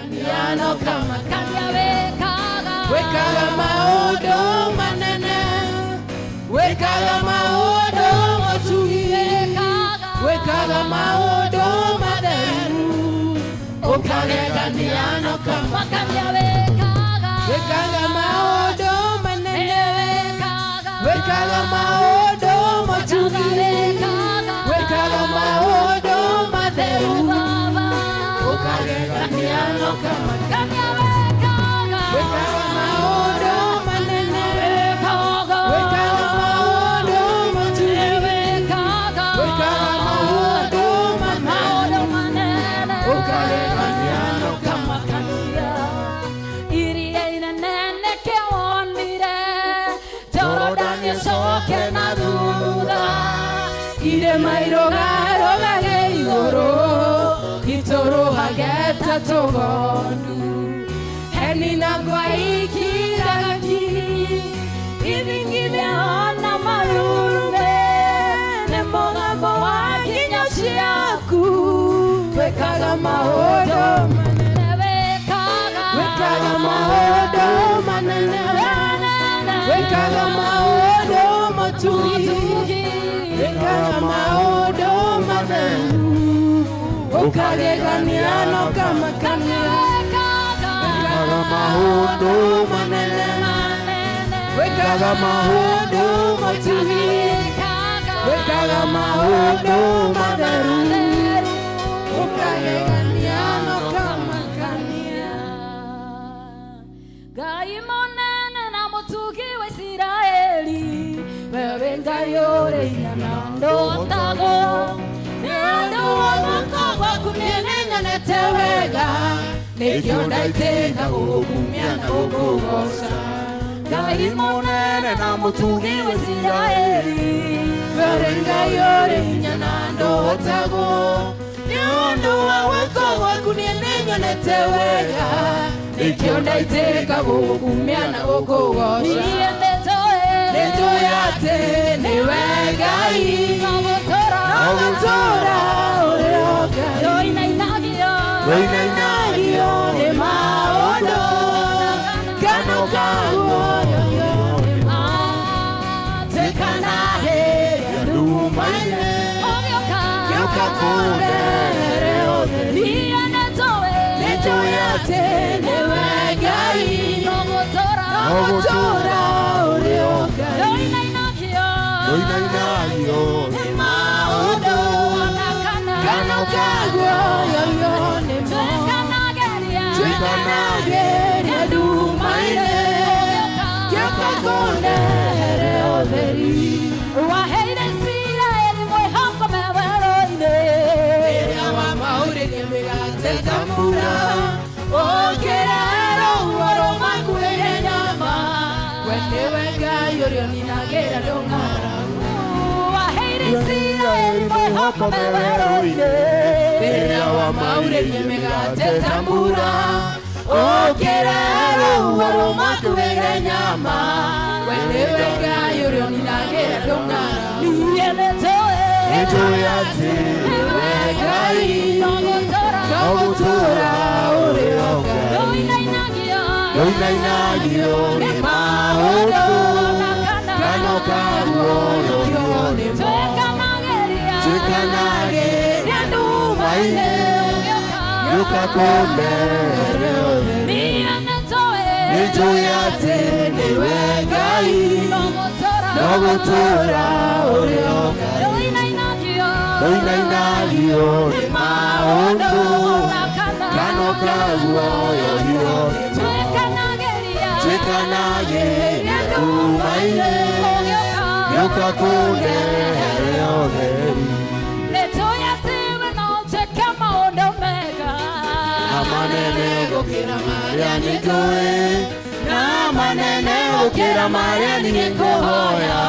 Ũkagegania na ũkamakania wĩkaga maũndũ manene, wĩkaga maũndũ motugi, wĩkaga maũndũ matheru, ũkagegania na ũkamakania. Wĩkaga maũndũ manene, wĩkaga maũndũ motugi, wĩkaga maũndũ matheru, ũkagegania na ũkamakania. Wĩkaga maũndũ manene, wĩkaga maũndũ motugi, wĩkaga maũndũ manene, ũkagegania na ũkamakania. Iria inene nĩkĩwonire, Jorodani ĩcoke na thutha. Irĩma irũgarũgage igũrũ, itũrũhage ta tũgondu, heni na ngwa ikiraga ki, ithingithia na marurume nĩ mũgambo wa nginyo ciaku. Wĩkaga maũndũ manene, wĩkaga wĩkaga maũndũ manene, wĩkaga maũndũ motugi, wĩkaga maũndũ matheru, ũkagegania na ũkamakania. Wĩkaga maũndũ manene, wĩkaga maũndũ motugi, wĩkaga maũndũ matheru, ũkagegania na ũkamakania. Ngai mũnene na mũtugi wa Isiraeli, wewe Ngai ũrĩ hinya na ndũhotagwo nĩ ũndũ wa guoko gwaku. Niĩ nĩnyonete wega, nĩkĩo ndaitĩka gũgũkumia na gũkũgoca. Ngai mũnene na mũtugi wa Isiraeli, wewe Ngai ũrĩ hinya na ndũhotagwo nĩ ũndũ wa guoko gwaku. Niĩ nĩnyonete wega, nĩkĩo ndaitĩka gũgũkumia na gũkũgoca. Niĩ nĩnjũĩ, nĩnjũĩ atĩ nĩwe Ngai, no gũtũra, no gũtũra ũrĩ o Ngai. Ndũinainagio, Ndũinainagio nĩ maũndũ kana ũkaguoyoyo. Tuĩkanagĩria nduma-inĩ, ũgĩũka, gĩũka kũndehere ũtheri. Niĩ nĩnjũĩ, nĩnjũĩ atĩ nĩwe Ngai, no gũtũra, no gũtũra ũrĩ o Ngai. Ndũinainagio, Ndũinainagio nĩ maũndũ kana, kana ũkaguoyoyo nĩmo. Tuĩkanagĩria, Tuĩkanagĩria nduma-inĩ, gĩũka kũndehere ũtheri. Waheire Isiraeli mwĩhoko me werũ-inĩ. Rĩrĩa wamaurĩrie mĩgate ta mbura, ũkĩrehe rũhuho rũmakuĩre nyama, we nĩwe Ngai ũrĩa ũninagĩra ndũng'aragu. Waheire Isiraeli mwĩhoko me werũ-inĩ. Rĩrĩa wamaurĩrie mĩgate ta mbura, ũkĩrehe rũhuho rũmakuĩre nyama, we nĩwe Ngai ũrĩa ũninagĩra ndũng'aragu. Niĩ nĩnjũĩ, Nĩnjũĩ atĩ nĩwe Ngai, no gũtũra, no gũtũra ũrĩ o Ngai. Ndũinainagio, Ndũinainagio nĩ maũndũ kana ũkaguoyoyo nĩmo. Tuĩkanagĩria, Tuĩkanagĩria nduma-inĩ, gĩũka kũndehere ũtheri. Niĩ nĩnjũĩ, Nĩnjũĩ atĩ nĩwe Ngai, no gũtũra, no gũtũra ũrĩ o Ngai. Ndũinainagio, Ndũinainagio nĩ maũndũ kana ũkaguoyohio. Tuĩkanagĩria, Tuĩkanagĩria nduma-inĩ, gĩũka kũndehere ũtheri. Nĩnjũĩ atĩ we no njĩke maũndũ mega, Na manene gũkĩra marĩa nĩnjũĩ, na manene gũkĩra marĩa ningĩkũhoya,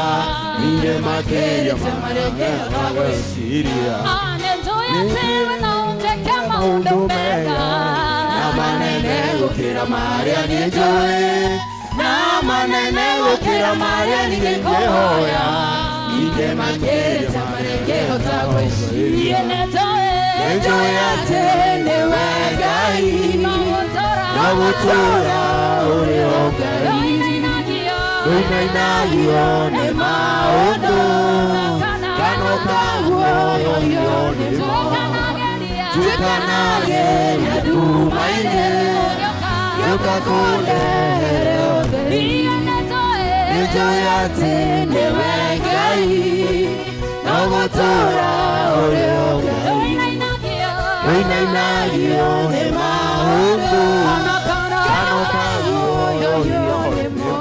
ningĩ makĩria marĩa ingĩhota gwĩciria. Nĩnjũĩ atĩ we no njĩke maũndũ mega, na manene gũkĩra marĩa nĩnjũĩ, na manene gũkĩra marĩa ningĩkũhoya, ningĩ makĩria marĩa ingĩhota gwĩciria. Niĩ nĩnjũĩ, Nĩnjũĩ atĩ nĩwe Ngai, no gũtũũra ũrĩ o Ngai. Ndũinainagio nĩ maũndũ kana ũkaguoyohio nĩmo. Tuĩkanagĩria nduma-inĩ, gĩũka kũndehere ũtheri. Nĩnjũĩ atĩ nĩwe Ngai, no gũtũũra ũrĩ o Ngai. Ndũinainagio nĩ maũndũ kana ũkaguoyohio nĩmo.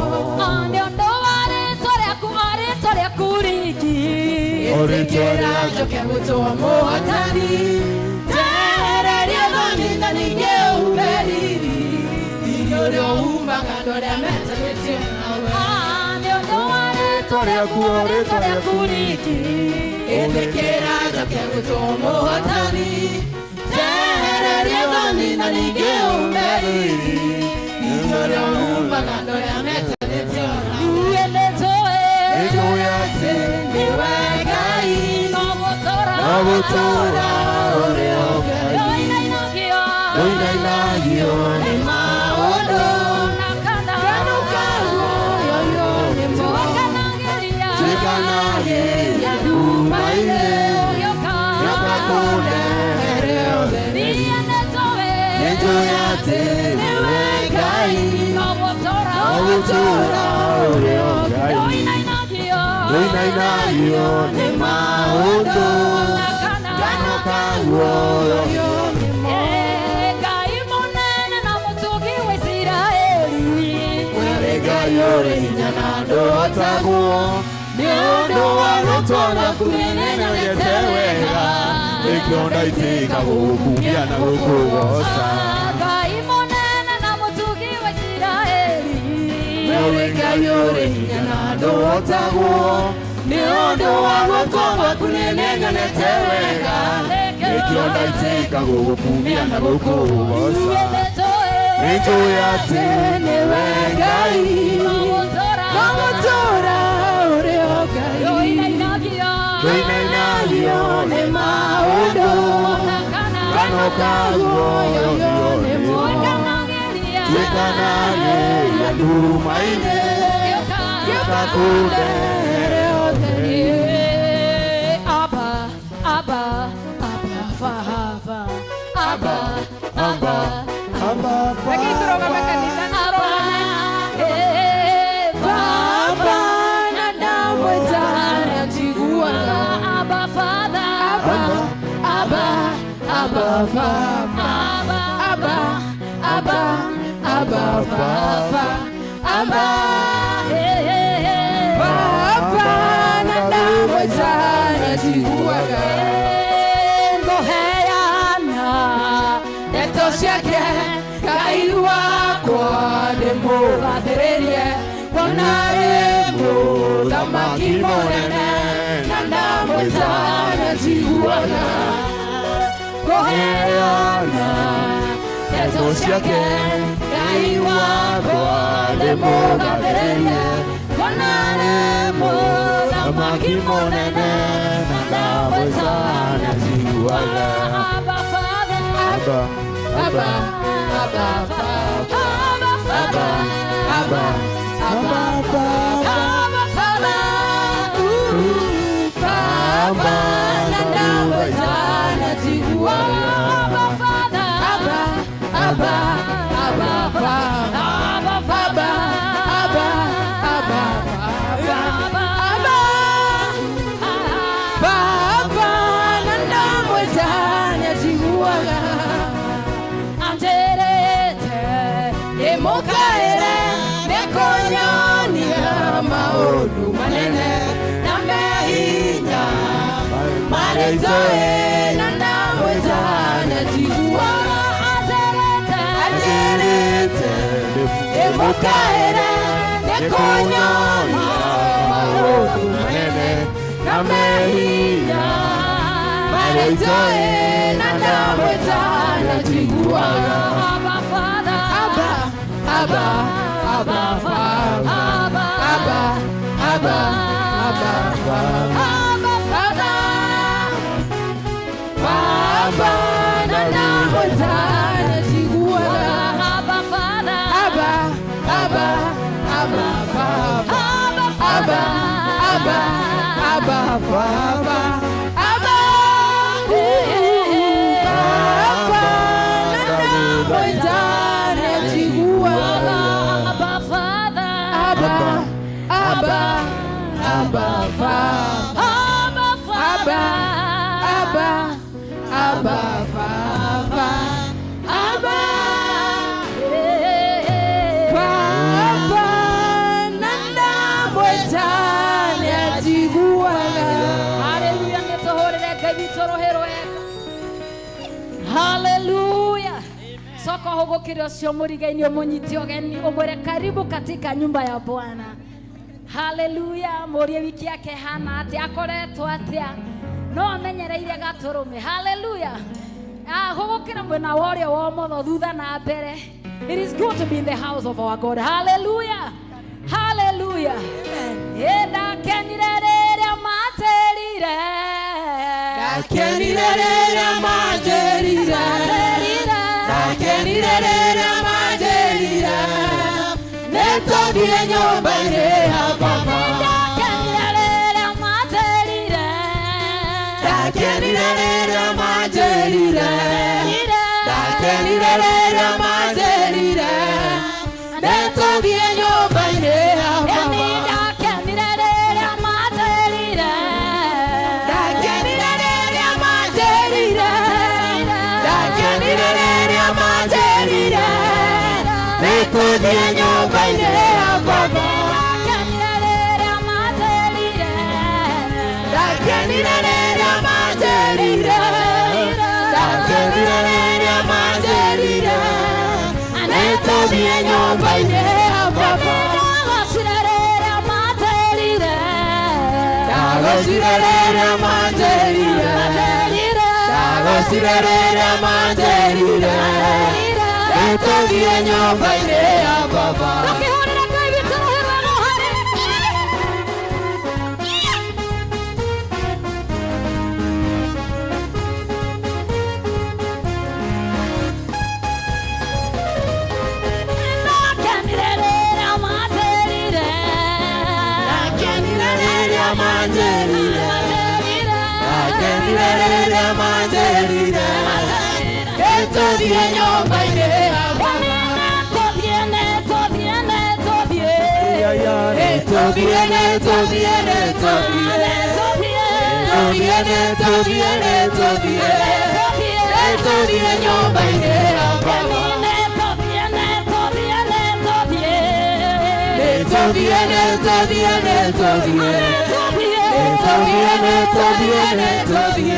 Ĩtĩkĩra njoke gũtũa mũhotani, njehererie thoni na ningĩ ũhume riri. Riri ũrĩa ũhumaga andũ arĩa metanĩtio nawe. Rĩtwa rĩaku, o rĩtwa rĩaku riki. Ĩtĩkĩra njoke gũtũa mũhotani, njehererie thoni na ningĩ ũhume riri. Riri ũrĩa ũhumaga andũ arĩa metanĩtio nawe. Nĩnjũĩ atĩ Nĩwe Ngai, no gũtũũra ũrĩ o Ngai. Ndũinainagio nĩ maũndũ kana ũkaguoyohio nĩmo. Tuĩkanagĩria nduma-inĩ, gĩũka kũndehere ũtheri. Nĩnjũĩ atĩ nĩwe Ngai, no gũtũũra ũrĩ o Ngai. Ndũinainagio nĩ maũndũ kana ũkaguoyohio. Ngai mũnene na mũtugi wa Isiraeli. Wee Ngai ũrĩ hinya na ndũhotagwo, nĩ ũndũ wa rĩtwa rĩaku nĩnyonete wega, nĩkĩo ndaitĩka gũgũkumia na gũkũgooca. Ngai mũnene na mũtugi wa Isiraeli. Wee Ngai ũrĩ hinya na ndũhotagwo, nĩ ũndũ wa rĩtwa rĩaku nĩnyonete wega, nĩkĩo ndaitĩka gũgũkumia na gũkũgooca. Nĩnjũĩ atĩ nĩwe Ngai, No gũtũũra ũrĩ o Ngai. Ndũinainagio nĩ maũndũ kana ũkaguoyohio nĩmo. Tuĩkanagĩria nduma-inĩ, gĩũka kũndehere ũtheri. Abba, Abba, Abba, Father. Abba, Abba, Abba, Rekei tũrũgame kanitha, Abba, eh, Baba na ndamwĩta nĩanjiguaga. Abba, Father. Abba, Abba, Abba, Baba. Abba, Abba, Abba, Abba, Baba. Abba, eh, eh, eh. Baba na ndamwĩta nĩanjiguaga. Ngũheana Ndeto ciake Ngai wakwa ndĩmũgathĩrĩrie, kuona arĩ mũthamaki mũnene na ndamwĩta nĩanjiguaga. Ngũheana ndeto ciake Ngai wakwa ndĩmũgathĩrĩrie, kuona arĩ mũthamaki mũnene na ndamwĩta nĩanjiguaga. Abba, Father. Abba, Abba, Abba, Baba. Abba, Father. Abba, Abba, Abba, Abba, Father. Baba na ndamwĩta nĩanjiguaga. Abba, Father. Abba, Abba, Abba, Baba. Abba, Father. Abba, Abba, Abba, Abba, Abba. Baba na ndamwĩta nĩanjiguaga. Anjĩrĩte Ndĩmũkaĩre nĩkũnyonia maũndũ manene na mehinya marĩa itoĩ na ndamwĩta nĩanjiguaga. Anjĩrĩte Anjĩrĩte ndĩmũkaĩre nĩkũnyonia maũndũ manene na mehinya marĩa itoĩ na ndamwĩta nĩanjiguaga. Abba, Father. Abba, Abba, Abba, Father. Abba, Abba, Abba, Abba, Father. Abba, Father. Baba na ndamwĩta nĩanjiguaga. Abba, Father. Coka hũgũkĩre ũcio mũrigaini ũmũnyite ũgeni ũmwĩre karibu katika nyumba ya Bwana. Haleluya. Mũrie wiki yake hana atĩa, akoretwo atĩa, no amenyereire gatũrũme. Haleluya. Hũgũkĩra mwena wa ũrĩo wa ũmotho, thutha na mbere. It is good to be in the house of our God. Hallelujah. Hallelujah. Ndakenire rĩrĩa manjĩrire. Ndakenire rĩrĩa manjĩrire. Ndakenire rĩrĩa manjĩrire. Nĩtũthiĩ nyũmba-inĩ ya Baba. Ndakenire rĩrĩa manjĩrire. Ndakenire rĩrĩa manjĩrire. Ndakenire rĩrĩa manjĩrire. Nĩtũthiĩ nyũmba-inĩ ya Baba. Ndakenire rĩrĩa manjĩrire. Ndakenire rĩrĩa manjĩrire. Ndakenire rĩrĩa manjĩrire. Nĩtũthiĩ nyũmba-inĩ ya Baba. Ndakenire rĩrĩa manjĩrire. Ndakenire rĩrĩa manjĩrire. Ndakenire rĩrĩa manjĩrire. Nĩtũthiĩ nyũmba-inĩ ya Baba. Ndagocire rĩrĩa manjĩrire. Ndagocire rĩrĩa manjĩrire. Ndagocire rĩrĩa manjĩrire. Nĩtũthiĩ nyũmba-inĩ ya Baba. Tũkĩhũrĩra Ngai witũ rũhĩ rwa rũhare. Ndakenire rĩrĩa manjĩrire. Ndakenire rĩrĩa manjĩrire. Ndakenire rĩrĩa manjĩrire. Nĩtũthiĩ nyũmba-inĩ ya Baba. Nĩtũthiĩ, nĩtũthiĩ, nĩtũthiĩ. Nĩtũthiĩ, nĩtũthiĩ, nĩtũthiĩ. Nĩtũthiĩ, nĩtũthiĩ, nĩtũthiĩ. Nĩtũthiĩ nyũmba-inĩ ya Baba. Nĩtũthiĩ, nĩtũthiĩ, nĩtũthiĩ. Nĩtũthiĩ, nĩtũthiĩ, nĩtũthiĩ. Nĩtũthiĩ, nĩtũthiĩ, nĩtũthiĩ.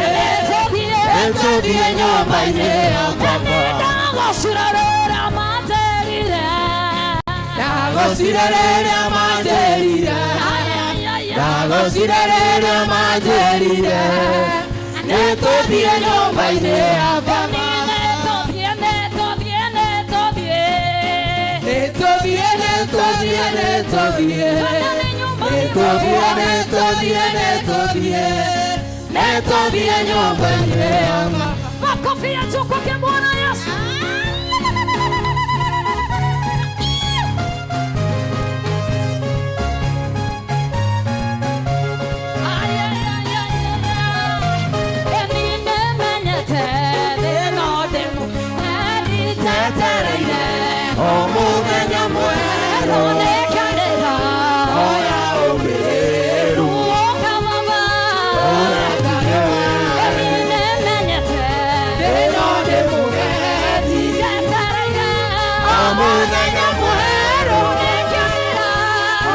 Nĩtũthiĩ nyũmba-inĩ ya Baba. Ndagocire rĩrĩa manjĩrire. Ndagocire rĩrĩa manjĩrire. Ndagocire rĩrĩa manjĩrire. Nĩtũthiĩ nyũmba-inĩ ya Baba. Nĩtũthiĩ, nĩtũthiĩ, nĩtũthiĩ. Nĩtũthiĩ, nĩtũthiĩ, nĩtũthiĩ. Nĩtũthiĩ, nĩtũthiĩ, nĩtũthiĩ. Nĩtũthiĩ nyũmba-inĩ ya Baba. Makofi ya juu kwake Bwana Yesu. Ay, ay, ay, ay, ay, ay. Eni nĩmenyete thĩna ndĩmu, nĩnjetereire. O mũthenya mwerũ. Nĩkĩanĩra. Oya ũmĩrĩru. Ũka Baba. Eni nĩmenyete Thĩna ndĩmũgeni. njetereire. O mũthenya mwerũ. Nĩkĩanĩra.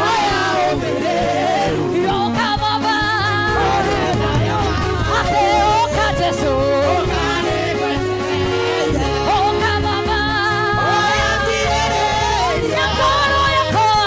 Oya ũmĩrĩru. Ũka Baba. Ate ũka Jesu. Ũka Baba. Oya tirĩrĩria. Ngoro yakwa.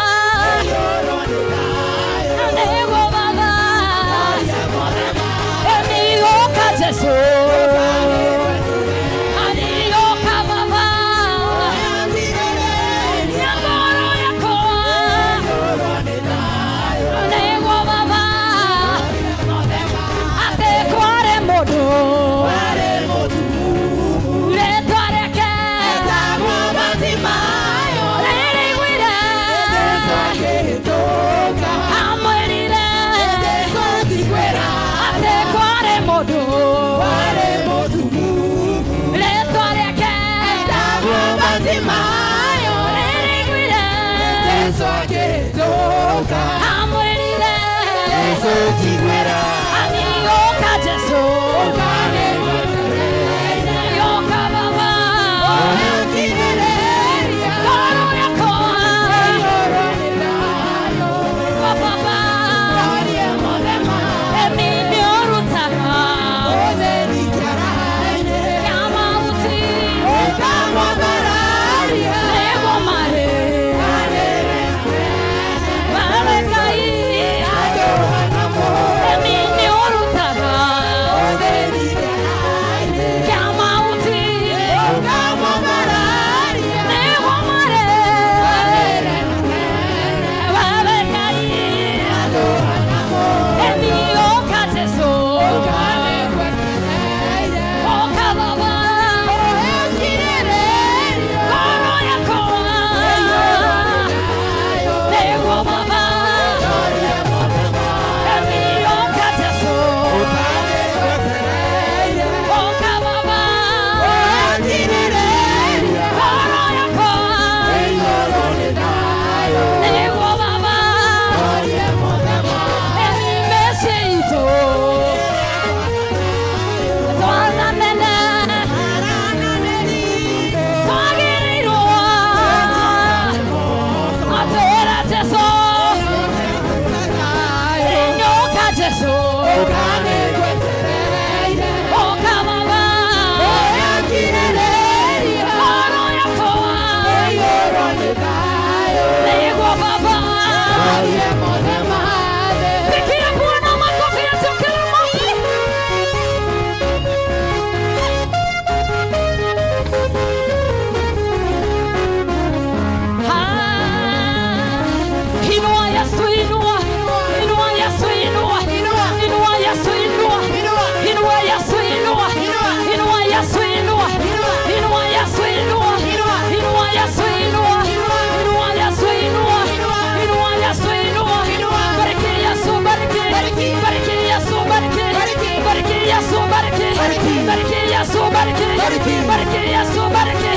Bariki Yesu, bariki.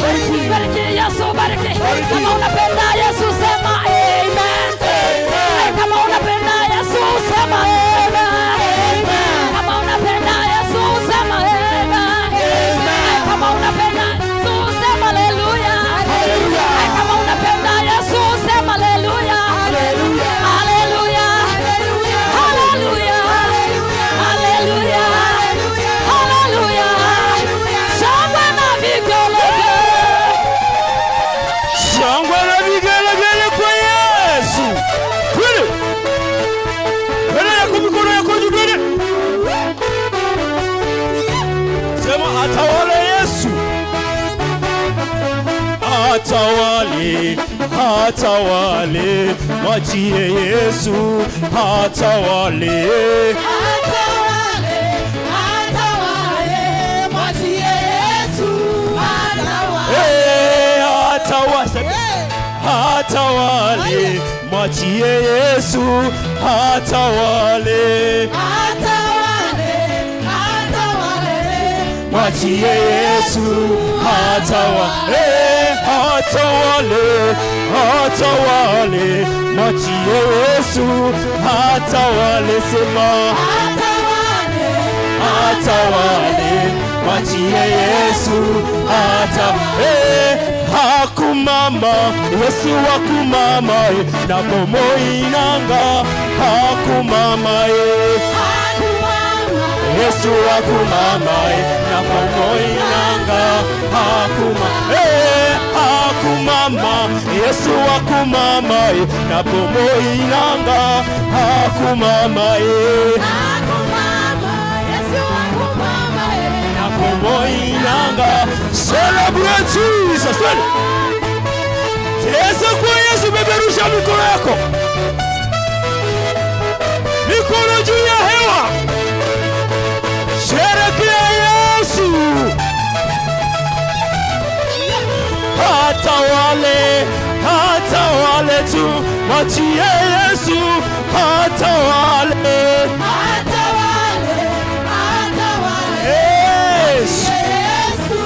Bariki Yesu, bariki. Kama unapenda Yesu sema amen. Kama unapenda Yesu sema amen. Kama unapenda Yesu sema amen. Kama unapenda Yesu sema haleluya. Kama unapenda Yesu sema haleluya. Haleluya. Haleluya. Haleluya. Haleluya. Shangwe na vigelegele. Shangwe na vigelegele kwa Yesu. Twende. Twende yako mikono yako juu twende. Sema atawale Yesu. Atawale, atawale, mwachie Yesu, atawale. Atawale, atawale, mwachie Yesu, atawale. Eh, atawale, atawale, mwachie Yesu, atawale. Atawale, atawale, Mwachie Yesu, atawale, atawale, atawale, mwachie Yesu, atawale, sema atawale, atawale, mwachie Yesu, atawale. Hakumama, Yesu hakumama, na bomoi nanga, hakumama, eh. hakumama, Yesu hakumama, na bomoi nanga, hakuma, eh, hakumama, Yesu hakumama, na bomoi nanga, hakumama, eh. hakumama, Yesu hakumama, Na bomoi nanga. Celebrate Jesus. Twende. Cheza kwa Yesu, peperusha mikono yako, mikono juu ya hewa, sherekea Yesu. Hata wale, hata wale tu, mwachie Yesu, hata wale. Atawale, atawale, Yesu. Yesu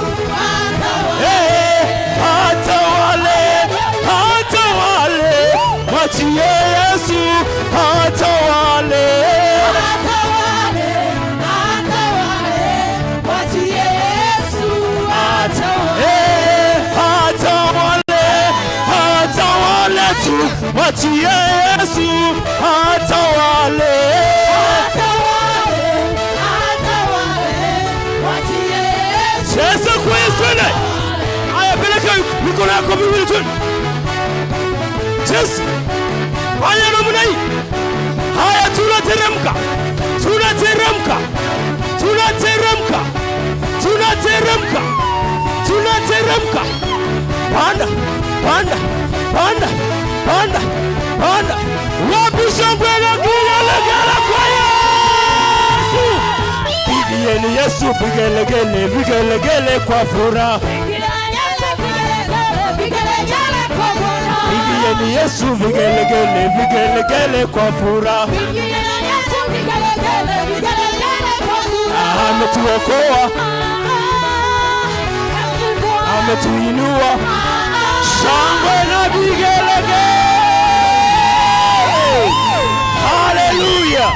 atawale. Eh, hata wale, hata wale, mwachie Yesu, hata wale. Atawale, atawale, mwachie Yesu atawale. Eh, hata wale, hata wale tu, mwachie Yesu, hata wale. Atawale, atawale, mwachie Yesu. Cheza kwa Yesu, twende. Haya, peleka mikono yako miwili, twende. Cheza. Fanya namna hii. Haya, tunateremka, tunateremka, tunateremka, tunateremka, tunateremka. Panda, panda, panda, panda, panda. Wapi shangwe na vigelegele kwa Yesu? Pigieni Yesu vigelegele, vigelegele kwa furaha. Pigieni Yesu vigelegele, vigelegele kwa furaha. Ametuokoa, ametuinua. Shangwe na vigelegele. Haleluya!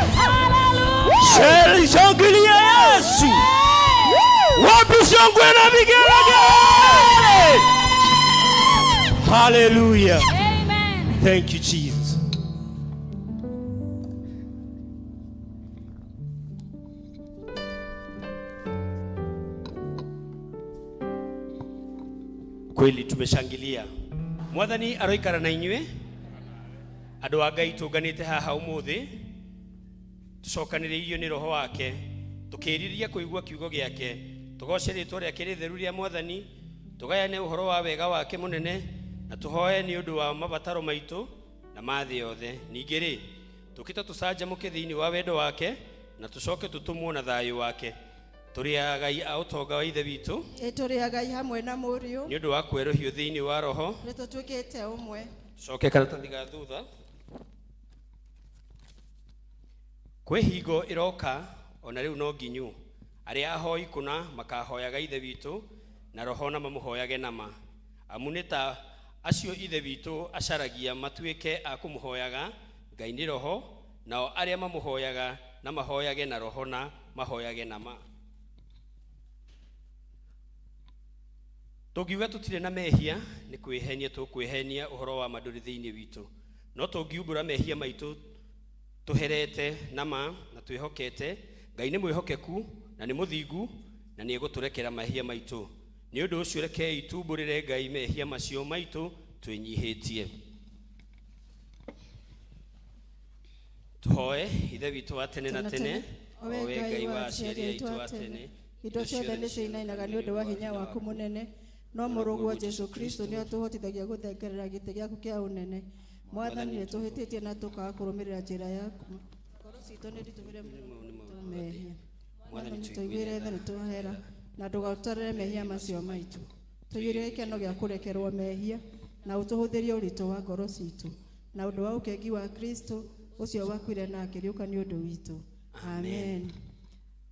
Shangilia Yesu. Wapi shangwe na vigelegele? Haleluya! Amen. Thank you, Jesus. Kweli tumeshangilia. Mwathani aroikara na inyuĩ. Andũ a Ngai, tũnganĩte haha ũmũthĩ tũcokanĩrĩirio nĩ Roho wake, tũkĩrirĩria kũigua kiugo gĩake, tũgoce rĩtwa rĩake rĩtheru rĩa Mwathani, tũgayane ũhoro wa wega wake mũnene, na tũhoe nĩ ũndũ wa mabataro maitũ na ma thĩ yothe. Ningĩ rĩ, tũkĩte tũcanjamũke thĩinĩ wa wendo wake na tũcoke tũtũmwo na thayũ wake. Tũrĩ agai a ũtonga wa Ithe witũ Ĩ tũrĩ agai hamwe na Mũriũ. Nĩ ũndũ wa kwerũhio thĩinĩ wa Roho. Nĩ tũtuĩkĩte ũmwe. Coke karatathi ga thutha. Kwĩ hingo ĩroka, ona rĩu no nginyu, arĩa ahoi kũna makahoyaga Ithe witũ Na roho na mamũhoyage na ma, amu nĩ ta acio Ithe witũ acaragia matuĩke a kũmũhoyaga. Ngai nĩ roho, nao arĩa mamũhoyaga na mahoyage na roho na mahoyage na ma. Tũngiuga tũtirĩ na mehia, nĩ kwĩhenia tũkwĩhenia, ũhoro wa ma ndũrĩ thĩinĩ witũ. No tũngiumbũra mehia maitũ tũherete na ma na twĩhokete, Ngai nĩ mwĩhokeku na nĩ mũthingu na nĩ egũtũrekera mehia maitũ. Nĩ ũndũ ũcio rekei tumbũrĩre Ngai mehia macio maitũ twĩnyihĩtie. Tũhoe. Ithe witũ wa tene na tene, o we Ngai wa aciari aitũ a tene, indo ciothe nĩ ciinainaga nĩ ũndũ wa hinya waku mũnene, no Mũrũguo Jesu Kristo nĩ ũtũhotithagia gũthengerera gĩtĩ gĩaku kĩa ũnene. Mwathani, nĩ tũhĩtĩtie na tũkaga kũrũmĩrĩra njĩra yaku. Ngoro citũ nĩ ritũhĩre mũno mehia. Mwathani, tũiguĩre tha, nĩ tũhera na ndũgatũtarĩre mehia macio maitũ. Tũiyũrie gĩkeno gĩa kũrekerwo mehia na ũtũhũthĩrie ũritũ wa ngoro citũ na ũndũ wa ũkengi wa Kristo ũcio wakuire na akĩriũka nĩ ũndũ witũ. Amen.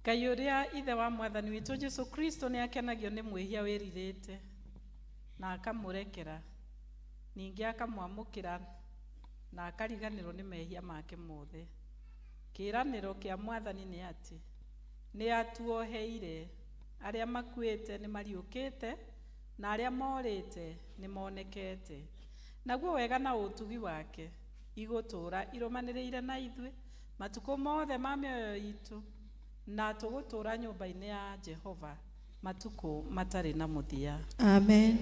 Ngai ũrĩa Ithe wa Mwathani witũ Jesu Kristo nĩ akenagio nĩ mwĩhia wĩrirĩte na akamũrekera, ningĩ akamwamũkĩra na akariganĩrwo nĩ mehia make mothe. Kĩĩranĩro kĩa Mwathani nĩ atĩ nĩ atuoheire. Arĩa makuĩte nĩ mariũkĩte na arĩa morĩte nĩ monekete. Naguo wega na ũtugi wake igũtũũra irũmanĩrĩire na ithuĩ matukũ mothe ma mĩoyo itũ, na tũgũtũũra nyũmba-inĩ ya Jehova matukũ matarĩ na mũthia. Amen.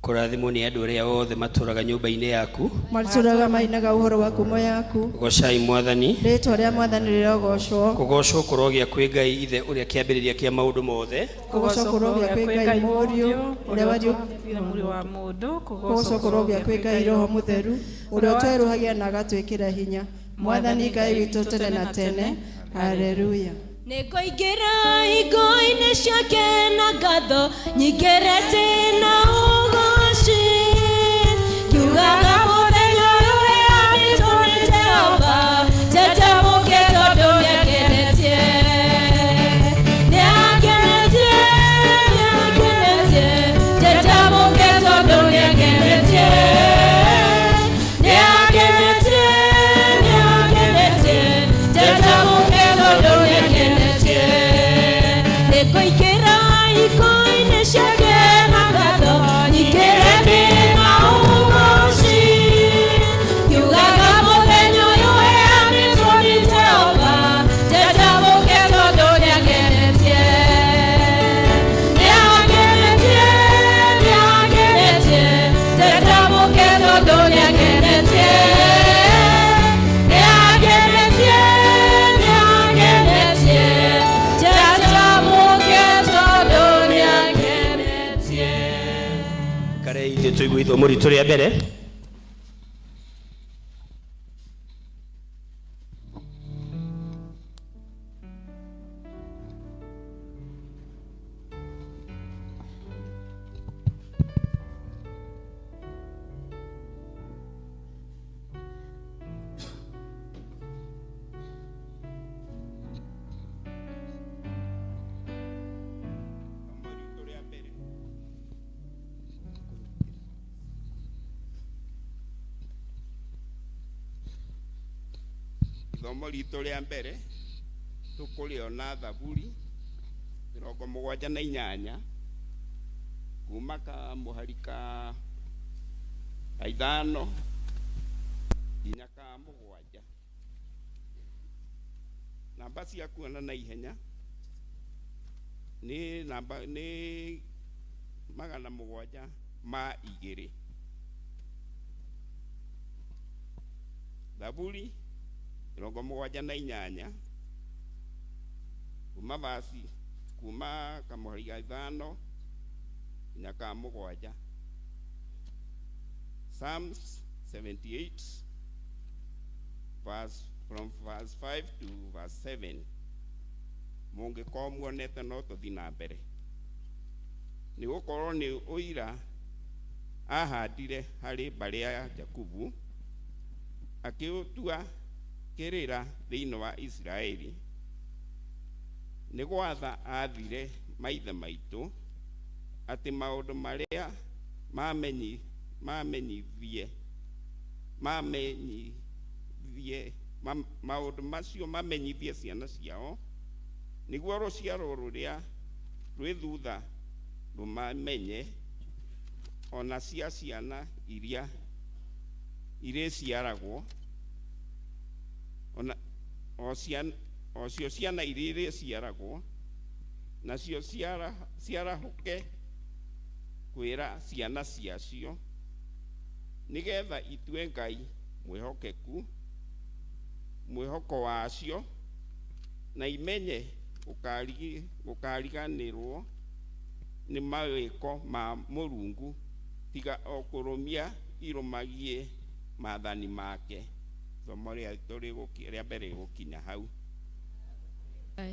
Kũrathimwo nĩ andũ arĩa othe matũũraga nyũmba-inĩ yaku. Matũraga mainaga ũhoro wa ngumo yaku. Gocai Mwathani. Rĩtwa rĩa Mwathani rĩrogocwo. Kũgocwo kũrogĩa kwĩ Ngai Ithe ũrĩa kĩambĩrĩria kĩa maũndũ mothe. Kũgocwo kũrogĩa kwĩ Ngai Mũriũ ũrĩa wariũkire mũrĩ wa mũndũ. Kũgocwo kũrogĩa kwĩ Ngai Roho Mũtheru ũrĩa ũtwerũhagia na agatwĩkĩra hinya. Mwathani Ngai witũ tene na tene. Haleluya. Nĩngũingĩra igo-inĩ ciake na ngatho nyingĩrĩte na ũgoci, ngiugaga mũthenya ũyũ ũheanĩtwo nĩ Jehova, njanjamũke tondũ nĩangenetie, nĩangenetie, nĩangenetie. Njanjamũke tondũ nĩangenetie, nĩangenetie, nĩangenetie. Njanjamũke tondũ nĩangenetie. Nĩngũingĩra igo-inĩ ciake na ngatho nyingĩrĩte na ũgoci, ngiugaga mũthenya ũyũ ũheanĩtwo nĩ Jehova, njanjamũke tondũ nĩangenetie, nĩangenetie, nĩangenetie. Njanjamũke tondũ nĩangenetie, nĩangenetie, nĩangenetie. Njanjamũke tondũ nĩangenetie. Karei ithuĩ tũigue ithomo ritũ rĩa mbere. Ithomo ritũ rĩa mbere. Ithomo ritũ rĩa mbere tũkũrĩona Thaburi 78, kuma ka mũhari ka 5 nginya ka 7. Namba cia kuona na ihenya nĩ namba nĩ 702. Thaburi 78, kuma vasi kuma kamũhari ga 5 nginya ka 7. Psalms 78, verse from verse 5 to verse 7. Mũngĩkorwo muonete, no tũthi na mbere. Nĩ gũkorwo nĩ ũira ahandire harĩ mbarĩ ya Jakubu, akĩũtua kĩrĩra thĩinĩ wa Isiraeli, nĩ gwatha aathire maithe maitũ. Atĩ maũndũ marĩa mamenyi mamenyithie mamenyithie maũndũ macio mamenyithie ciana ciao, nĩguo rũciaro rũrĩa rwĩ thutha rũmamenye, ona cia ciana iria irĩciaragwo, ona o cio ciana iria irĩciaragwo nacio ciarahũke kwĩra ciana ciacio, nĩgetha itue Ngai mwĩhokeku mwĩhoko wacio, na imenye gũkariganĩrwo nĩ mawĩko ma Mũrungu, tiga o kũrũmia irũmagie maathani make. Isomo rĩitũ rĩa mbere rĩgũkinya hau. Na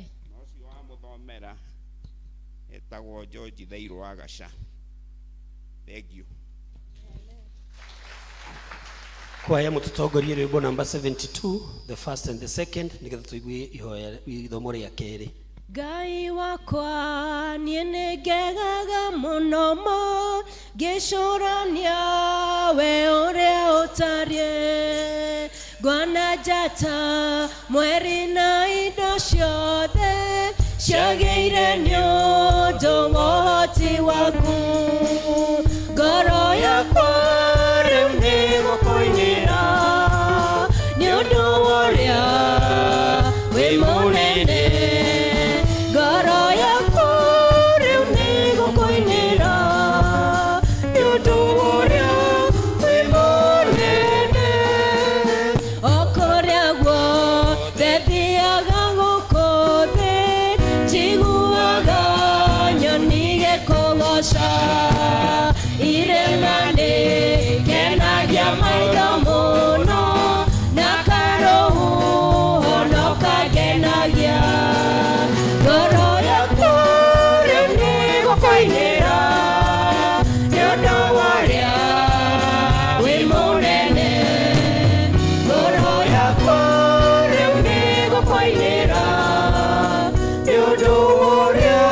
ũcio wamũthomera etagwo George Thairũ wa Gaca. Thank you. Kwaya, mũtũtongorie rwĩmbo namba 72, the first and the second, nĩgetha tũigue ihoya ithomo rĩa kerĩ. Ngai wakwa, niĩ nĩ ngegaga mũno ma ngĩcũrania we ũrĩa ũtariĩ. Ngona njata, mweri na indo ciothe ciagĩire nĩ ũndũ wa ũhoti waku. Ngoro yakwa rĩu nĩ gũkũinĩra nĩ ũndũ wa ũrĩa wĩ mũnene. Ngoro yakwa rĩu nĩ gũkũinĩra nĩ ũndũ wa ũrĩa wĩ mũnene. O kũrĩa guothe thiaga gũkũ thĩ, njiguaga nyoni igĩkũgooca. Irĩma nĩ kenagia maitho mũno, na karũhuho no kangenagia. Ngoro yakwa rĩu nĩ gũkũinĩra nĩ ũndũ wa ũrĩa wĩ mũnene. Ngoro yakwa rĩu nĩ gũkũinĩra nĩ ũndũ wa ũrĩa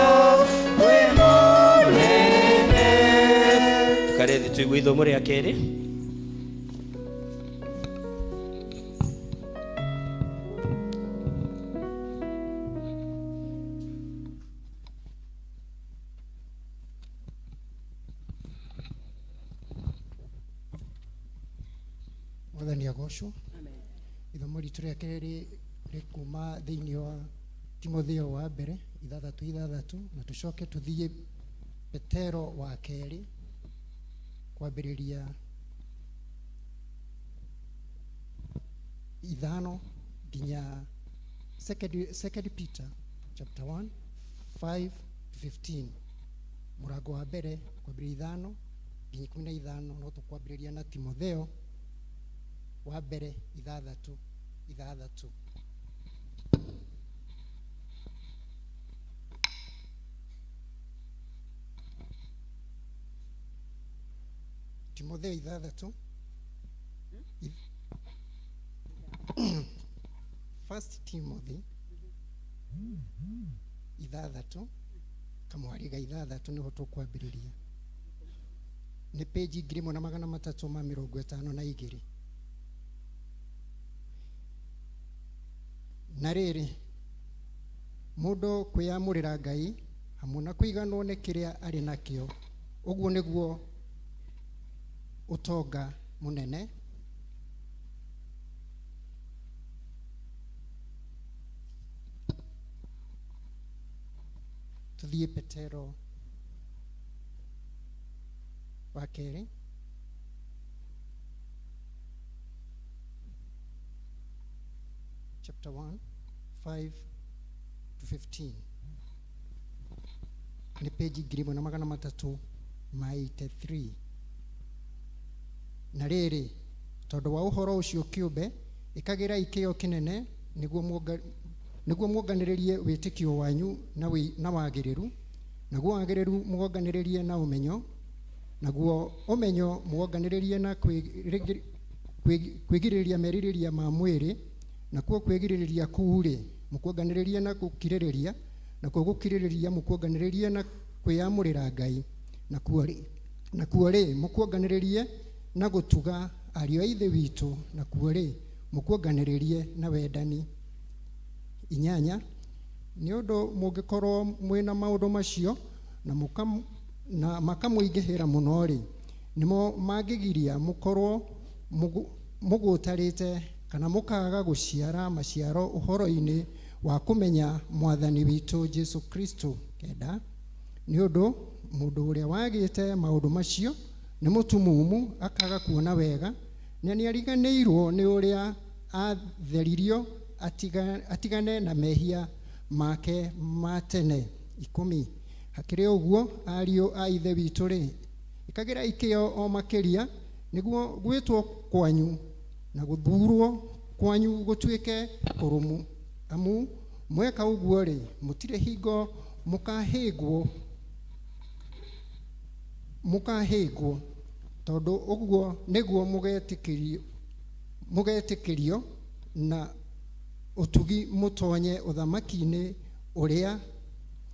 wĩ mũnene. Tukare thĩ tũigue ithomo rĩa kerĩ. Mwathani agocwo. Ithomo ritũ rĩa kerĩ rĩ kuma thĩinĩ wa Timotheo wa mbere 6:6, na tũcoke tũthiĩ Petero wa kerĩ kwambĩrĩria 5 nginya second Peter chapter 1 5 to 15, mũrango wa mbere kwambĩrĩria 5 nginya 15. No tũkwambĩrĩria na Timotheo wa mbere 6:6. Timotheo 6, First Timothy 6 kamwariga 6 nĩho tũkwambĩrĩria. Nĩ page 1352. Na rĩrĩ, mũndũ kwĩyamũrĩra Ngai hamwe na kũiganwo nĩ kĩrĩa arĩ nakĩo, ũguo nĩguo ũtonga mũnene. Tũthiĩ Petero wa kerĩ chapter 1 5 to 15, nĩ page 1383. Na rĩrĩ, tondũ wa ũhoro ũcio kĩũmbe, ĩkagĩrai kĩyo kĩnene nĩguo muonganĩrĩrie wĩtĩkio wanyu na wagĩrĩru, naguo wagĩrĩru muonganĩrĩrie na ũmenyo, naguo ũmenyo muonganĩrĩrie na kwĩgirĩrĩria merirĩria ma mwĩrĩ, nakuo kwĩgirĩrĩria kũu-rĩ mũkuonganĩrĩrie na gũkirĩrĩria, nakuo gũkirĩrĩria mũkuonganĩrĩrie na kwĩyamũrĩra Ngai. Nakuo rĩ, nakuo rĩ mũkuonganĩrĩrie na gũtuga ariũ a ithe witũ, nakuo rĩ mũkuonganĩrĩrie na wendani. 8, nĩ ũndũ mũngĩkorwo mwĩna maũndũ macio na mũka na makamũingĩhĩra mũno rĩ, nĩmo mangĩgiria mũkorwo mũgũtarĩte kana mũkaga gũciara maciaro ũhoro-inĩ wa kũmenya mwathani witũ Jesu Kristo. 9, nĩ ũndũ mũndũ ũrĩa wagĩte maũndũ macio nĩ mũtumumu, akaga kuona wega, na nĩariganĩirwo nĩ ũrĩa atheririo atigane na mehia make ma tene. 10, hakĩrĩ ũguo ariũ a ithe witũ rĩ, ĩkagĩrai kĩyo o makĩria nĩguo gwĩtwo kwanyu na gũthurwo kwanyu gũtuĩke kũrũmu, amu mweka ũguo rĩ, mũtirĩ hingo mũkahĩngwo, tondũ ũguo nĩguo mũgetĩkĩrio na ũtugi mũtonye ũthamaki-inĩ ũrĩa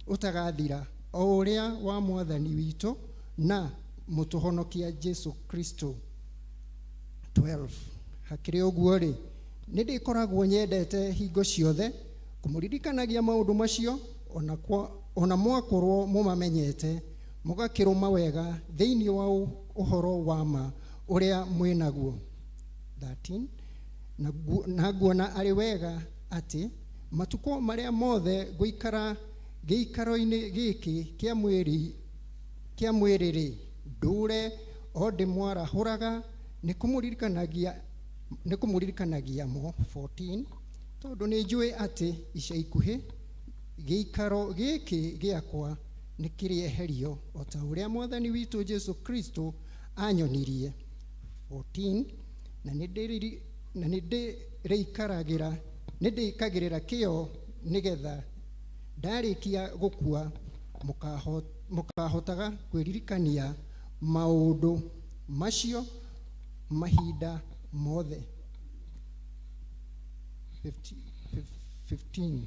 ũtagathira, o ũrĩa wa mwathani witũ na mũtũhonokia Jesu Kristo. 12, hakĩrĩ ũguo rĩ, nĩ ndĩkoragwo nyendete hingo ciothe kũmũririkanagia maũndũ macio, ona mwakorwo mũmamenyete, mũgakĩrũma wega thĩinĩ wa ũhoro wa ma ũrĩa mwĩnaguo. 13, na nguona arĩ wega atĩ matukũ marĩa mothe ngũikara gĩikaro-inĩ gĩkĩ kĩa mwĩrĩ rĩ, ndũre o ndĩmwarahũraga nĩ kũmũririkanagia mo. 14, tondũ nĩ njũĩ atĩ ica ikuhĩ gĩikaro gĩkĩ gĩakwa nĩ kĩrĩeherio, o ta ũrĩa mwathani witũ Jesu Kristo anyonirie. 14, na nĩ ndĩrĩkagĩrĩra kĩyo nĩgetha ndarĩkia gũkua mũkahotaga kwĩririkania maũndũ macio mahinda mothe. 15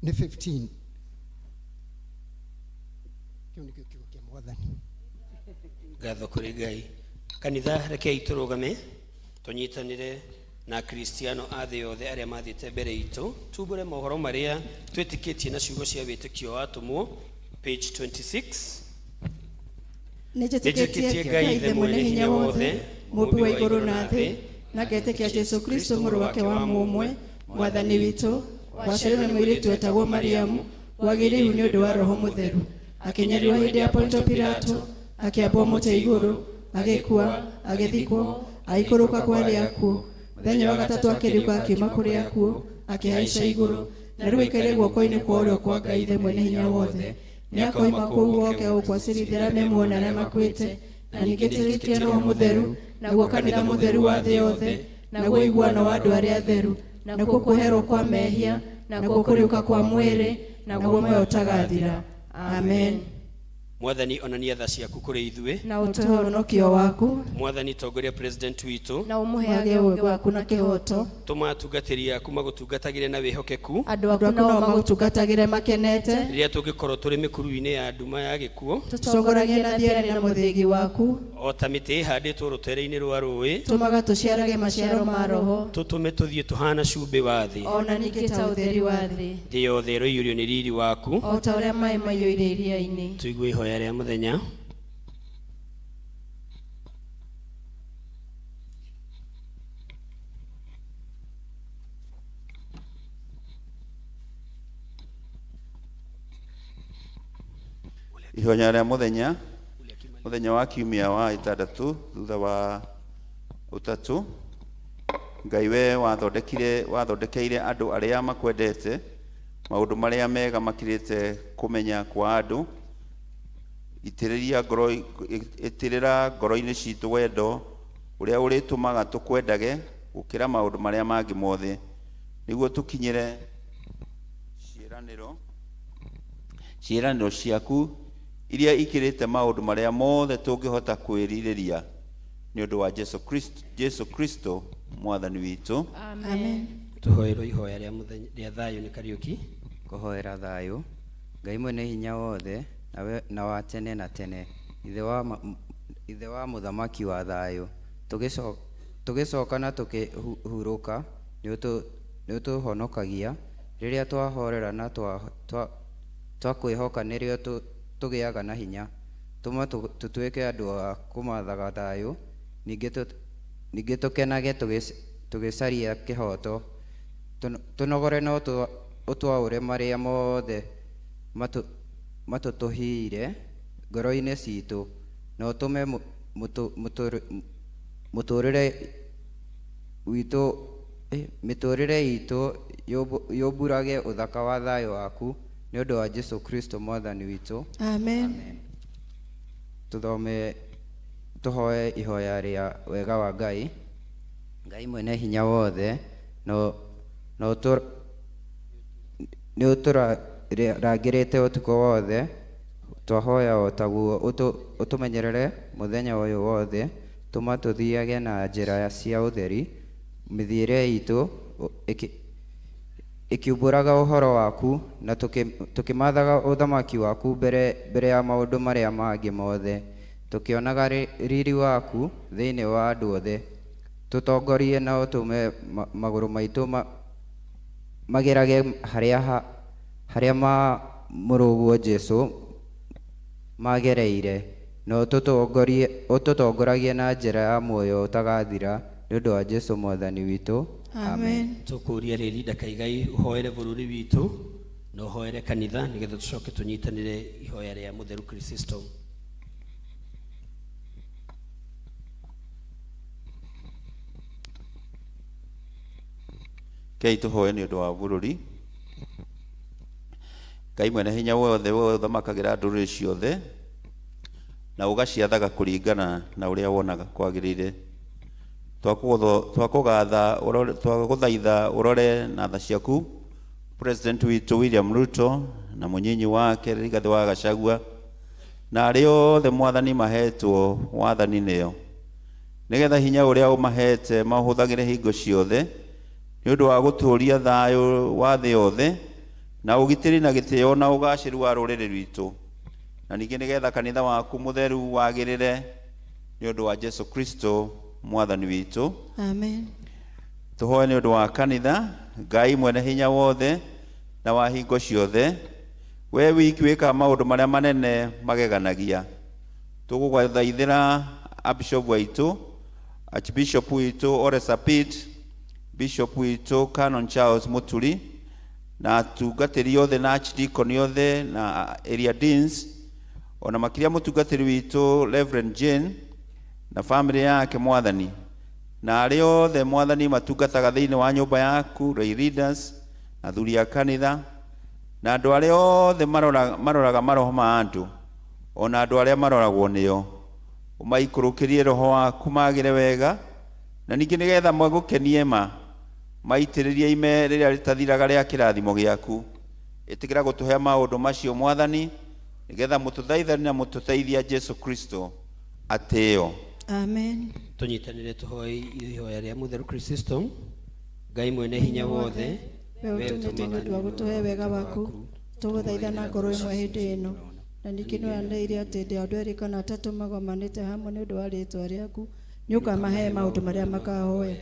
nĩ 15. Kĩu nĩkĩo kiugo kĩa mwathani. Ngatho kũrĩ Ngai. Kanitha, rekei tũrũgame tũnyitanĩre na Kristiano a thĩ yothe arĩa mathiĩte mbere itũ, tumbũre mohoro marĩa twĩtĩkĩtie na ciugo cia wĩtĩkio wa atũmwo, page 26. Nĩ njĩtĩkĩtie Ngai Ithe mwene hinya wothe, mũmbi wa igũrũ na thĩ, na ngetĩkia Jesu Kristo mũrũ wake wa mũmwe, mwathani witũ, waciarirwo nĩ mũirĩtu wetagwo Mariamu, wagĩire ihu nĩ ũndũ wa Roho Mũtheru, akĩnyarirwo hĩndĩ ya Ponto Pilato, akĩambwo mũtĩ igũrũ, agĩkua, agĩthikwo, agĩikũrũka kwa arĩa akuũ, mũthenya wa gatatũ akĩriũka akiuma kũrĩ akuũ, akĩhaica igũrũ, na rĩu aikaire guoko-inĩ kwa ũrĩo kwa Ngai Ithe mwene hinya wothe. Nĩakoima kũu oke gũkwacĩrithia arĩa me muoyo na arĩa makuĩte, na ningĩ tĩrĩtie Roho Mũtheru, naguo kanitha mũtheru wa thĩ yothe, naguo ũiguano wa andũ arĩa atheru, nakuo kũherwo kwa mehia, nakuo kũriũka kwa mwĩrĩ, naguo muoyo ũtagathira. Amen. Mwathani, onania tha ciaku kũrĩ ithuĩ, na ũtũhe ũhonokio waku. Mwathani, tongoria president witũ, na ũmũheage ũũgĩ waku na kĩhooto. Tũma atungatĩri aku magũtungatagĩre na wĩhokeku, andũ aku nao magũtungatagĩre makenete. Rĩrĩa tũngĩkorwo tũrĩ mĩkuru-inĩ ya nduma ya gĩkuũ, tũtongoragie na thiarĩ na mũthĩgi waku, o ta mĩtĩ ĩhandĩtwo rũtere-inĩ rwa rũĩ, tũmaga tũciarage maciaro ma Roho, tũtũme tũthiĩ tũhana cumbĩ wa thĩ, ona ningĩ ta ũtheri wa thĩ. Thĩ yothe ĩroiyũrio nĩ riri waku, o ta ũrĩa maĩ maiyũire iria-inĩ. Tũigue ihoya rĩa mũthenya. Ihoya rĩa mũthenya, mũthenya wa kiumia wa ĩtandatũ thutha wa ũtatũ. Ngai we wathondekeire andũ arĩa makwendete maũndũ marĩa mega makĩrĩte kũmenya kwa andũ. Itĩrĩra ngoro-inĩ citũ wendo ũrĩa ũrĩtũmaga tũkwendage gũkĩra maũndũ marĩa mangĩ mothe, nĩguo tũkinyĩre ciĩranĩro ciaku iria ikĩrĩte maũndũ marĩa mothe tũngĩhota kwĩrirĩria, nĩ ũndũ wa Jesu Kristo mwathani witũ. Amen. Tũhoerwo ihoya rĩa mũthenya rĩa thayũ nĩ Kariũki. Kũhoera thayũ. Ngai mwene hinya wothe na na wa tene na tene, Ithe wa mũthamaki wa thayũ. Tũgĩcoka na tũkĩhurũka, nĩũtũhonokagia. Rĩrĩa twahorera na twakwĩhoka, nĩrĩo tũgĩaga na hinya. Tũma tũtuĩke andũ a kũmathaga thayũ, ningĩ tũkenage tũgĩcaria kĩhooto. Tũnogore na ũtwaũre marĩa mothe matũtũhĩire ngoro-inĩ ciitũ, na ũtũme mũtũũrĩre witũ mĩtũũrĩre itũ yũmbũrage ũthaka wa thayũ waku, nĩ ũndũ wa Jesu Kristo Mwathani witũ. Amen. Tũthome tũhoe ihoya rĩa wega wa Ngai. Ngai mwene hinya wothe, no nĩ ũtũrangĩrĩte ũtukũ wothe. Twahoya o taguo ũtũmenyerere mũthenya ũyũ wothe. Tũma tũthiage na njĩra cia ũtheri, mĩthiĩre itũ ĩkiumbũraga ũhoro waku, na tũkĩmathaga ũthamaki waku mbere ya maũndũ marĩa mangĩ mothe, tũkĩonaga riri waku thĩinĩ wa andũ othe. Tũtongorie na ũtũme magũrũ maitũ magerage harĩa ma mũrũguo Jesu magereire, na ũtũtongoragie na njĩra ya muoyo ũtagathira, nĩ ũndũ wa Jesu Mwathani witũ. Amen. Tũkũria rĩri Ndakaigai ũhoere bũrũri witũ na ũhoere kanitha, nĩgetha tũcoke tũnyitanĩre ihoya rĩa mũtheru Chrysostom. Kei tũhoe nĩ ũndũ wa bũrũri. Ngai mwene hinya wothe, we ũthamakagĩra ndũrĩrĩ ciothe na ũgaciathaga kũringana na ũrĩa wonaga kwagĩrĩire. Twagũthaitha ũrore na tha ciaku President witũ William Ruto na mũnyinyi wake Rigathĩ wa Gachagua na arĩa othe Mwathani mahetwo wathani nĩo, nĩgetha hinya ũrĩa ũmahete maũhũthagĩre hingo ciothe nĩ ũndũ wa gũtũũria thayũ wa thĩ yothe na ũgitĩri na gĩtĩo na ũgacĩru wa rũrĩrĩ rwitũ, na ningĩ nĩgetha kanitha waku mũtheru wagĩrĩre nĩ ũndũ wa Jesu Kristo Mwathani witũ. Amen. Tũhoe nĩ ũndũ wa kanitha. Ngai mwene hinya wothe na wa hingo ciothe, we wiki wĩkaga maũndũ marĩa manene mageganagia. Tũgũgũthaithĩra Bishop witũ, Archbishop witũ Ole Sapit, Bishop witũ Canon Charles Muturi, na atungatĩri othe na archdeacon othe na area deans, ona makĩria mũtungatĩri witũ Reverend Jane na family yake Mwathani, na arĩa othe Mwathani matungataga thĩinĩ wa nyũmba yaku, lay leaders, athuri a kanitha, na andũ arĩa othe maroraga maroho ma andũ, ona andũ arĩa maroragwo nĩo, ũmaikũrũkĩrie roho waku magĩre wega, na ningĩ nĩgetha magũkenie ma maitĩrĩrie ime rĩrĩa rĩtathiraga rĩa kĩrathimo gĩaku. Ĩtĩkĩra gũtũhe maũndũ macio Mwathani, nĩgetha mũtũthaithani na mũtũteithia Jesu Kristo atĩo. Amen. Tũnyitanĩre tũhoe ihoya rĩa mũtheru Chrysostom. Ngai mwene hinya wothe, we ũtũmĩte nĩ ũndũ wa gũtũhe wega waku, tũgũthaitha na ngoro ĩmwe hĩndĩ ĩno, na ningĩ nĩwanĩire atĩ hĩndĩ ya andũ erĩ kana atatũ magomanĩte hamwe nĩ ũndũ wa rĩĩtwa rĩaku, nĩũkamahe maũndũ marĩa makahoya.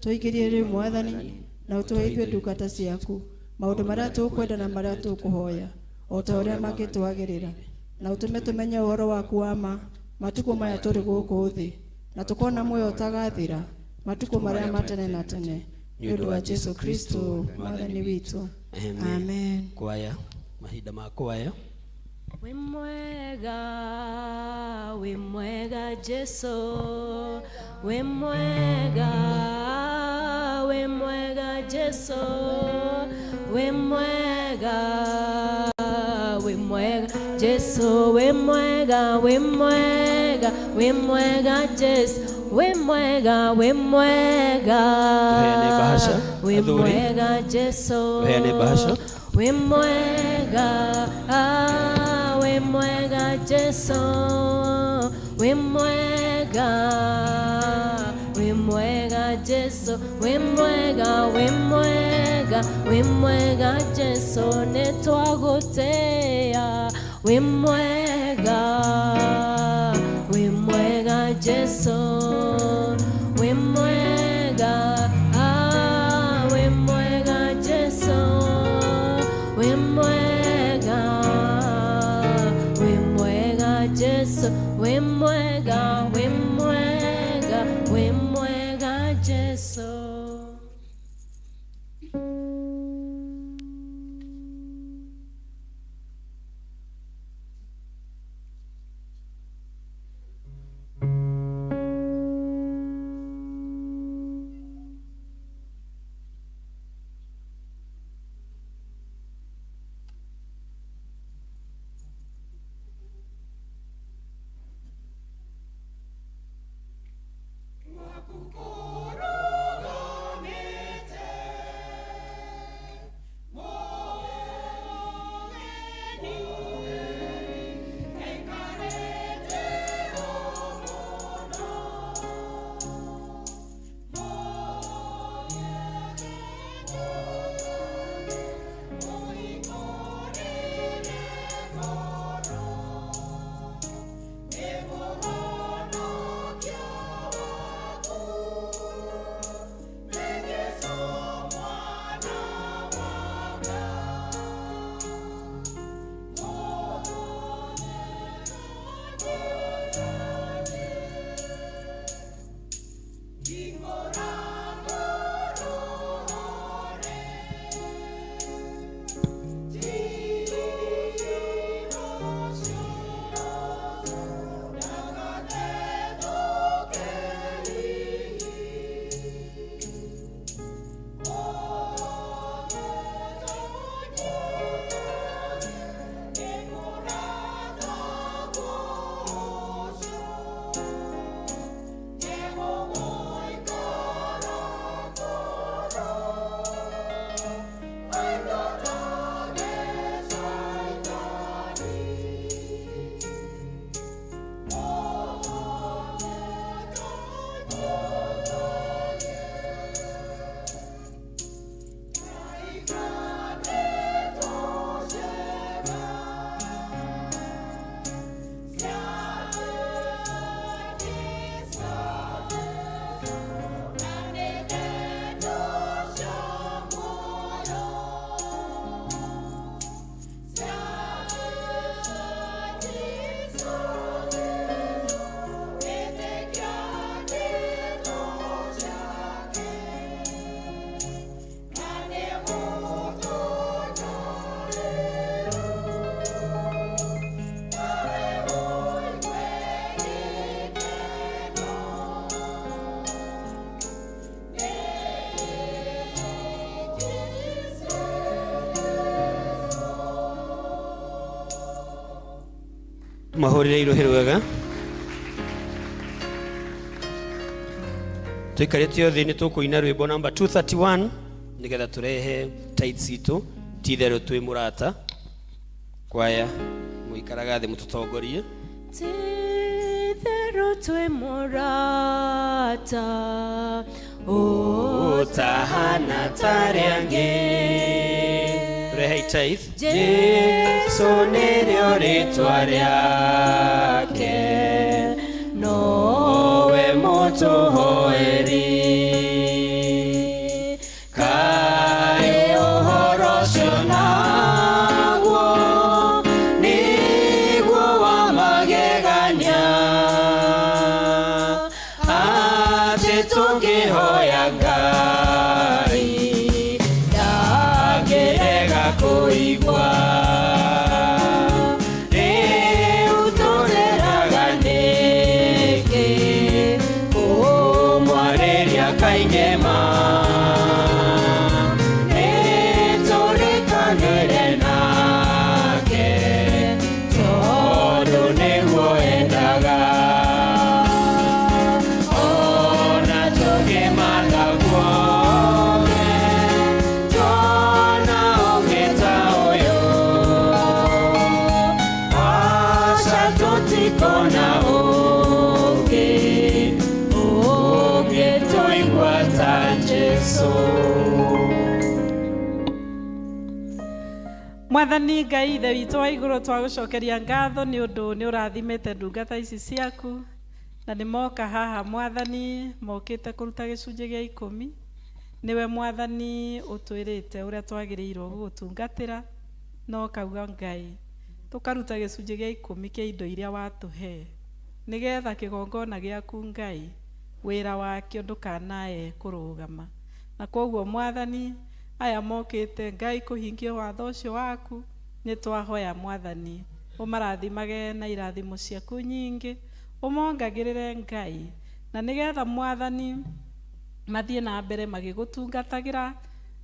Tũingĩrie rĩu Mwathani, na ũtũhe ithuĩ ndungata ciaku maũndũ marĩa tũkwenda na marĩa tũkũhoya, o ta ũrĩa mangĩtwagĩrĩra, na ũtũme tũmenye ũhoro waku wa ma matukũ maya tũrĩ gũkũ thĩ, na tũkona muoyo ũtagathira matukũ marĩa ma tene na tene, nĩ ũndũ wa Jesu Kristo Mwathani witũ. Amen. Kwaya, mahinda ma kwaya. Wĩ mwega Jesu, wĩ mwega Jesu, wĩ mwega Jesu, wĩ mwega, wĩ mwega, wĩ mwega Jesu, wĩ mwega, wĩ mwega, Tuheane bahasha, wĩ athuri. mwega Jesu, Tuheane bahasha. wĩ mwega, wĩ mwega Jesu, wĩ mwega, wĩ mwega Jesu, wĩ mwega, wĩ mwega, wĩ mwega Jesu, nĩtwagũtĩa Wĩ mwega, wĩ mwega Jesu, wĩ mwega, ah, wĩ mwega Jesu, wĩ mwega, wĩ mwega Jesu, wĩ mwega, wĩ mwega, wĩ mwega Jesu. Mahũrĩre iruhĩ rwega. Tũikarĩte othe nĩ tũkũina rwĩmbo namba 231 nĩgetha tũrehe tithes citũ. Ti itherũ twĩ mũrata. Kwaya mũikaraga thĩ mũtũtongorie. Ti-itherũ twĩ mũrata ũtahana tarĩ angĩ. Rehei tithe. Jesu nĩrĩo rĩtwa rĩake, nowe mũtũhoeri. Kaĩ ũhoro ũcio naguo nĩguo wa magegania, atĩ tũngĩhoya Ngai ndangĩrega kũigua. Rĩu tũreraga nĩkĩ? Mwathani Ngai ithe witũ wa igũrũ, twagũcokeria ngatho nĩ ũndũ nĩ ũrathimĩte ndungata ici ciaku, na nĩ moka haha Mwathani, mokĩte kũruta gĩcunjĩ gĩa 10. Nĩwe Mwathani ũtwĩrĩte ũrĩa twagĩrĩirwo gũgũtungatĩra, na ũkauga Ngai tũkaruta gĩcunjĩ gĩa 10 kĩa indo iria watũhe, nĩgetha kĩgongona gĩaku Ngai wĩra wakĩo ndũkanae kũrũgama. Na koguo Mwathani, aya mokĩte Ngai kũhingia watho ũcio waku, nĩ twahoya Mwathani ũmarathimage na irathimo ciaku nyingĩ, ũmongagĩrĩre Ngai, na nĩgetha Mwathani mathiĩ na mbere magĩgũtungatagĩra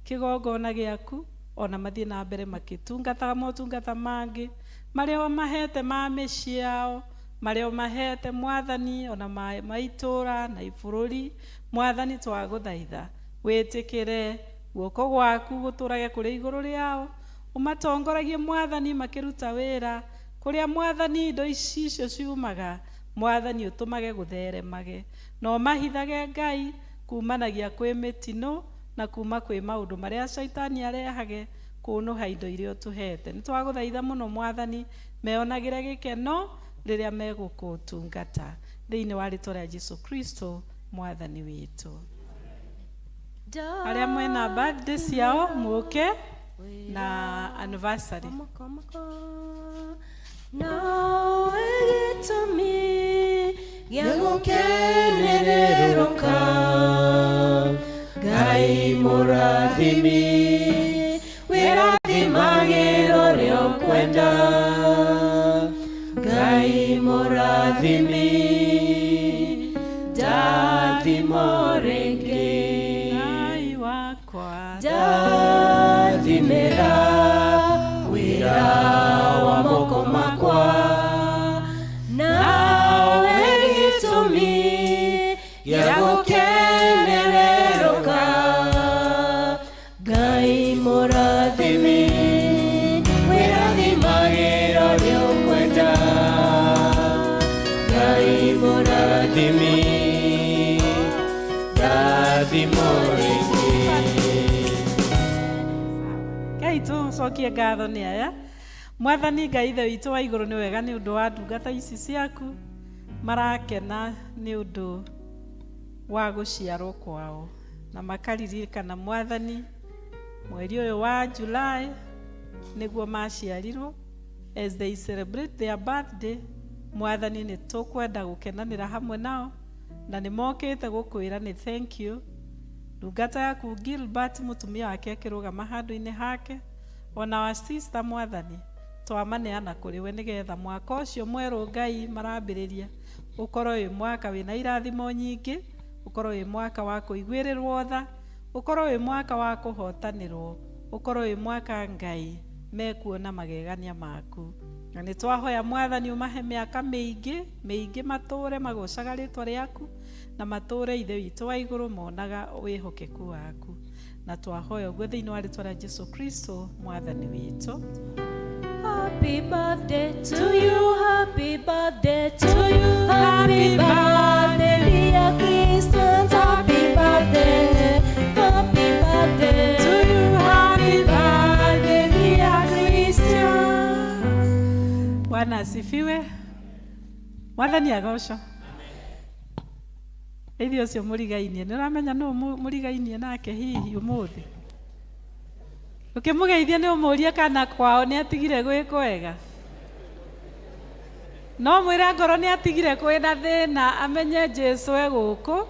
kĩgongona gĩaku, ona mathiĩ na mbere makĩtungataga motungata mangĩ marĩa ũmahete ma mĩciĩ yao, marĩa ũmahete Mwathani, ona ma itũũra na ibũrũri. Mwathani twagũthaitha wĩtĩkĩre guoko gwaku gũtũrage kũrĩ igũrũ rĩao, ũmatongoragie Mwathani makĩruta wĩra kũrĩa Mwathani indo ici icio ciumaga. Mwathani ũtũmage gũtheremage na ũmahithage Ngai kumanagia kwĩ mĩtino na kuma kwĩ maũndũ marĩa caitani arehage kũnũha indo iria ũtũhete. Nĩ twagũthaitha mũno Mwathani meonagĩre gĩkeno rĩrĩa megũkũtungata, thĩinĩ wa rĩtwa rĩa Jesu Kristo Mwathani witũ. Arĩa mwena birthday ciao mũke na anniversary. Nawe gĩtũmi gĩa gũkenererũka, Ngai mũrathimi wĩrathimagĩra ũrĩa ũkwenda, Ngai mũrathimi ndathimo rĩngĩ. Ngai wakwa Ndathimĩra wĩra wa moko makwa, nawe gĩtũmi gĩa gũkenererũka, Ngai mũrathimi wĩrathimagĩra ũrĩa ũkwenda, Ngai mũrathimi ndathimo rĩngĩ. Ngai tũcokie ngatho nĩ aya. Mwathani Ngai ithe witũ wa igũrũ, nĩ wega nĩ ũndũ wa ndungata ici ciaku marakena nĩ ũndũ wa gũciarwo kwao, na makaririkana Mwathani mweri ũyũ wa July nĩguo maciarirwo. As they celebrate their birthday, Mwathani nĩ tũkwenda gũkenanĩra hamwe nao, na nĩ mokĩte gũkwĩra nĩ thank you. Ndungata yaku Gilbert mũtumia wake akĩrũgama handũ-inĩ hake, ona wa sister Mwathani twamaneana kũrĩ we, nĩgetha mwaka ũcio mwerũ Ngai marambĩrĩria ũkorwo wĩ mwaka wĩna irathimo nyingĩ, ũkorwo wĩ mwaka wa kũiguĩrĩrwo tha, ũkorwo wĩ mwaka wa kũhotanĩrwo, ũkorwo wĩ mwaka Ngai mekuona magegania maku. Na nĩ twahoya Mwathani ũmahe mĩaka mĩingĩ mĩingĩ, matũre magocaga rĩtwa rĩaku, na matũre ithe witũ wa igũrũ monaga wĩhokeku waku. Na twahoya ũguo thĩinĩ wa rĩtwa rĩa Jesu Kristo Mwathani witũ. Happy birthday to you, happy birthday to you, happy birthday dear Christians, happy birthday to you, happy birthday dear Christians. Bwana asifiwe. Mwathani agocwo. Ithuĩ ũcio mũrigainie, nĩ ũramenya nũ mũrigainie nake hihi ũmũthĩ? Ũkĩmũgeithia nĩ ũmũrie kana kwao nĩ atigire gwĩ kwega. No mwĩre ngoro nĩ atigire kwĩna thĩna, amenye Jesu e gũkũ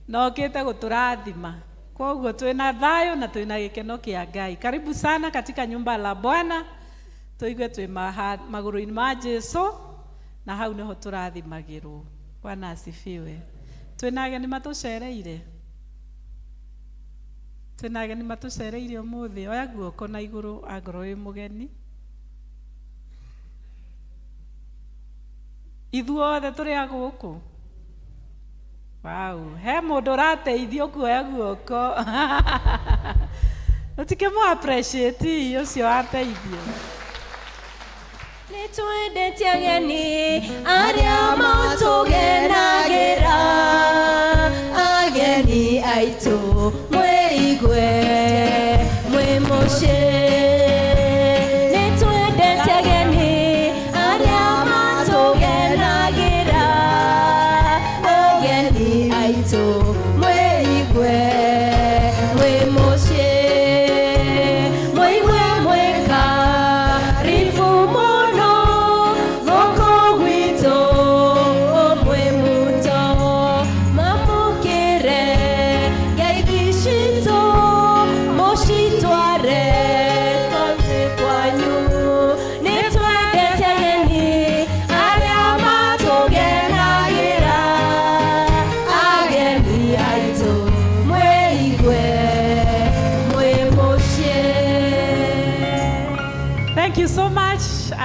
na okĩte gũtũrathima. Koguo twĩna thayũ na twĩna gĩkeno kĩa Ngai. Karibu sana katika nyumba la Bwana, tũigue twĩ magũrũ-inĩ ma Jesu, na hau nĩho tũrathimagĩrwo. Bwana asifiwe. Twĩna ageni matũcereire, twĩna ageni matũcereire ũmũthĩ. Oya guoko na igũrũ angorwo wĩ mũgeni. Ithuothe tũrĩ a gũkũ. Wow, he mũndũ ũrateithio kuoya guoko. Ũtikĩmũ appreciate ũcio wateithio. Nĩ twendete ageni arĩa matũgenagĩra, ageni aitũ mwĩigue mwĩ mũciĩ.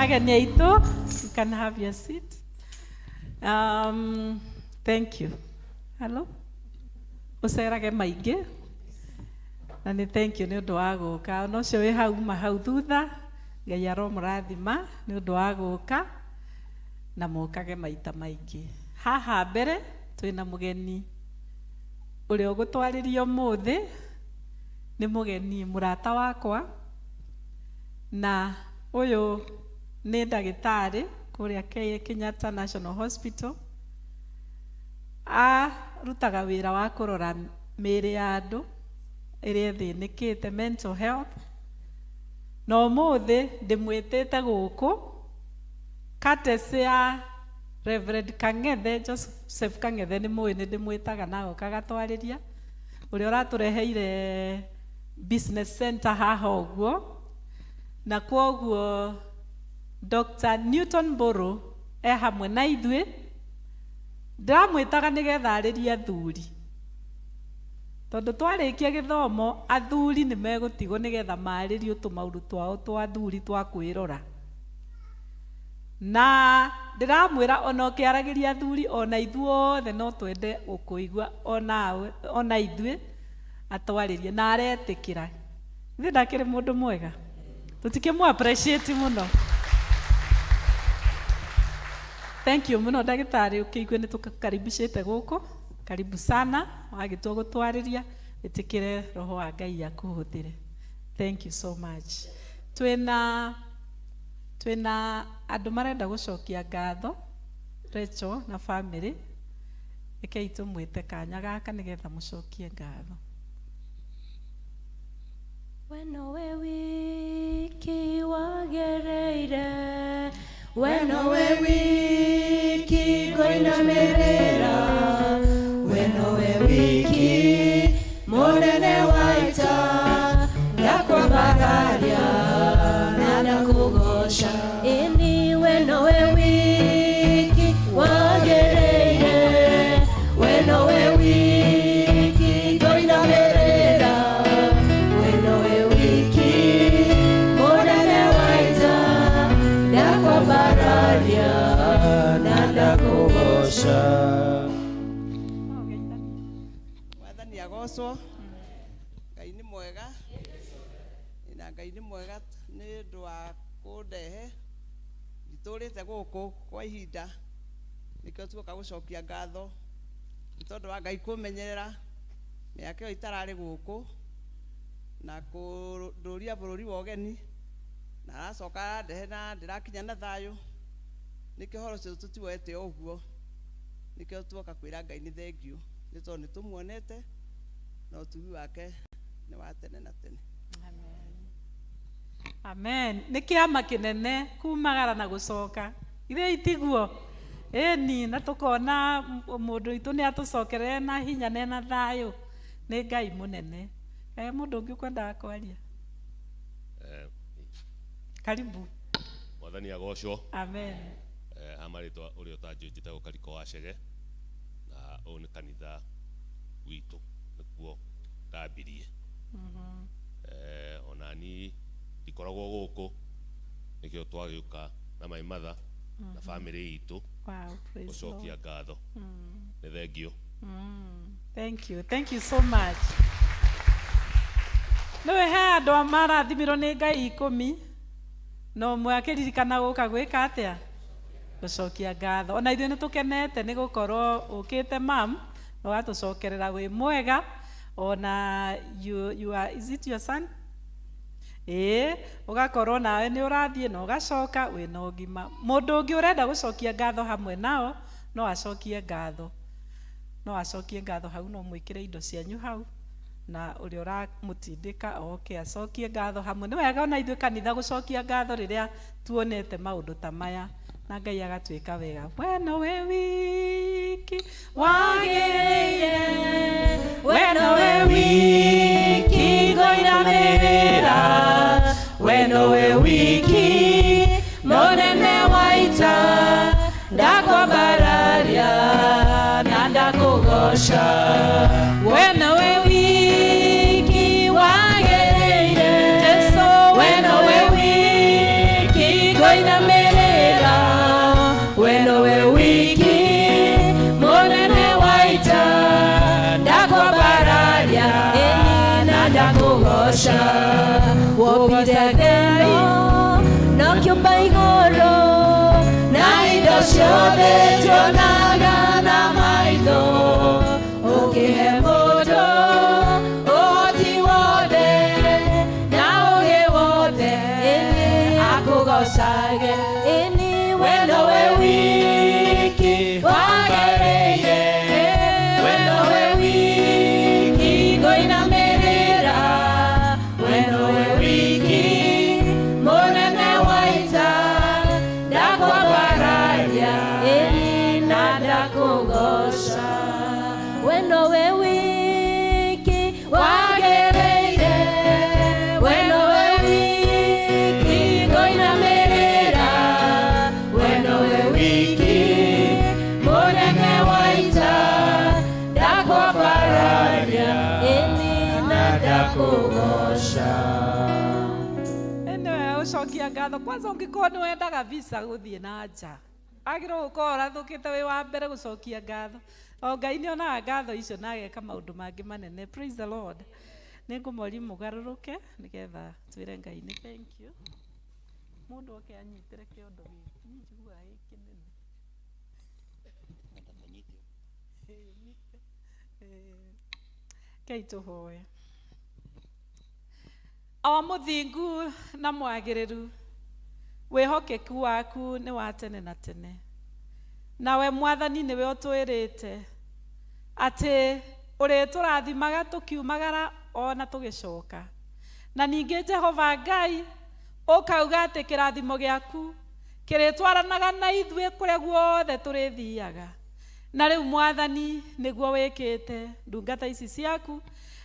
Ageni aitũ, you can have your seat. Thank you. Hello. Ũcerage maingĩ na nĩ thank you nĩ ũndũ wa gũka. Ona ũcio wĩ hau uma hau thutha, Ngai aromũrathima nĩ ũndũ wa gũka na mũkage maita maingĩ. Haha mbere twĩna mũgeni ũrĩa ũgũtwarĩria ũmũthĩ, nĩ mũgeni mũrata wakwa, na ũyũ nĩ ndagĩtarĩ kũrĩa Kenyatta National Hospital. Arutaga wĩra wa kũrora mĩĩrĩ ya andũ ĩrĩa ĩthĩnĩkĩte, mental health. Na ũmũthĩ ndĩmwĩtĩte gũkũ courtesy ya Reverend Kang'ethe, Joseph Kang'ethe, nĩ mũĩ nĩ ndĩmwĩtaga na agoka agatwarĩria, ũrĩa ũratũreheire business center haha ũguo. Na kwoguo Dr. Newton Mburu e hamwe na ithuĩ. Ndĩramwĩtaga nĩgetha arĩrie athuri, tondũ twarĩkia gĩthomo athuri nĩ megũtigwo nĩgetha marĩrio tũmaũndũ twao twa athuri twa kwĩrora. Na ndĩramwĩra ona ũkĩaragĩria athuri, ona ithuothe no twende gũkũigua onawe, ona ithuĩ atwarĩrie, na aretĩkĩra. Ithuĩ ndakĩrĩ mũndũ mwega, tũtikĩmũ appreciate mũno. Thank you mũno ndagĩtarĩ, ũkĩigue nĩ tũkaribicĩte gũkũ. Karibu sana, wagĩtua gũtwarĩria, ĩtĩkĩre roho wa Ngai akũhũthĩre. Thank you so much. Twĩna andũ marenda gũcokia ngatho, Rachel na family. Rekei tũmwĩte kanya gaka nĩgetha mũcokie ngatho. We nowe wiki wagereire, we nowe wiki ngũinamĩrĩra, we nowe wiki mũnene wa ita, ndakwambararia na ndakũgoca. Ĩni we nowe wiki wagereire, we nowe wiki ngũinamĩrĩra, we nowe wiki mũnene wa ita, ndakwambararia na ndakũgoca. Mwathani agocwo. Ngai nĩ mwega, na Ngai nĩ mwega nĩ ũndũ wa kũndehe. Nditũrĩte gũkũ kwa ihinda, nĩkĩo tuoka gũcokia ngatho nĩ tondũ wa Ngai kũmenyerera mĩaka ĩyo itararĩ gũkũ na kũndũria bũrũri wa ũgeni, na aracoka arandehe na ndĩrakinya na thayũ. Nĩkĩo ũhoro ũcio tũtiwoete o ũguo, nĩkĩo tuoka kwĩra Ngai nĩ thengiũ, nĩ tondũ nĩ tũmuonete na ũtugi wake nĩ wa tene na tene. Amen. Nĩ kĩama kĩnene kumagara na gũcoka, ithe itiguo ĩni, na tũkona mũndũ witũ nĩ atũcokerere na hinya na ena thayũ. Nĩ Ngai mũnene. Mũndũ ũngĩ ũkwendaga kwaria? Karibu. Mwathani agocwo. Amen. Ha marĩtwa ũrĩa ũtanjũĩ, njĩtagwo Kariko wa Chege, na ũyũ nĩ kanitha witũ, nĩkuo ndambirie. Ona ni ndikoragwo gũkũ, nĩkĩo twagĩũka na my mother na family itũ Wow, praise gũcokia Lord. ngatho. Nĩ thengiũ. Thank you. Thank you so much. Nĩwe he andũ a marathimirwo nĩ Ngai 10, na ũmwe akĩririkana gũka gwĩka atĩa? Gũcokia ngatho. Ona ithuĩ nĩ tũkenete nĩ gũkorwo ũkĩte mam, na ũgatũcokerera wĩ mwega. Ona you are, is it your son? Ĩĩ, ũgakorwo nawe nĩ ũrathiĩ na ũgacoka wĩna ũgima. Mũndũ ũngĩ ũrenda gũcokia ngatho hamwe nao, no acokie ngatho. No acokie ngatho hau, no mwĩkĩre indo cianyu hau, na ũrĩa ũramũtindĩka oke acokie ngatho hamwe. Nĩ wega ona ithuĩ kanitha gũcokia ngatho rĩrĩa tuonete maũndũ ta maya, na Ngai agatuĩka wega. We nowe wiki wagĩrĩire, we nowe wiki ngũinamĩrĩra, we nowe wiki mũnene wa ita, ndakwambararia na ndakũgoca. We nowe wiki wagĩrĩire, Jesũ, we nowe wiki ngũinamĩrĩra. Ciothe tuonaga na maitho ũkĩhe mũndũ ũhoti wothe na ũgĩ wothe akũgocage ĩni we nowe wiki wagĩrĩire we nowe wiki ngũinamĩrĩra we nowe wiki mũnene wa ita ndakwambararia ĩni na ndakũgoca we nowe wiki wagĩrĩire we nowe wiki ngũinamĩrĩra we nowe wiki mũnene wa ita ndakwambararia ĩni na ndakũgoca. Nĩwe ũcokia ngatho kwanza ũngĩkorwo nĩ wendaga visa gũthiĩ na nja wagĩrĩirwo gũkorwo ũrathũkĩte wĩ wa mbere gũcokia ngatho. O Ngai nĩ onaga ngatho icio na ageka maũndũ mangĩ manene. Praise the Lord. Nĩ ngũmoria mũgarũrũke nĩgetha twĩre Ngai nĩ thank you. Mũndũ oke anyitĩre kĩondo gĩkĩ, niĩ njiguaga gĩ kĩnene. Ngai tũhoe. O mũthingu na mwagĩrĩru, wĩhokeku waku nĩ wa tene na tene. Nawe Mwathani nĩwe ũtwĩrĩte atĩ ũrĩtũrathimaga tũkiumagara ona tũgĩcoka. Na ningĩ Jehova Ngai ũkauga atĩ kĩrathimo gĩaku kĩrĩtwaranaga na ithuĩ kũrĩa guothe tũrĩthiaga. Na rĩu Mwathani nĩguo wĩkĩte ndungata ici ciaku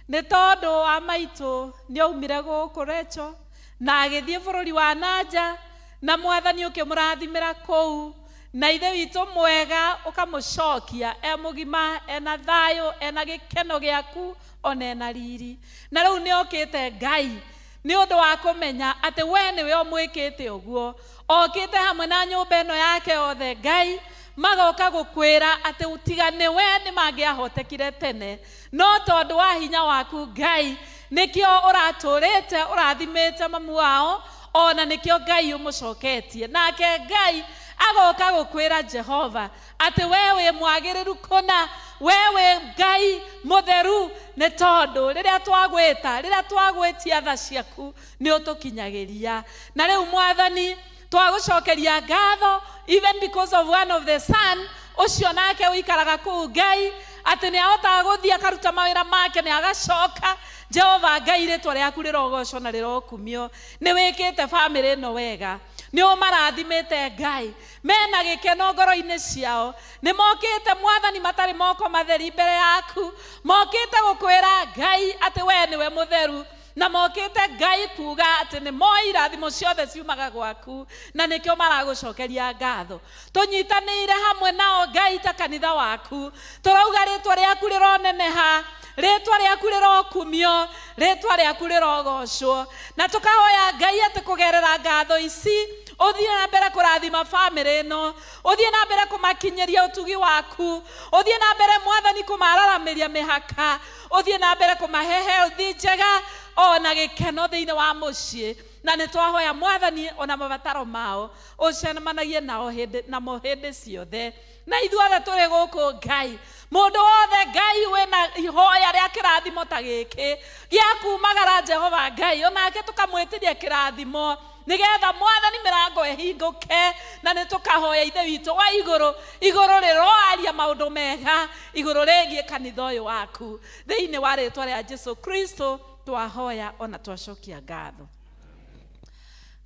nĩ tondũ wa maitũ nĩ aumire gũkũ Recho na agĩthiĩ bũrũri wa nanja na Mwathani ũkĩmũrathimĩra kũu na ithe witũ mwega ũkamũcokia e mũgima ena thayũ ena gĩkeno gĩaku ona ena riri. Na rĩu nĩ okĩte Ngai nĩ ũndũ wa kũmenya atĩ we nĩwe ũmwĩkĩte ũguo, okĩte hamwe na nyũmba ĩno yake yothe Ngai magoka gũkwĩra atĩ tiga nĩwe nĩ mangĩahotekire tene, no tondũ wa hinya waku Ngai nĩkĩo ũratũrĩte ũrathimĩte mamu wao ona nĩkĩo Ngai ũmũcoketie. Nake Ngai agoka gũkwĩra Jehova atĩ we wĩ mwagĩrĩru kũna, we wĩ Ngai mũtheru, nĩ tondũ rĩrĩa twagwĩta, rĩrĩa twagwĩtia tha ciaku nĩ ũtũkinyagĩria. Na rĩu Mwathani twagũcokeria ngatho even because of one of the son ũcio nake ũikaraga kũu Ngai atĩ nĩ ahotaga gũthiĩ akaruta mawĩra make nĩ agacoka. Jehova Ngai rĩtwa rĩaku rĩrogocwo na rĩrokumio. Nĩ wĩkĩte bamĩrĩ ĩno wega, nĩ ũmarathimĩte Ngai, mena gĩkeno ngoro-inĩ ciao, nĩ mokĩte Mwathani matarĩ moko matheri mbere yaku, mokĩte gũkwĩra Ngai atĩ we nĩwe mũtheru, na mokĩte Ngai kuga atĩ nĩ moĩ irathimo ciothe ciumaga gwaku na nĩkĩo maragũcokeria ngatho. Tũnyitanĩire hamwe nao Ngai ta kanitha waku, tũrauga rĩtwa rĩaku rĩroneneha, rĩtwa rĩaku rĩrokumio, rĩtwa rĩaku rĩrogocwo, na tũkahoya Ngai atĩ kũgerera ngatho ici ũthiĩ na mbere kũrathima bamĩrĩ ĩno, ũthiĩ na mbere kũmakinyĩria ũtugi waku, ũthiĩ na mbere Mwathani kũmararamĩria mĩhaka, ũthiĩ na mbere kũmahe health njega ona gĩkeno thĩinĩ wa mũciĩ. Na nĩ twahoya Mwathani ona mabataro mao ũcemanagie nao hĩndĩ namo hĩndĩ ciothe. Na ithuothe tũrĩ gũkũ Ngai, mũndũ wothe Ngai wĩna ihoya rĩa kĩrathimo ta gĩkĩ gĩa kumagara Jehova Ngai, onake tũkamwĩtĩria kĩrathimo nĩgetha Mwathani mĩrango ĩhingũke, na nĩ tũkahoya ithe witũ wa igũrũ, igũrũ rĩroaria maũndũ mega igũrũ rĩgiĩ kanitha ũyũ waku. Thĩinĩ wa rĩtwa rĩa Jesu Kristo twahoya ona twacokia ngatho.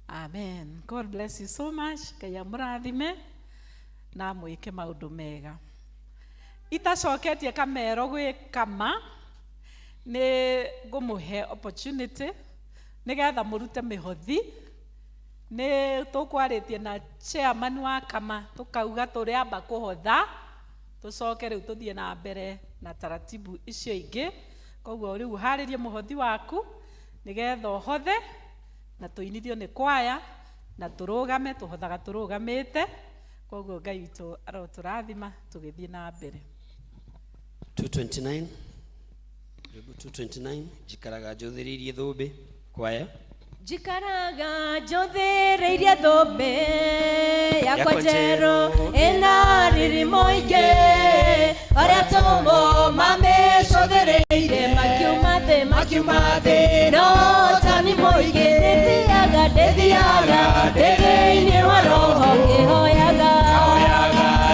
Amen. God bless you so much. Ngai amũrathime na amwĩke maũndũ mega. Itacoketie kamero gwĩ kama nĩ ngũmũhe opportunity nĩgetha mũrute mĩhothi. Nĩ tũkwarĩtie na chairman wa kama tũkauga tũrĩamba kũhotha tũcoke rĩu tũthiĩ na mbere na taratibu icio ingĩ. Koguo rĩu ũharĩrie mũhothi waku nĩgetha ũhothe na tũinithio nĩ kwaya na tũrũgame, tũhothaga tũrũgamĩte. Koguo Ngai witũ arotũrathima tũgĩthiĩ na mbere. 229 rwĩmbo 229 njikaraga njũthĩrĩirie thũmbĩ kwaya. Njikaraga njũthĩrĩirie thũmbĩ yakwa njerũ ĩna riri mũingĩ arĩa tũmũ mamĩcũthĩrĩire makiuma thĩ makiuma thĩ no tani mũingĩ ndĩthiaga ndĩthiaga ndĩ thĩinĩ wa roho ngĩhoyaga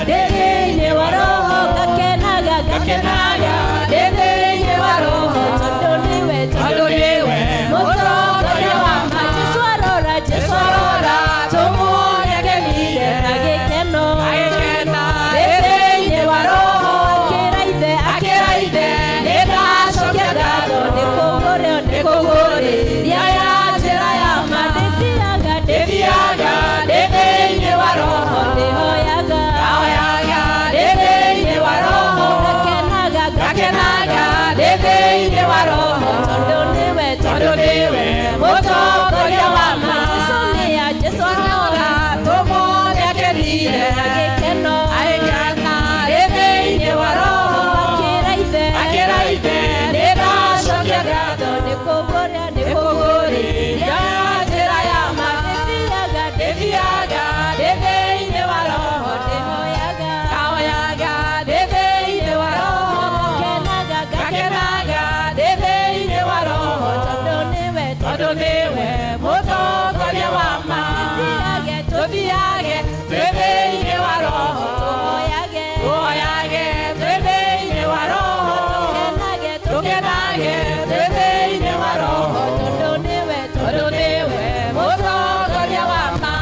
ndĩ thĩinĩ wa roho ngakenaga ngakenaga ndĩ thĩinĩ wa roho tondũ nĩwe tondũ nĩwe mũtongoria wa ma Jesũ arora Jesũ arora tũmuone akenire na gĩkeno ndĩ thĩinĩ wa roho akĩra ithe akĩra ithe nĩndacokia ngatho nĩkũgũrĩo nĩkũgũrĩria ya njĩra ya ma ndĩthiaga ndĩthiaga ndĩ thĩinĩ wa roho ndĩhoyaga ndĩ thĩinĩ wa roho ngakenaga ngakenaga ndĩ thĩinĩ wa roho tondũ nĩwe tondũ nĩwe mũtongoria wa ma Jesũ nĩa Jesũ arora tũmuone akenire na gĩkeno ndĩ thĩinĩ wa roho akĩra ithe akĩra ithe nĩndacokia ngatho nĩkũgũrĩa nĩkũgũrĩria njĩra ya ma ndĩthiaga ndĩthiaga ndĩ thĩinĩ wa roho ndĩhoyaga ngahoyaga ndĩ thĩinĩ wa roho ngakenaga ngakenaga ndĩ thĩinĩ wa roho tondũ nĩwe tondũ nĩwe mũtongoria wa ma tũthiage tũthiage twĩ thĩinĩ wa roho tũhoyage tũhoyage twĩ thĩinĩ wa roho tũkenage tũkenage twĩ thĩinĩ wa roho tondũ nĩwe tondũ nĩwe mũtongoria wa ma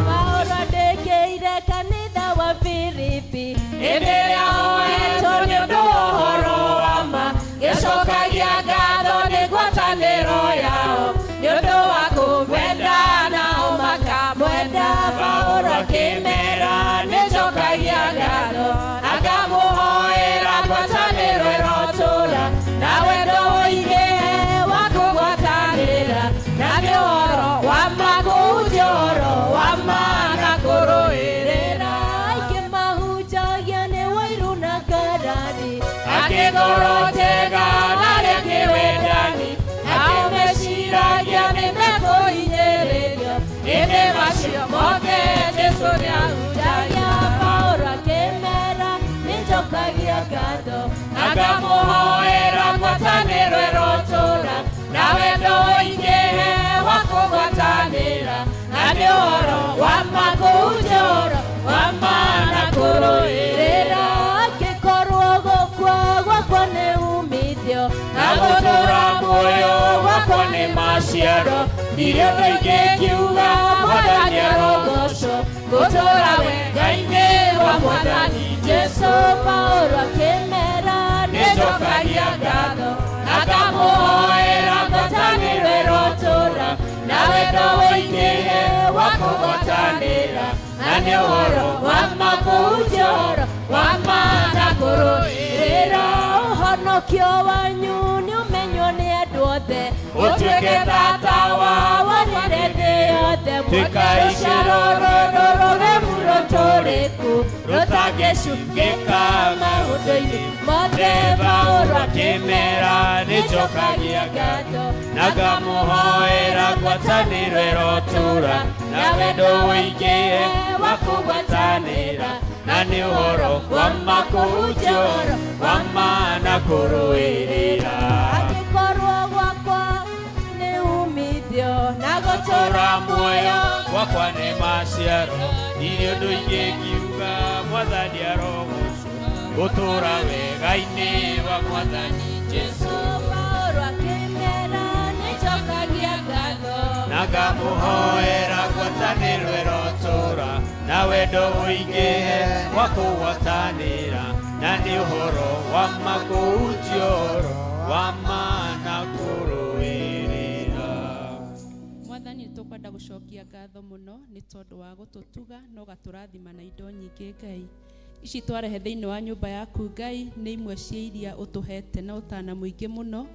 Paulo andĩkĩire kanitha wa Filipi hĩndĩ ĩrĩa oetwo nĩ ũndũ wa ũhoro wa ma gĩcokagia ngatho nĩ ngwatanĩro yao nĩ ũndũ wa kũmwenda nao makamwenda Paulo akĩmera nĩnjokagia ngatho akamũhoera ngwatanĩro ĩrotũra na wendo ũingĩhe wa kũgwatanĩra na nĩ ũhoro wa ma kũhunjia ũhoro wa ma na kũrũĩrĩra aingĩ mahunjagia nĩ wairu na ngarari angĩ ngoro njega na arĩa angĩ wendani nao meciragia nĩ mekũhinyĩrĩrio ĩndĩ macio mothe Jesũ nĩahunjagia Paulo akĩmera nĩnjokagia ngatho akamũhoera ngwatanĩro ĩrotũra na wendo ũingĩhe wa kũgwatanĩra na nĩ ũhoro wa ma kũhunjia ũhoro wa ma na kũrũĩrĩra angĩkorwo gũkua gwakwa nĩ umithio na gũtũũra muoyo gwakwa nĩ maciaro ndirĩ ũndũ ingĩkiuga mwathani arogocwo gũtũũra wega-inĩ wa mwathani Jesũ Paulo akĩmera nĩnjokagia ngatho akamũhoera ngwatanĩro ĩrotũra na wendo ũingĩhe wa kũgwatanĩra na nĩ ũhoro wa ma kũhunjia ũhoro wa ma na kũrũĩrĩra ũhonokio wanyu nĩũmenywo nĩ andũ othe ũtuĩke tata wa warĩre thĩ yothe Tuĩka rũciaro rũrũ rũremu rũtũrĩku rũtangĩcungĩka maũndũ-inĩ mothe Paulo akĩmera nĩnjokagia ngatho na ngamũhoera ngwatanĩro ĩrotũra na wendo ũingĩhe wa kũgwatanĩra na nĩ ũhoro wa ma kũhunjia ũhoro wa ma na kũrũĩrĩra angĩkorwo gwakwa nĩ umithio na gũtũũra gũtũũra muoyo gwakwa nĩ maciaro ndirĩ ũndũ ingĩkiuga mwathani arogocwo gũtũũra wega-inĩ wa mwathani Jesũ Paulo akĩmera nĩnjokagia ngatho na ngamũhoera ngwatanĩro ĩrotũra na wendo ũingĩhe wa kũgwatanĩra na nĩ ũhoro wa ma kũhunjia ũhoro wa ma na kũrũĩrĩra mwathani nĩ tũkwenda gũcokia ngatho mũno nĩ tondũ wa gũtũtuga na ũgatũrathima na indo nyingĩ Ngai ici twarehe thĩinĩ wa nyũmba yaku Ngai nĩ imwe cia iria ũtũhete na ũtana mũingĩ mũno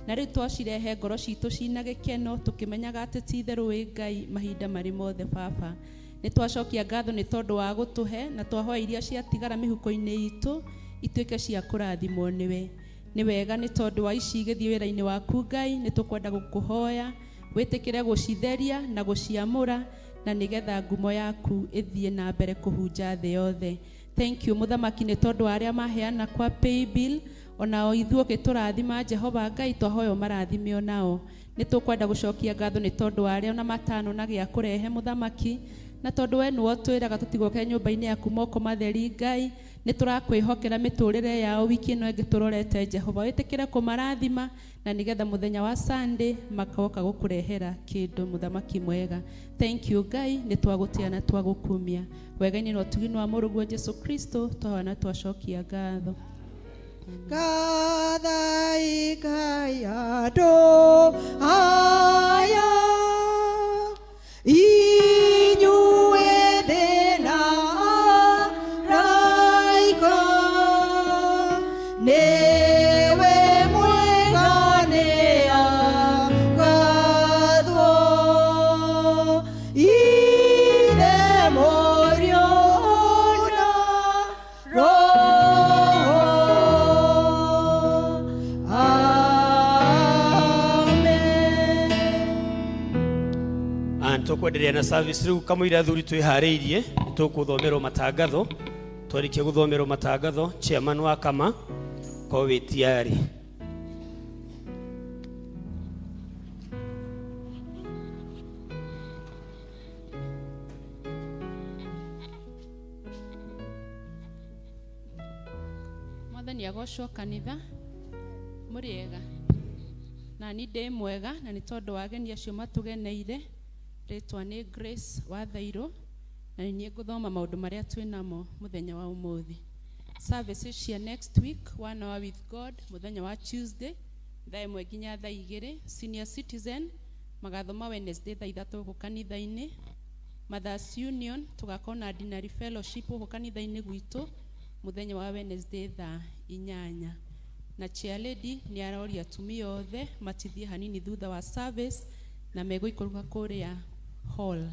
na rĩu twacirehe ngoro citũ cina gĩkeno tũkĩmenyaga atĩ ti itherũ wĩ Ngai mahinda marĩ mothe baba nĩ twacokia ngatho nĩ tondũ wa gũtũhe na twahoya iria ciatigara mĩhuko-inĩ itũ ituĩke cia kũrathimwo nĩwe nĩ wega nĩ tondũ wa ici igĩthiĩ wĩra-inĩ waku Ngai nĩ tũkwenda gũkũhoya Wĩtĩkĩre gũcitheria na gũciamũra na nĩgetha ngumo yaku ĩthiĩ na mbere kũhunja thĩ yothe. Thank you mũthamaki nĩ tondũ wa arĩa maheana kwa paybill, onao ithuĩ ũgĩtũrathima Jehova Ngai, twahoya ũmarathime onao. Nĩ tũkwenda gũcokia ngatho nĩ tondũ wa arĩa ona matano na gĩa kũrehe mũthamaki, na tondũ we nĩwe ũtwĩraga tũtigoke nyũmba-inĩ yaku moko matheri Ngai, nĩ tũrakwĩhokera mĩtũrĩre yao wiki ĩno ĩngĩ tũrorete Jehova. Wĩtĩkĩre kũmarathima na nĩgetha mũthenya wa Sunday makoka gũkũrehera kĩndũ mũthamaki mwega. Thank you Ngai, nĩ twagũtĩa na twagũkumia. Wega-inĩ na ũtugi wa mũrũguo Jesu Kristo twahoya na twacokia ngatho. Gathai Ngai andũ aya, inyuĩ thĩ na araika, nĩwe mwega nĩagathwo, Ithe, Mũriũ na Roho. Amen. Tũkwenderea na service rĩu kamũira athuri twĩharĩirie nĩ tũkũthomerwo matangatho. Twarĩkia gũthomerwo matangatho, chairman wa kama korwo wĩ tayari. Mwathani agocwo. Kanitha mũrĩega? Na ni ndĩ mwega, na nĩ tondũ wa ageni acio matũgeneire. Rĩtwa nĩ Grace Wathairũ, na nĩ niĩ ngũthoma maũndũ marĩa twĩ namo mũthenya wa ũmũthĩ. Services cia next week: One Hour with God mũthenya wa Tuesday thaa 1 nginya thaa 2. Senior citizen magathoma Wednesday thaa 3 gũkũ kanitha-inĩ. Mothers Union tũgakorwo na Ordinary Fellowship gũkũ kanitha-inĩ gwitũ mũthenya wa Wednesday thaa 8, na chair lady nĩ aroria atumia othe matithie hanini thutha wa service na megũikũrũka kũrĩa hall.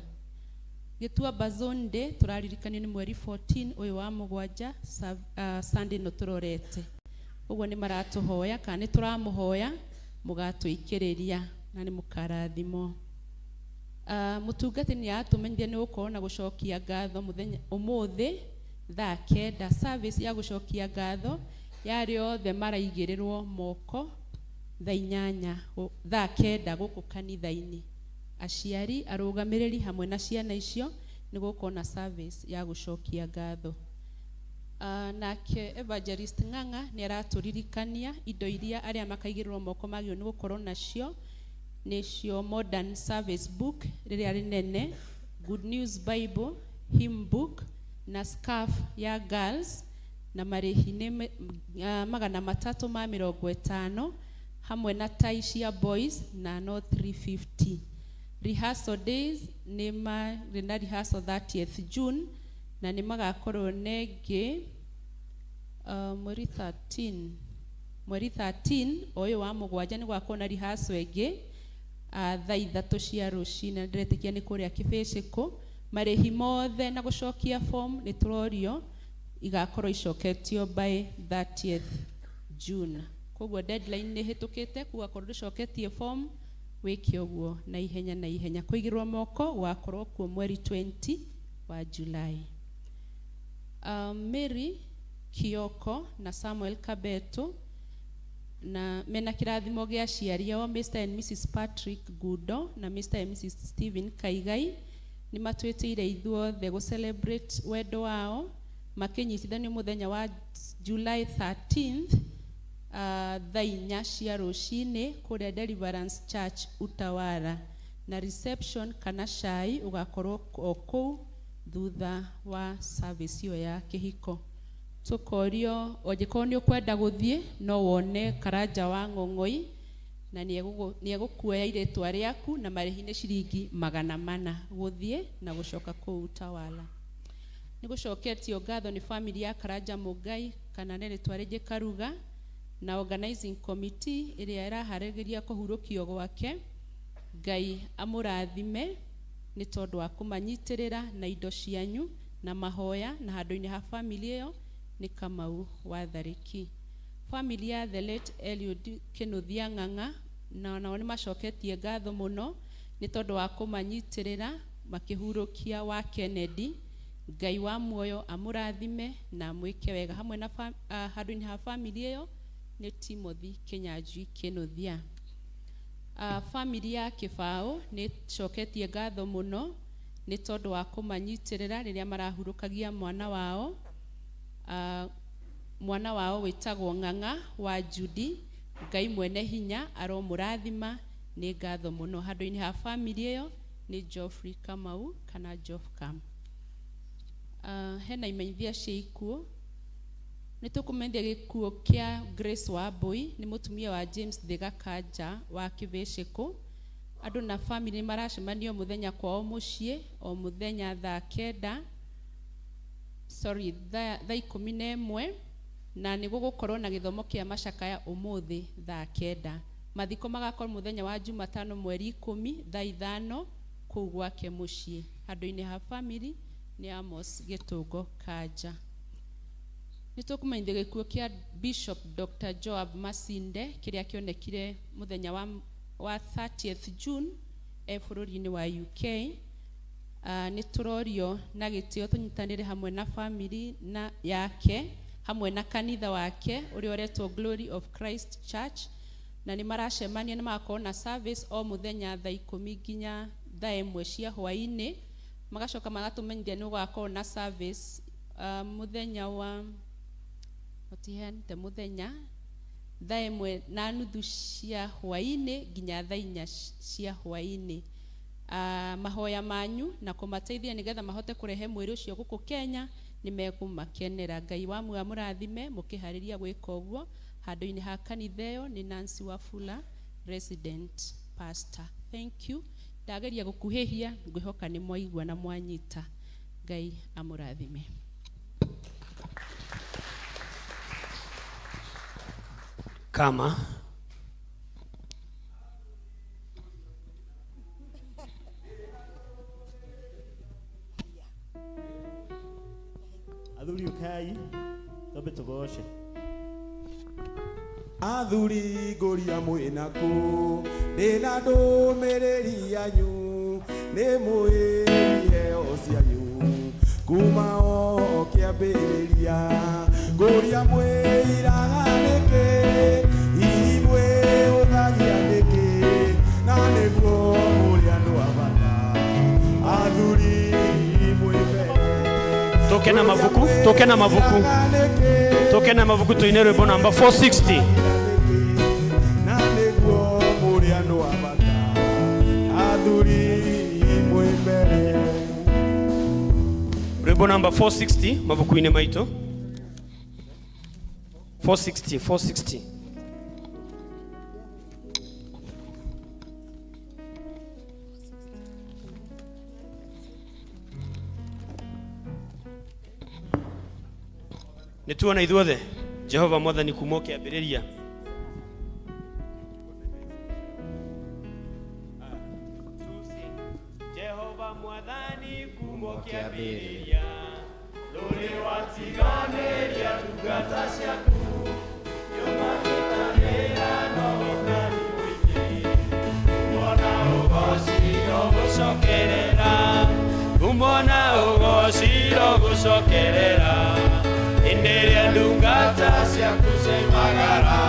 Gĩtuamba Zone Day tũraririkanio nĩ mweri 14 ũyũ wa mũgwanja, Sunday no tũrorete ũguo. Nĩ maratũhoya kana nĩ tũramũhoya mũgatũikĩrĩria na nĩ mũkarathimwo. Mũtungati nĩ atũmenyithia nĩ gũkorwo na gũcokia ngatho mũthenya ũmũthĩ thaa 9, service ya gũcokia ngatho ya arĩa othe maraigĩrĩrwo moko thaa 8, thaa 9 gũkũ kanitha-inĩ. Aciari, arũgamĩrĩri hamwe na ciana icio, nĩ gũkorwo na service ya gũcokia ngatho. Nake evangelist Ng'ang'a nĩ aratũririkania indo iria arĩa makaigĩrĩrwo moko magĩrĩirwo nĩ gũkorwo nacio, nĩcio Modern Service Book rĩrĩa rĩnene, Good News Bible, hymn book na scarf ya girls, na marĩhi nĩ 350, hamwe na tai cia boys na no 350. Rehearsal days nĩ marĩ na rehearsal 30th June, na nĩ magakorwo nengĩ mweri 13, mweri 13 ũyũ wa mũgwanja nĩ gwakorwo na rehearsal ĩngĩ thaa 3 cia rũcinĩ, na ndĩretĩkia nĩ kũrĩa Kĩbĩcĩkũ. Marĩhi mothe na gũcokia form nĩ tũrorio igakorwo icoketio by 30th June, koguo deadline nĩ ĩhĩtũkĩte, kuga akorwo ndũcoketie form wĩke ũguo na ihenya na ihenya. Kũigĩrwo moko gũgakorwo kuo mweri 20 wa July. Mary Kioko na Samuel Kabeto na mena kĩrathimo gĩa aciari ao Mr and Mrs Patrick Gudo na Mr and Mrs Stephen Kaigai, nĩ matwĩtĩire ithuothe gũ celebrate wendo wao makĩnyitithanio mũthenya wa July 13th thaa 4 cia rũcinĩ kũrĩa Deliverance Church Utawara, na reception kana cai ũgakorwo o kũu thutha wa service ĩyo ya kĩhiko. Tũkorio angĩkorwo nĩ ũkwenda gũthiĩ no wone Karanja wa Ng'ong'oi na nĩ egũkuoya irĩtwa rĩaku, na marĩhi nĩ ciringi 400 gũthiĩ na gũcoka kũu Utawala. Nĩ gũcoketio ngatho nĩ family ya Karanja Mũngai kana nĩ rĩtwa rĩngĩ Karuga na organizing committee ĩrĩa ĩraharĩrĩria kũhurũkio gwake. Ngai amũrathime nĩ tondũ wa kũmanyitĩrĩra na indo cianyu na mahoya, na handũ-inĩ ha family ĩyo nĩ Kamau wa Tharĩki. Family ya the late Eliud Kĩnuthia Ng'ang'a na nao nĩ macoketie ngatho mũno. Nĩ tondũ wa kũmanyitĩrĩra makĩhurũkia wa Kennedy. Ngai wa muoyo amũrathime na amwĩke wega hamwe na handũ-inĩ ha family ĩyo nĩ Timothy Kĩnyanjui Kĩnũthia. Family ya Kĩbaũ nĩ coketie ngatho mũno nĩ tondũ wa kũmanyitĩrĩra rĩrĩa marahurũkagia mwana wao, mwana wao wĩtagwo Ng'ang'a wa Judy. Ngai mwene hinya aromũrathima, nĩ ngatho mũno. Handũ-inĩ ha family ĩyo nĩ Geoffrey Kamau kana Geoff Kam. Hena imenyithia cia ikuũ. Nĩ tũkũmenyithia gĩkuũ kĩa Grace Wambui, nĩ mũtumia wa James Thiga Kanja wa Kĩbĩcĩkũ. Andũ na family nĩ maracemania o mũthenya kwao mũciĩ, o mũthenya thaa kenda, sorry, thaa 11, na nĩ gũgũkorwo na gĩthomo kĩa macakaya ũmũthĩ thaa 9. Mathiko magakorwo mũthenya wa Jumatano mweri 10 thaa 5 kũu gwake mũciĩ. Handũ-inĩ ha family nĩ Amos Gĩtũngo Kanja. Nĩ tũkũmenyithia gĩkuũ kĩa Bishop Dr. Joab Masinde kĩrĩa kĩonekire mũthenya wa 30th June e bũrũri-inĩ wa UK. Nĩ tũrorio na gĩtĩo tũnyitanĩre hamwe na family na yake hamwe na kanitha wake ũrĩa ũretwo Glory of Christ Church, na nĩ maracemania, nĩ magakorwo na service o mũthenya thaa 10 nginya thaa 1 cia hwaĩ-inĩ. Magacoka magatũmenyithia nĩ gũgakorwo na service mũthenya wa matiheanĩte mũthenya thaa 1:30 cia hwaĩ-inĩ nginya thaa 4 cia hwaĩ-inĩ. Mahoya manyu na kũmateithia nĩgetha mahote kũrehe mwĩrĩ ũcio gũkũ Kenya nĩ mekũmakenera. Ngai wa muoyo amũrathime mũkĩharĩria gwĩka ũguo. Handũ-inĩ ha kanitha ĩyo nĩ Nancy Wafula, resident pastor. Thank you. Ndageria gũkuhĩhia, ngwĩhoka nĩ mwaigua na mwanyita. Ngai amũrathime. Kama Athuri ũkai twambe tũgoce. Athuri ngũria mwĩna kũ, ndĩna ndũmĩrĩri yanyu, nĩ mũĩ iheo cianyu kuma o kĩambĩrĩria. Ngũria mwĩiraga nĩkĩ, hihi mwĩhũthagia nĩkĩ, na nĩguo mũrĩ andũ a bata. Athuri mwĩ mbere. Tũke na mabuku, tũke na mabuku, tũke na mabuku, tũine rwĩmbo namba 460. Na nĩguo mũrĩ andũ a bata. Athuri mwĩ mbere. Rwĩmbo namba 460 mabuku-inĩ maitũ, 460, 460. Nĩ tuona ithuothe Jehova Mwathani kuma ũkĩambĩrĩria. Jehova Mwathani kuma ũkĩambĩrĩria, ndũrĩ watiganĩria ndungata ciaku, nĩũmarutanĩra na ũrutani mũingĩ. Kumona ũgoci ũgũcokerera, kumona ũgoci ũgũcokerera, hĩndĩ ĩrĩa ndungata ciaku ciaimagara,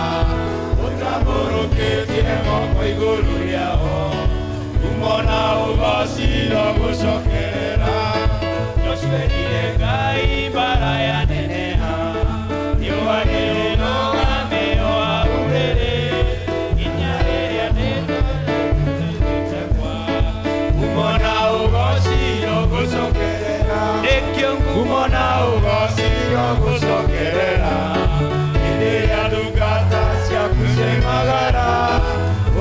ũtambũrũkĩtie moko igũrũ rĩao, kumona ũgoci ũgũcokerera. Joshua erire Ngai mbara yaneneha, riũa nĩrĩrũgame o hau rĩrĩ, nginya rĩrĩa ndĩtekwa. Kumona ũgoci ũgũcokerera, nĩkĩo ngumona ũgoci ũgũcokerera, hĩndĩ ĩrĩa ndungata ciaku ciaimagara,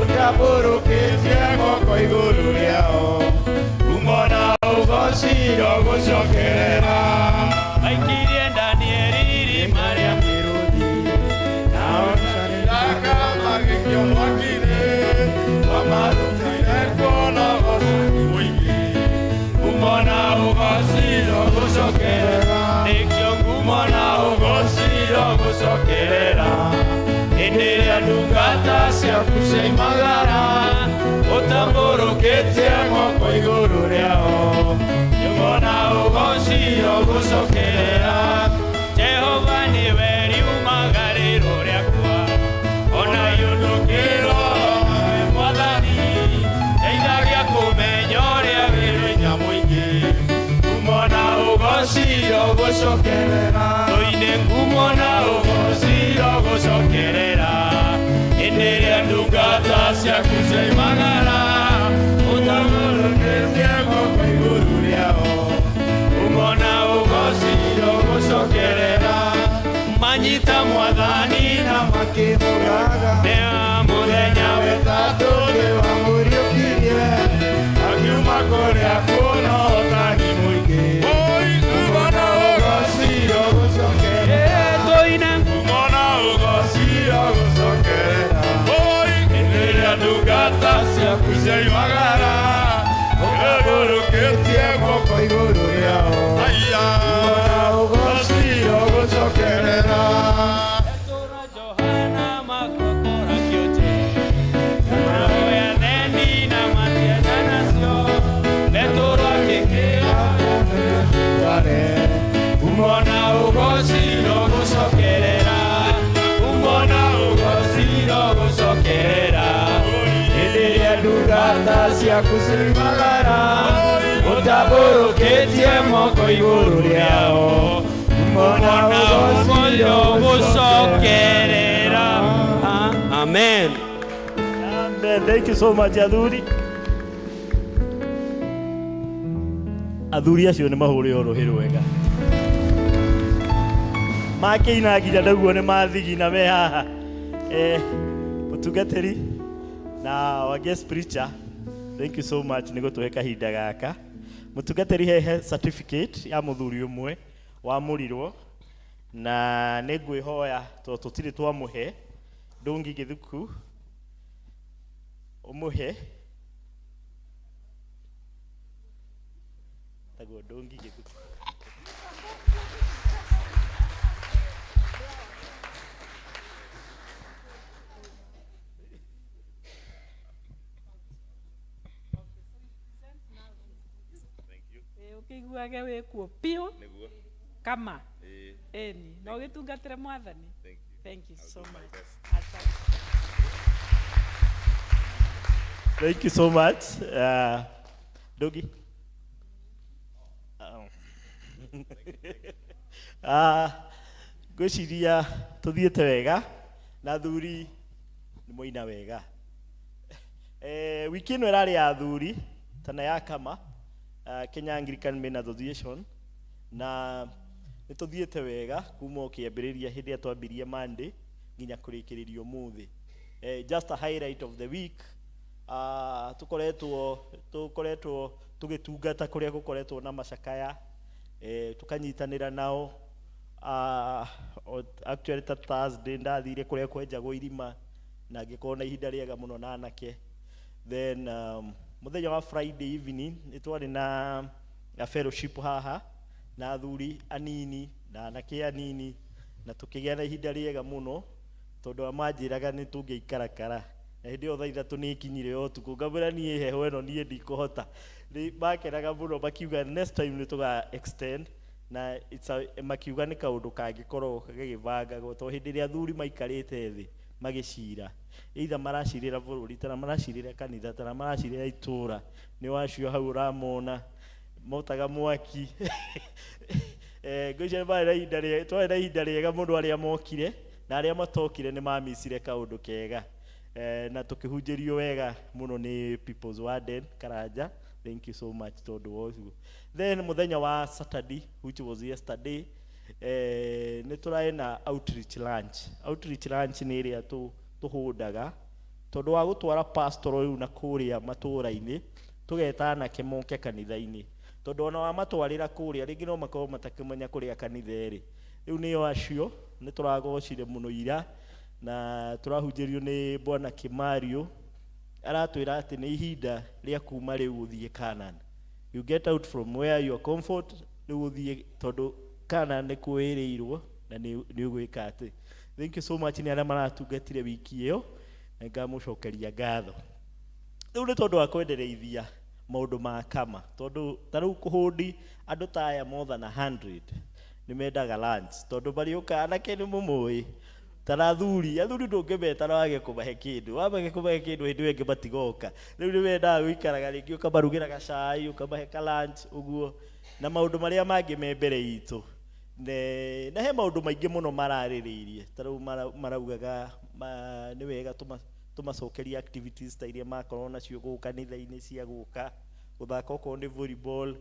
ũtambũrũkĩtie moko igũrũ rĩao, kumona ũgoci ũgũcokerera. Aikirie Danieli irima rĩa mĩrũthi, nao Shadraka magĩikio mwaki-inĩ, wamarutire kuo na ũgoci mũingĩ. Kumona ũgoci ũgũcokerera, nĩkĩo ngumona ũgoci ũgũcokerera, hĩndĩ ĩrĩa ndungata ciaku ciaimagara, ũtambũrũkĩtie gũcokerera tũine ngumo na ũgoci gũcokerera hĩndĩ ĩrĩa ndungata ciaku ciaimagara ũtambũrũkĩtie guoko igũrũ rĩao ngumo na ũgoci gũcokerera manyita mwathani na makĩmũraga nĩ mũthenya wetatũ nĩwamũriũkirie akiuma kũrĩa kũna ũhotani mũingĩ ngumo na ũgoci gũcokerera tũine ngumo na ũgoci gũcokerera hĩndĩ ĩrĩa ndungata ciaku ciaimagara ũgagũrũkĩtie guoko igũrũ rĩao ngumo na ũgoci gũcokerera Umona ugoci gũcokerera umona ugoci gũcokerera hĩndĩ ĩrĩa ndungata ciaku ciumagara ũtambũrũkĩtie moko igũrũ rĩao umona ugoci gũcokerera. Amen. Amen. Thank you so much athuri. Athuri acio nĩ mahũre o rũhĩ rwega. Makĩina nginya ndaguo nĩ mathigina me haha. Mũtungatĩri na our guest preacher, thank you so much nĩ gũtũhe kahinda gaka. Mũtungatĩri hehe certificate ya mũthuri ũmwe wamũrirwo na nĩ ngwĩhoya tondũ tũtirĩ twamũhe ndũngi gĩthuku ũmũhe taguo ndũngi gĩthuku. Ũkĩiguage wĩ kuo piũ kama ĩni na ũgĩtungatĩre mwathani. Thank you so much. Asante. Thank you so much. Dogi. Ngwĩciria tũthiĩte wega na athuri nĩ mwaina wega. Wiki ĩno ĩrarĩ ya athuri tana ya kama Kenya Anglican Men Association na nĩ tũthiĩte wega kuma o kĩambĩrĩria hĩndĩ ĩrĩa twambirie Monday nginya kũrĩkĩrĩria ũmũthĩ. Just a highlight of the week. Tũkoretwo tũgĩtungata kũrĩa gũkoretwo na macakaya, tũkanyitanĩra nao. Actually ta Thursday ndathire kũrĩa kwenjagwo irima na ngĩkorwo na ihinda rĩega mũno na anake. Then mũthenya wa Friday evening nĩ twarĩ na fellowship haha na athuri anini na anake anini na tũkĩgĩa na ihinda rĩega mũno tondũ manjĩraga nĩ tũngĩikarakara na hĩndĩ ĩyo thaa ithatũ nĩ ikinyire o ũtukũ ngamwĩra niĩ heho ĩno niĩ ndikũhota. Nĩ makenaga mũno makiuga next time nĩ tũga extend na it's a, makiuga nĩ kaũndũ kangĩkorwo gagĩbangagwo tondũ hĩndĩ ĩrĩa athuri maikarĩte thĩ magĩcira either maracirĩra bũrũri tana maracirĩra kanitha tana maracirĩra itũra nĩ wacio hau ũramona motaga mwaki. Ngwĩciria marĩ na ihinda rĩega, twarĩ na ihinda rĩega mũno arĩa mokire na arĩa matokire nĩ mamicire kaũndũ kega. Na tũkĩhunjĩrio wega mũno nĩ People's Warden Karanja. Thank you so much tondũ wa ũguo. Then mũthenya wa Saturday which was yesterday, nĩ tũrarĩ na outreach lunch. Outreach lunch nĩ ĩrĩa tũhũndaga tondũ wa gũtwara pastoral rĩu na kũrĩa matũũra-inĩ tũgeta anake moke kanitha-inĩ tondũ ona wamatwarĩra kũrĩa rĩngĩ no makorwo matakĩmenya kũrĩa kanitha ĩrĩ. Rĩu nĩo acio nĩ tũragocire mũno ira na tũrahunjĩrio nĩ Bwana Kimario aratwĩra atĩ nĩ ihinda rĩa kuma rĩu ũthiĩ Canaan. You get out from where your comfort rĩu ũthiĩ tondũ Canaan nĩ kwĩrĩirwo na nĩ ũgwĩka atĩ. Thank you so much nĩ arĩa maratungatire wiki ĩyo na ngamũcokeria ngatho. Rĩu nĩ tondũ wa kwendereithia maũndũ ma kama tondũ ta rĩu kũhũndi andũ ta aya more than 100 nĩ mendaga lunch tondũ marĩũka anake nĩ mũmũĩ tara athuri ndũngĩmeta na wage kũmahe kĩndũ wamage kũmahe kĩndũ hĩndĩ ĩyo ĩngĩ matigoka. Rĩu nĩ mendaga gũikaraga rĩngĩ ũkamarugĩra gacai ũkamahe ka lunch ũguo na maũndũ marĩa mangĩ me mbere itũ. Ne, na he maũndũ maingĩ mũno mararĩrĩirie ta rĩu maraugaga nĩ wega tũmacokerie activities ta iria makorwo nacio gũkũ kanitha-inĩ cia gũka gũthaka okorwo nĩ volleyball,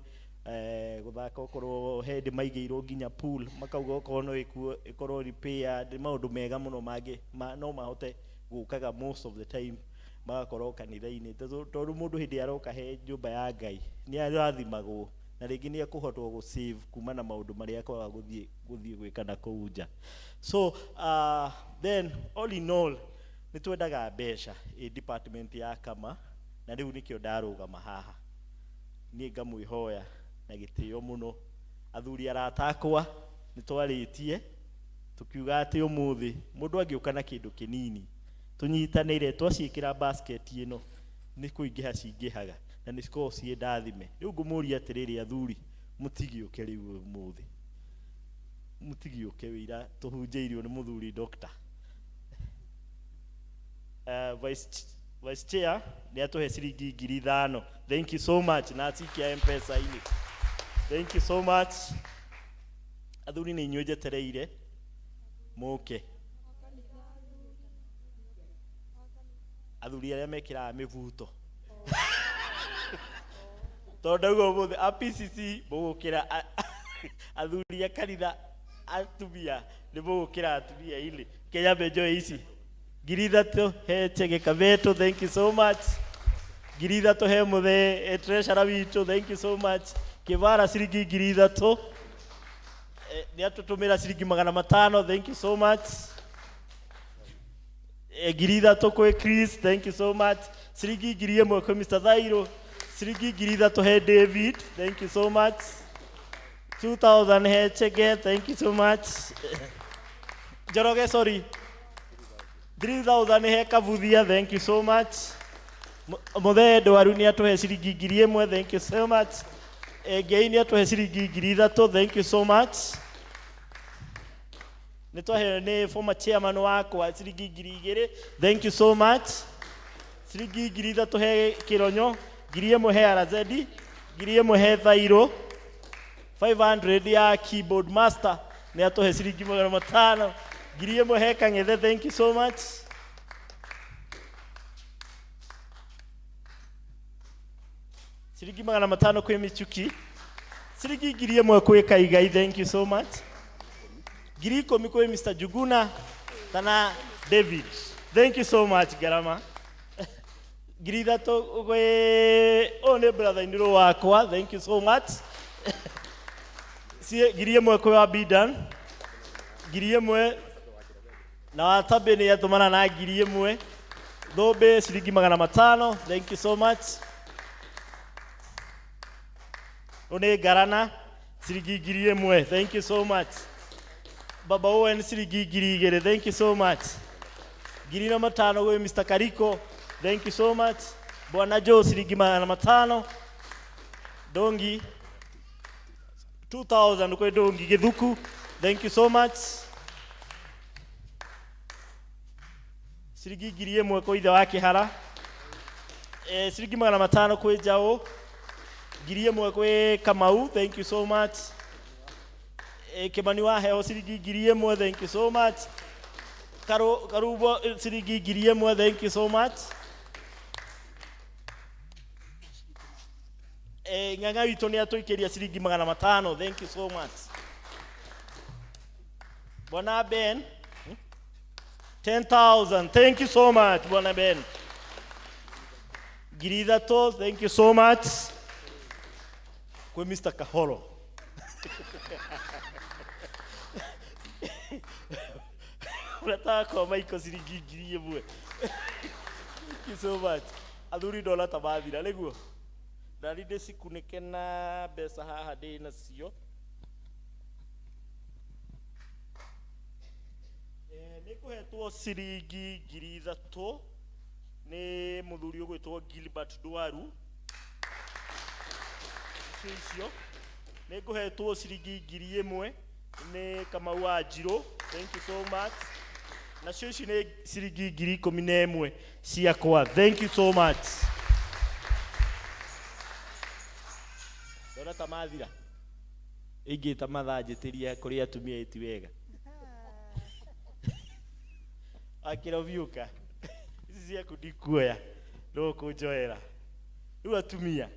gũthaka okorwo he hĩndĩ maigĩirwo nginya pool, makauga okorwo no ĩkorwo repaired. Nĩ maũndũ mega mũno mangĩ no mahote gũkaga most of the time magakorwo kanitha-inĩ, tondũ mũndũ hĩndĩ aroka he nyũmba ya Ngai nĩ arathimagwo na rĩngĩ nĩ ekũhotwo gũ save kuma na maũndũ marĩa akwaga gũthiĩ gwĩka na kũu nja. So then all in all nĩ twendaga mbeca ĩ department ya kama, na rĩu nĩkĩo ndarũgama haha niĩ ngamwĩhoya na gĩtĩo mũno. Athuri arata akwa nĩ twarĩtie tukiuga atĩ ũmũthĩ mũndũ angĩũka na kĩndũ kĩnini tũnyitanĩire twaciĩkĩra basket ĩno nĩ kũingĩha cingĩhaga na nĩ cikoragwo ciĩ ndathime. Rĩu ngũmũria atĩrĩrĩ athuri, mũtigĩũke rĩu ũmũthĩ, mũtigĩũke wĩira tũhunjĩirio nĩ mũthuri doctor. Vice chair nĩ atũhe ciringi 5,000. Thank you so much. Na acikia M-Pesa-inĩ. Thank you so much. Athuri nĩ inyuĩ njetereire mũke. Athuri arĩa mekĩraga mĩbuto tondũ ndauga ũmũthĩ a PCC mũgũkĩra athuri a kanitha, atumia nĩ mũgũkĩra atumia inĩ. Kenya njoe ici 3,000 he Chege Kabeto, thank you so much. 3,000 he mũthee treasurer witũ, thank you so much. Kĩbara ciringi 3,000, nĩ atũtũmĩra ciringi 500, thank you so much. 3,000 kwĩ Chris, thank you so much. Ciringi 1,000 kwĩ Mr. Thairo, ciringi 3,000 he David, thank you so much. 2,000 he Chege, thank you so much. Njoroge, sorry, 3,000 he Kabuthia, thank you so much. Mũthee Ndwaru nĩ atũhe ciringi 1,000, thank you so much. Ngei nĩ atũhe ciringi 3,000, thank you so much. Nĩ twaheo nĩ former chairman wakwa ciringi 2,000, thank you so much. Ciringi 3,000 he Kĩronyo, 1,000 he RZ, 1,000 he Thairo, 500 ya keyboard master nĩ atũhe ciringi 500, 1,000 he Kang'ethe, thank you so much. Ciringi 500 kwĩ Michuki, ciringi 1,000 kwĩ Kaigai, thank you so much. 10,000 kwĩ Mr. Juguna kana David, thank you so much. Garama 3,000 gwĩ ũyũ nĩ brother in law wakwa, thank you so much. 1,000 kwĩ wa Bidan, 1,000 na Watabe nĩ atũmana na 1,000. Thũmbĩ ciringi 500, thank you so much. Ũyũ nĩ Ngarana ciringi 1,000, thank you so much. Baba Owen ciringi 2,000, thank you so much. 1,500 gwĩ Mr. Kariko, thank you so much. Bwana Joe ciringi 500. Dongi 2,000 kwĩ Dongi Gĩthuku, thank you so much. Ciringi 1,000 kwĩ ithe wa Kĩhara, ciringi 500 kwĩ Njaũ, 1,000 kwĩ Kamau, thank you so much. Kĩmani wa Heho ciringi 1,000, thank you so much. Karubo ciringi 1,000, thank you so much. Ng'ang'a witũ nĩ atũikĩria ciringi 500, thank you so much. Bwana Ben 10,000, thank you so much. Bwana Ben 3,000, thank you so much kwĩ Mr. Kahoro. Ũrata wakwa Michael ciringi 1,000, thank you so much. Athuri ndona ta mathira nĩguo ndari ndĩcikunĩke na mbeca haha ndĩ nacio. Nĩ ngũhetwo ciringi 3,000 nĩ mũthuri ũgwĩtwo Gilbert Ndwaru. Icio nĩ ngũhetwo ciringi 1,000 nĩ Kamau wa Njirũ, thank you so much. Nacio ici nĩ ciringi 11,000 ciakwa, thank you so much. Ndona ta mathira. Ingĩta mathaa njĩtĩrie kũrĩ atumia ĩti wega. Akĩrobiũka ici ciaku ndikuoya no kũnjoera. Rĩu atumia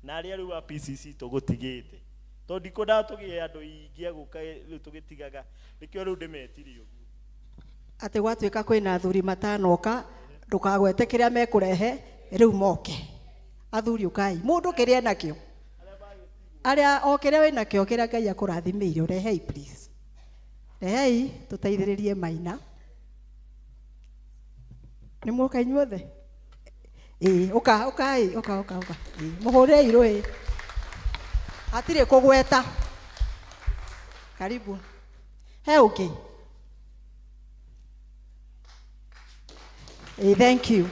na arĩa rĩu a PCC tũgũtigĩte tondũ ndikwendaga tũgĩe andũ aingĩ a gũka rĩu tũgĩtigaga nĩkĩo rĩu ndĩmetirie ũguo. Atĩ gwatuĩka kwĩna athuri matanoka ndũkagwete kĩrĩa mekũrehe rĩu moke. Athuri ũkai mũndũ kĩrĩa enakĩo, arĩa o kĩrĩa wĩnakĩo kĩrĩa Ngai akũrathimĩire ũrehei please, rehei tũteithĩrĩrie Maina. Nĩ mwoka inyuothe? Ĩĩ, ũka ũkai ũka ũka ũka. Ĩĩ, mũhũrei rũĩ, hatirĩ kũgweta. Karibu. He ũngĩ? Ĩĩ, thank you.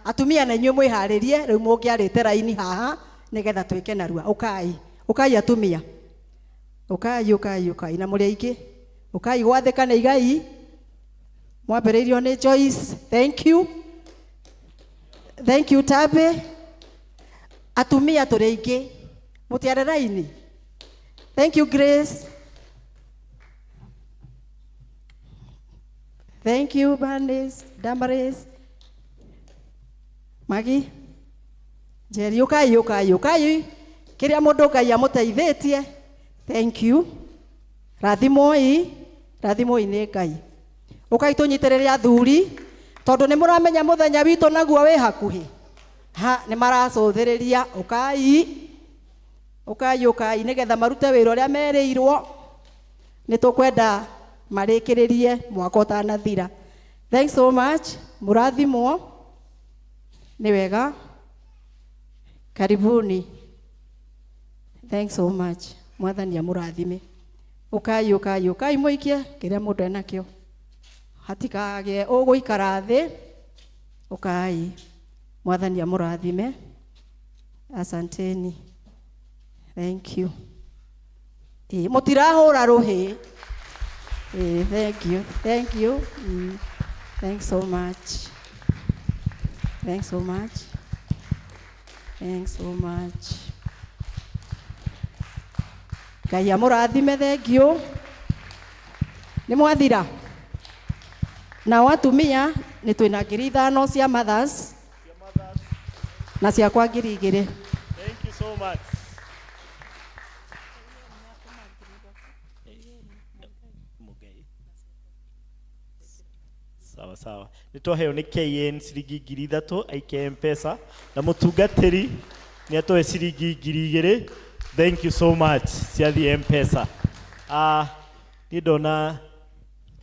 Atumia na inyuĩ mwĩharĩrie rĩu mũngĩarĩte raini haha nĩgetha twĩke narua. Ũkai ũkai atumia, ũkai ũkai ũkai na mũrĩ aingĩ. Ũkai gwathĩka nĩ igai. Mwambĩrĩirio nĩ Joyce, thank you, thank you Tabe. Atumia tũrĩ aingĩ, mũtiare raini. Thank you Grace, thank you Bernice, Damaris, Maggie, Njeri. Ũkai ũkai ũkai kĩrĩa mũndũ Ngai amũteithĩtie. Thank you. Rathimoi, rathimoi nĩ Ngai. Ũkai tũnyitĩrĩre athuri tondũ nĩ mũramenya mũthenya witũ naguo wĩ hakuhĩ. Ha nĩ maracũthĩrĩria. Ũkai ũkai ũkai nĩgetha marute wĩra ũrĩa merĩirwo. Nĩ tũkwenda marĩkĩrĩrie mwaka ũtanathira. Thanks so much. Mũrathimwo nĩ wega. Karibuni. Thanks so much. Mwathani amũrathime. Ũkai ũkai ũkai mũikie kĩrĩa mũndũ enakĩo, hatikagĩe ũgũikara thĩ. Ũkai, mwathani amũrathime. Asanteni, thank you. Ĩĩ, mũtirahũra rũhĩ. Ĩĩ, thank you, thank you. Thanks so much, thanks so much, thanks so much. Ngai amũrathime. Thank you. Nĩ mwathira. Nao atumia nĩ twĩna 5,000 cia mothers na ciakwa 2,000. Thank you so much. Mũgai. Sawa sawa. Nĩ twaheo nĩ KN ciringi 3,000 aike Mpesa na mũtungatĩri nĩ atũhe ciringi 2,000. Thank you so much ciathiĩ Mpesa. Niĩ ndona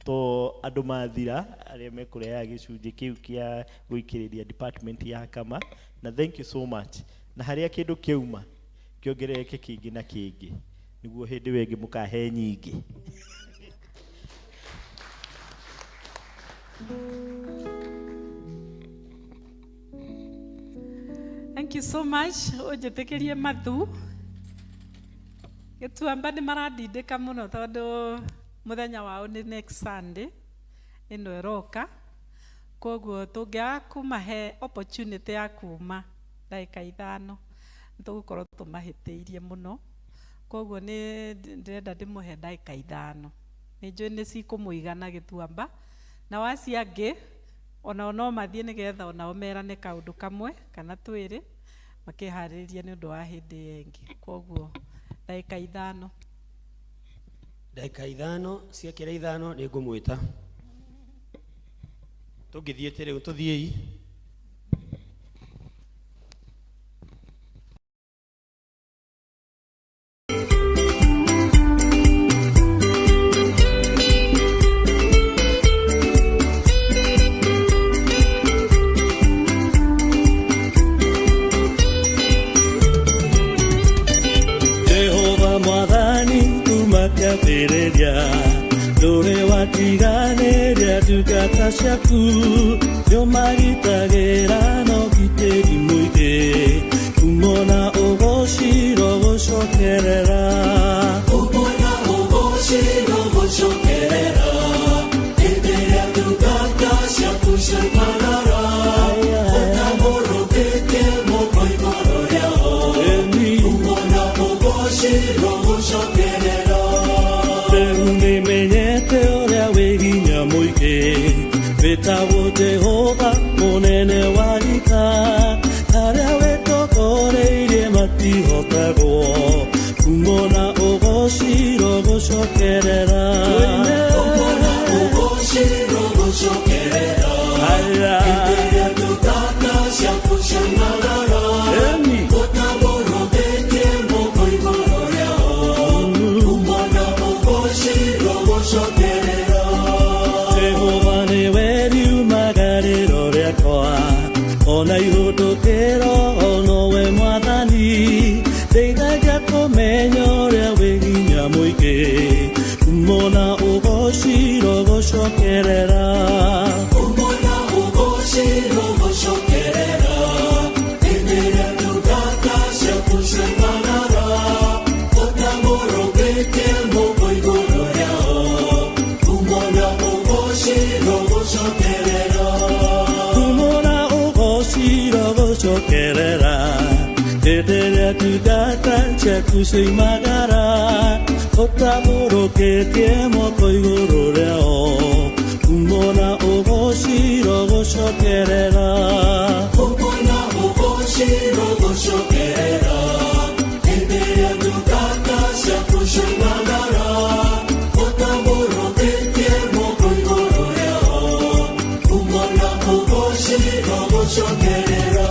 to andũ mathira arĩa mekũrehaga gĩcunjĩ kĩu kĩa gũikĩrĩria department ya kama na thank you so much, na harĩa kĩndũ kĩauma kĩongerereke kĩngĩ na kĩngĩ nĩguo hĩndĩ ĩyo ĩngĩ mũkahe nyingĩ. Thank you so much. Ũnjĩtĩkĩrie mathu. Gĩtuamba nĩ marandindĩka mũno tondũ mũthenya wao nĩ next Sunday ĩno ĩroka. Koguo tũngĩaga kũmahe opportunity ya kuma ndagĩka 5 nĩ tũgũkorwo tũmahĩtĩirie mũno. Koguo nĩ ndĩrenda ndĩmũhe ndagĩka 5. Nĩ njũĩ nĩ cikũmũigana Gĩtuamba. Nao acio angĩ onao no mathiĩ nĩgetha onao merane kaũndũ kamwe kana twĩrĩ makĩharĩrĩria nĩ ũndũ wa hĩndĩ ĩyo ĩngĩ. Koguo ndagĩka 5. Ndagĩka 5 ciakĩra 5 nĩ ngũmwĩta. Tũngĩthiĩte rĩu tũthiĩi. Jehova mwathani kuma kĩambĩrĩria ndũrĩ watiganĩria ndungata ciaku nĩũmagitagĩra na ũgitĩri mũingĩ umona ũgocirwo gũcokerera umona ũgocirwo gũcokerera hĩndĩ ĩrĩa ndungata ciaku ciamarara ũtambũrũkĩtie moko igũrũ rĩao umona ũgocirwo. Ona ihũndũkĩro nowe mwathani ndeithagia kũmenya ũrĩa wĩ hinya mũingĩ umona ũgociro gũcokerera Umona ũgociro gũcokerera hĩndĩ ĩrĩa ndungata ciaku ciapanara ũtambũrũkĩtie moko igũrũ rĩao umona ũgociro gũcokerera Umona ũgociro gũcokerera hĩndĩ ĩrĩa ndungata ciaku cioimagara ũtambũrũkĩtie moko igũrũ rĩao umona ũgociro gũcokerera Umona ũgociro gũcokerera hĩndĩ ĩrĩa ndungata ciaku cioimagara ũtambũrũkĩtie moko igũrũ rĩao umona ũgociro gũcokerera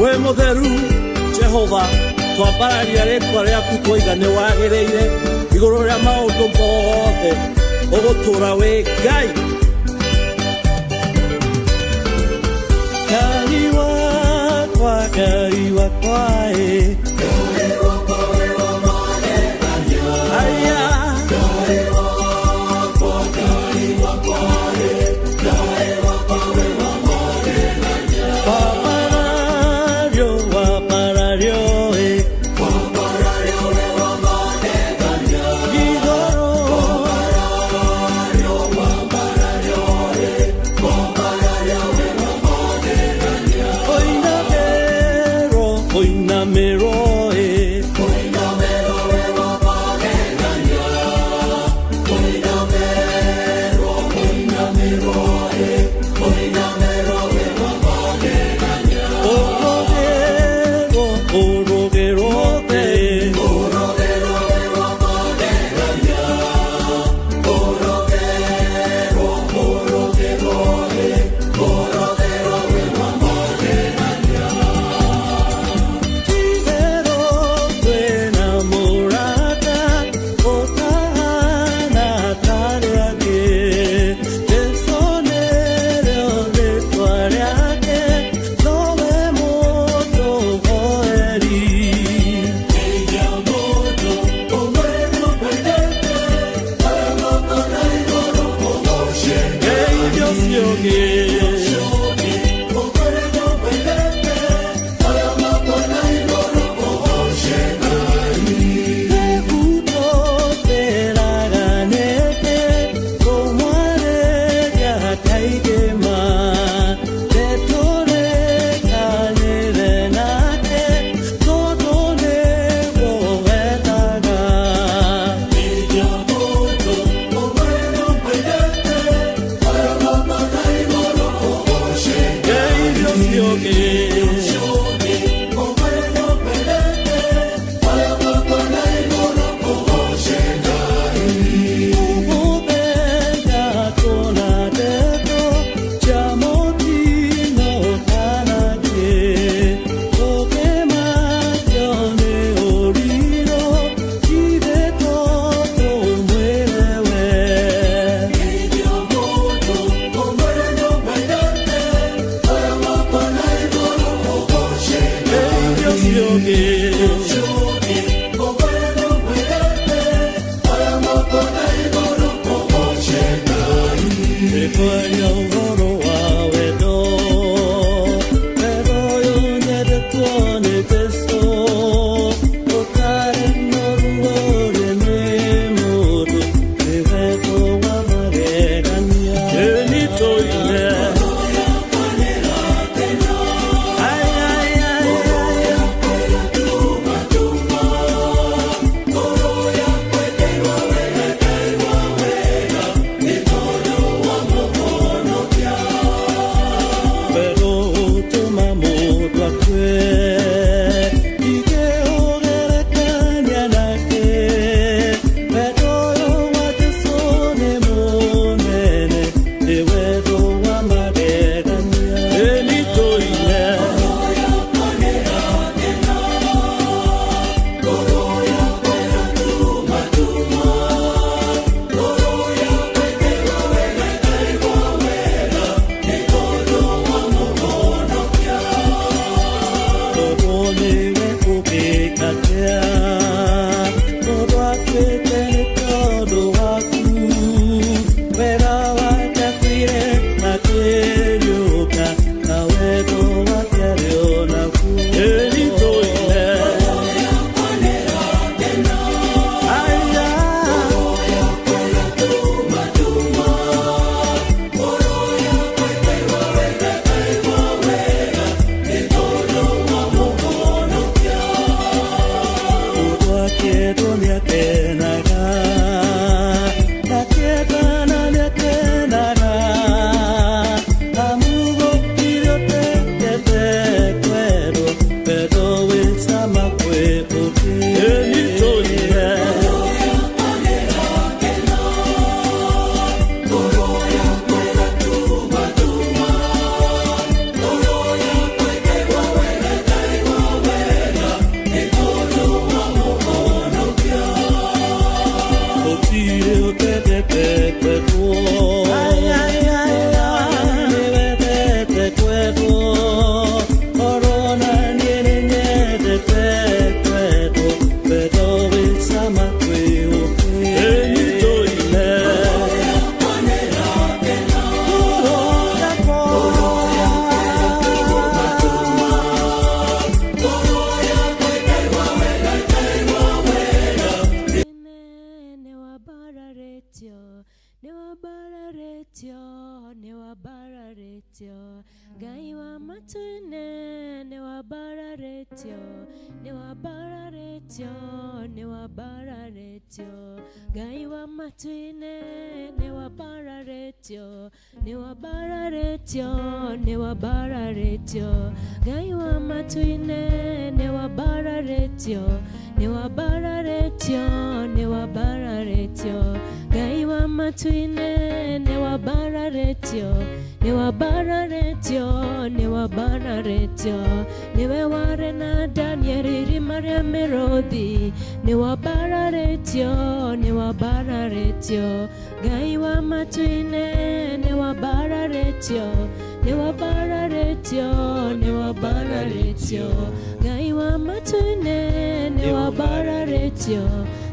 We mũtheru Jehova twambararia rĩtwa rĩaku twoiga nĩ wagĩrĩire igũrũ rĩa maũndũ mothe ũgũtũũra wĩ Ngai. Ngai wakwa, Ngai wakwa ĩ. Ngai wakwa wĩ wa magegania. Aya. Ngai wakwa, Ngai wakwa ĩ. Ngai wakwa wĩ wa magegania. Waparario, waparario ĩ. Waparario wĩ wa magegania. Igũrũ. Waparario, waparario ĩ. Waparario wĩ wa magegania. Oinamero, oinamero ĩ. Oinamero wĩ wa magegania. Oinamero, oinamero ĩ. Oinamero wĩ wa magegania. Ũrũgĩro, ũrũgĩro ĩ. Ũrũgĩro wĩ wa magegania. Ũrũgĩro, ũrũgĩro ĩ. Ũrũgĩro wĩ wa magegania. Ti-itherũ twĩna mũrata ũtahana ta arĩa angĩ. Jesũ nĩrĩo rĩĩtwa rĩake, nowe mũtũhoeri. Geithia mũndũ ũmwĩre ũmwendete, oya moko na igũrũ ũgooce Ngai. Geithia ũcio ũngĩ. Ũcio ũngĩ ũmwĩre ũmwendete, oya moko na igũrũ ũgooce Ngai. Rĩu tũtĩraganĩte kũmwarĩria kaingĩ ma. Nĩtũrĩkanĩre nake tondũ nĩguo wendaga. Geithia mũndũ ũmwĩre ũmwendete, oya moko na igũrũ ũgooce Ngai. Geithia ũcio ũngĩ. Ũcio ũngĩ ũmwĩre ũmwendete, oya moko na igũrũ ũgooce Ngai. Mũthenya tũna ndeto cia mũtino kana kĩ, tũkĩmakio nĩ ũrirũ, ithe to tũmwĩre we. Geithia mũndũ ũmwĩre ũmwendete, oya moko na igũrũ ũgooce Ngai. Geithia ũcio ũngĩ. Ũcio ũngĩ ũmwĩre ũmwendete, oya moko na igũrũ ũgooce Ngai. Nĩkwaria ũhoro wa wendo, wendo ũyũ nyendetwo nĩ Jesũ, ũtarĩ mũruũrie nĩ mũndũ, nĩ wendo wa magegania. Ĩni tũine. Ai, ai, ai, ai. Ngoro yakwa ĩraigua wega, Tũtendete kwendwo. Nĩwendete kwendwo. Korwo na niĩ nĩnyendete kwendwo. Wendo wĩ cama kwĩ ũkĩ. Ĩni tũine. Nĩwambararetio, nĩwambararetio, Ngai wa matu-inĩ, nĩwambararetio, nĩwambararetio, nĩwambararetio, Ngai wa matu-inĩ, nĩwambararetio, nĩwambararetio, nĩwambararetio, Ngai wa matu-inĩ, nĩwambararetio, nĩwambararetio, nĩwambararetio, Ngai wa matu-inĩ, nĩwambararetio, nĩwambararetio, nĩwambararetio, nĩwe warĩ na Danieli irima rĩa mĩrũthi, nĩwambararetio, nĩwambararetio, Ngai wa matu-inĩ, nĩwambararetio, nĩwambararetio, nĩwambararetio, Ngai wa matu-inĩ, nĩwambararetio,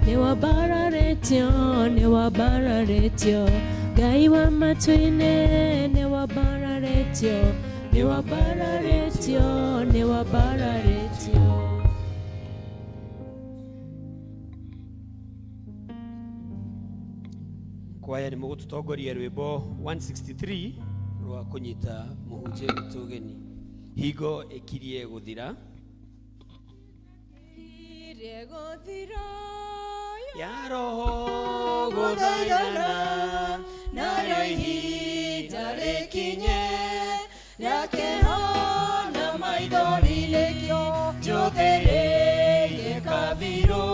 nĩwambararetio, nĩwambararetio, Ngai wa matu-inĩ, nĩwambararetio, nĩwambararetio, nĩwambararetio. Kwaya nĩ mũgũtũtongoria rwĩmbo 163 rwa kũnyita mũhunjia witũ ũgeni. Hingo ĩkirie gũthira. Ya roho gũthaithana narĩo ihinda rĩkinye rĩa kĩeha na maithori nĩkĩo njũthĩrĩirie kabirũ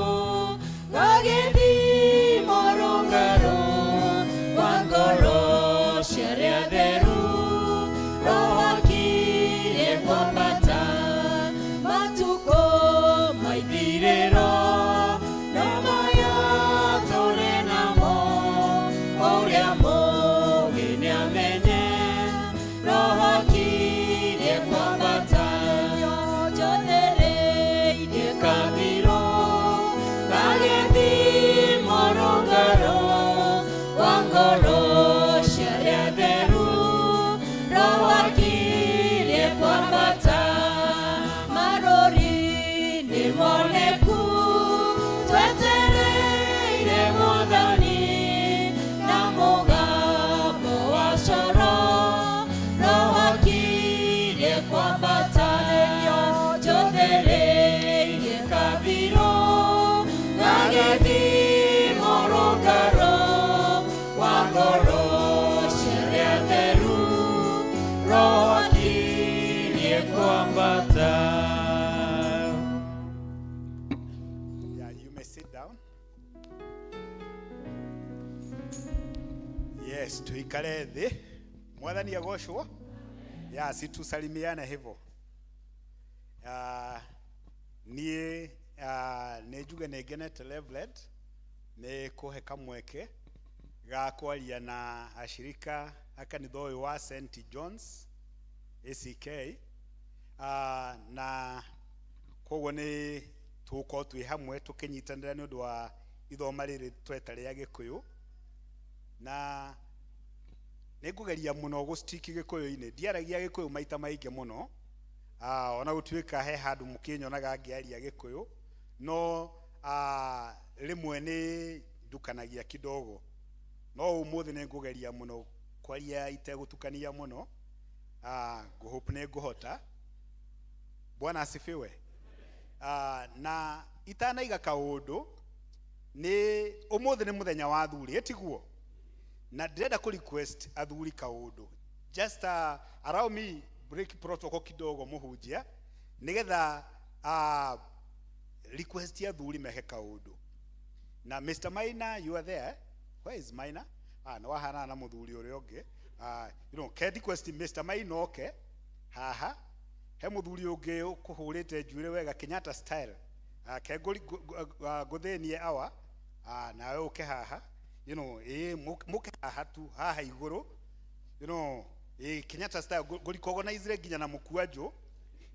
gagĩthimo rũng'arũ wa ngoro cia arĩa atheru. Roho akirie kwambata matukũ maithirĩro, no maya tũrĩ namo ũrĩa mũũgĩ nĩamenye. Roho akirie kwambata njothereirie kabirũ gagĩthimo rũng'arũ wa ngoro cia arĩa atheru. Roho akirie kwambata marũri nĩ moneku twetereire Mwathani na mũgambo wa coro. Roho akirie kwambata njothereirie kabirũ gagĩthimo rũng'arũ wa ngoro cia arĩa atheru. Roho akirie kwambata. Yeah, you may sit down. Yes, tuikale thi. Mwathani agocwo. Yeah, si tusalimiane hivyo. Niĩ nĩ njuge nĩ ngenete Reverend nĩ kũhe kamweke ga kwaria na ashirika a kanitha ũyũ wa St John's ACK, na koguo nĩ tũgũkorwo twĩ hamwe tũkĩnyitanĩra nĩ ũndũ wa ithoma rĩrĩ tweta rĩa Gĩkũyũ, na nĩ ngũgeria mũno gũstick Gĩkũyũ-inĩ. Ndiaragia Gĩkũyũ maita maingĩ mũno, ona gũtuĩka he handũ mũkĩnyonaga ngĩaria Gĩkũyũ, no rĩmwe nĩ ndukanagia kidogo, no ũmũthĩ nĩ ngũgeria mũno kwaria itegũtukania mũno. Ngũhope nĩ ngũhota. Bwana asifiwe. Na itanaiga kaũndũ, nĩ ũmũthĩ nĩ mũthenya wa athuri, ĩtiguo? Na ndĩrenda kũ request athuri kaũndũ, just allow me break protocol kidogo mũhunjia, nĩgetha request athuri mehe kaũndũ. Na Mr. Maina, you are there? Where is Maina? Nĩ wahanana na mũthuri ũrĩa ũngĩ. Ke request Mr. Maina oke haha. He mũthuri ũngĩ ũkũhũrĩte njuĩrĩ wega Kenyatta style. Ke ngũthĩnie awa, nawe ũke haha. Ĩ mũke haha tu haha igũrũ, ĩ Kenyatta style ngũrikogonizire nginya na mũkwanjũ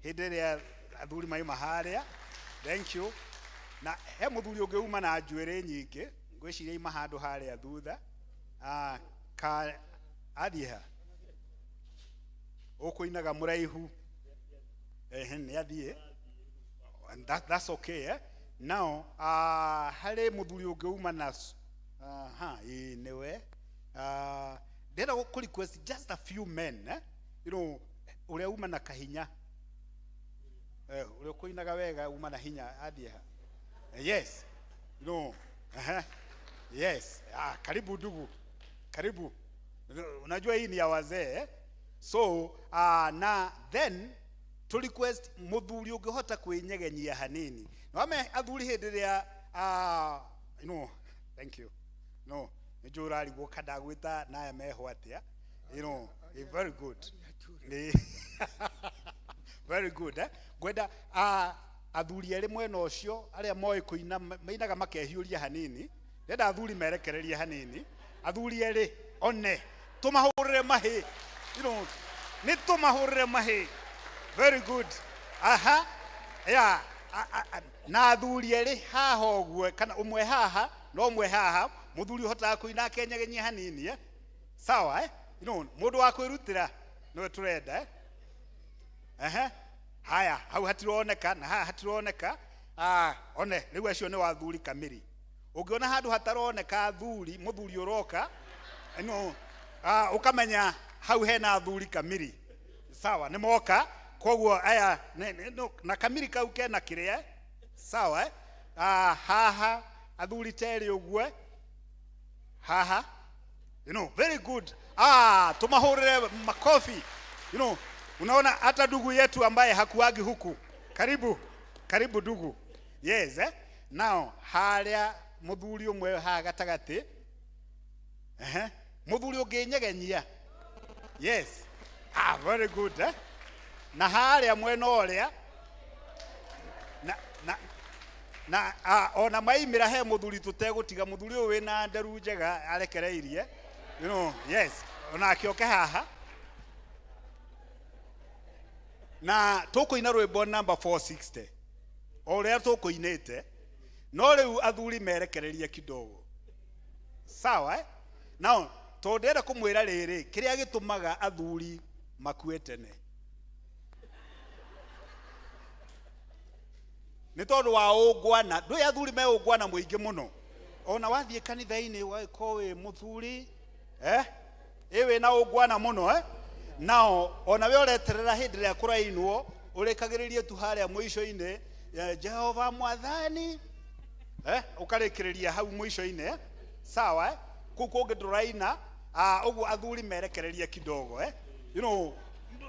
hĩndĩ ĩrĩa athuri maima harĩa. Thank you. Na he mũthuri ũngĩ uma na njuĩrĩ nyingĩ, ngwĩciria ima handũ harĩa thutha. Ah, ka athiĩ ha ũkũinaga mũraihu? Ehe, nĩ athiĩ. And that's okay, eh? Now, harĩ mũthuri ũngĩ uma na aha, ĩĩ nĩwe. Ndĩrenda kũ request just a few men, eh? Ũrĩa uma na kahinya, ũrĩa ũkũinaga wega uma na hinya, athiĩ ha? Yes, no, uh-huh. Yes. Ah, karibu ndugu, karibu. Unajua hii ni ya wazee, eh? So na then to request muthuri ũngĩhota kwĩnyegenyia hanini. No wame athuri hĩndĩ ĩrĩa, thank you. No nĩ njũĩ ũrarigwo kandagwĩta naya meho atĩa. Very good. Very good, eh? Ngwenda athuri erĩ mwena ũcio arĩa moĩ kũina mainaga makehiũria hanini. Ndĩrenda athuri merekererie hanini. Athuri erĩ one tũmahũrĩre mahĩ. Nĩ tũmahũrĩre mahĩ. Very good. Aha. Yeah. Na athuri erĩ haha ũguo, kana ũmwe haha na ũmwe haha, mũthuri ũhotaga kũina akenyegenyia hanini, eh? Sawa, eh? Mũndũ wa kwĩrutĩra nĩwe tũrenda, eh? Ehe. Haya, hau hatironeka na haha hatironeka. Ah, one rĩu acio nĩ wathuri kamiri. Ũngĩona handũ hataroneka athuri, mũthuri ũroka, no, ũkamenya hau hena athuri kamiri. Sawa, nĩ moka. Koguo aya no, na kamiri kau kena kĩrĩa, eh? Sawa, eh? Haha athuri terĩ ũguo, eh? Haha. Very good. Ah, tumahurire makofi. Unaona hata ndugu yetu ambaye hakuagi huku. Karibu, karibu ndugu. Yes, eh? Now, haria muthuri umwe haha gatagati. Ehe. Muthuri ũngĩnyegenyia. Yes. Ah, very good, eh? Na haria mwena ũrĩa na ona maimĩra he mũthuri tũtegũtiga, mũthuri ũyũ wĩna nderu njega arekereirie. Yes, onake oke haha. Na tũkũina rwĩmbo number 460. O ũrĩa tũkũinĩte, no rĩu athuri merekererie kidogo. Sawa, eh? Now, tondũ ndĩrenda kũmwĩra rĩrĩ, kĩrĩa gĩtũmaga athuri makue tene nĩ tondũ wa ũngwana. Ndũĩ athuri me ũngwana mũingĩ mũno. Ona wathiĩ kanitha-inĩ ũgagĩkorwo wĩ mũthuri, eh? Ĩ wĩna ũngwana mũno, eh? Nao ona we ũreterera hĩndĩ ĩrĩa kũrainwo, ũrĩkagĩrĩrie tu harĩa mũico-inĩ, Jehova mwathani, eh? Ũkarĩkĩrĩria hau mũico-inĩ, eh? Sawa, eh? Kũu kũngĩ ndũraina, ũguo athuri merekererie kidogo, eh?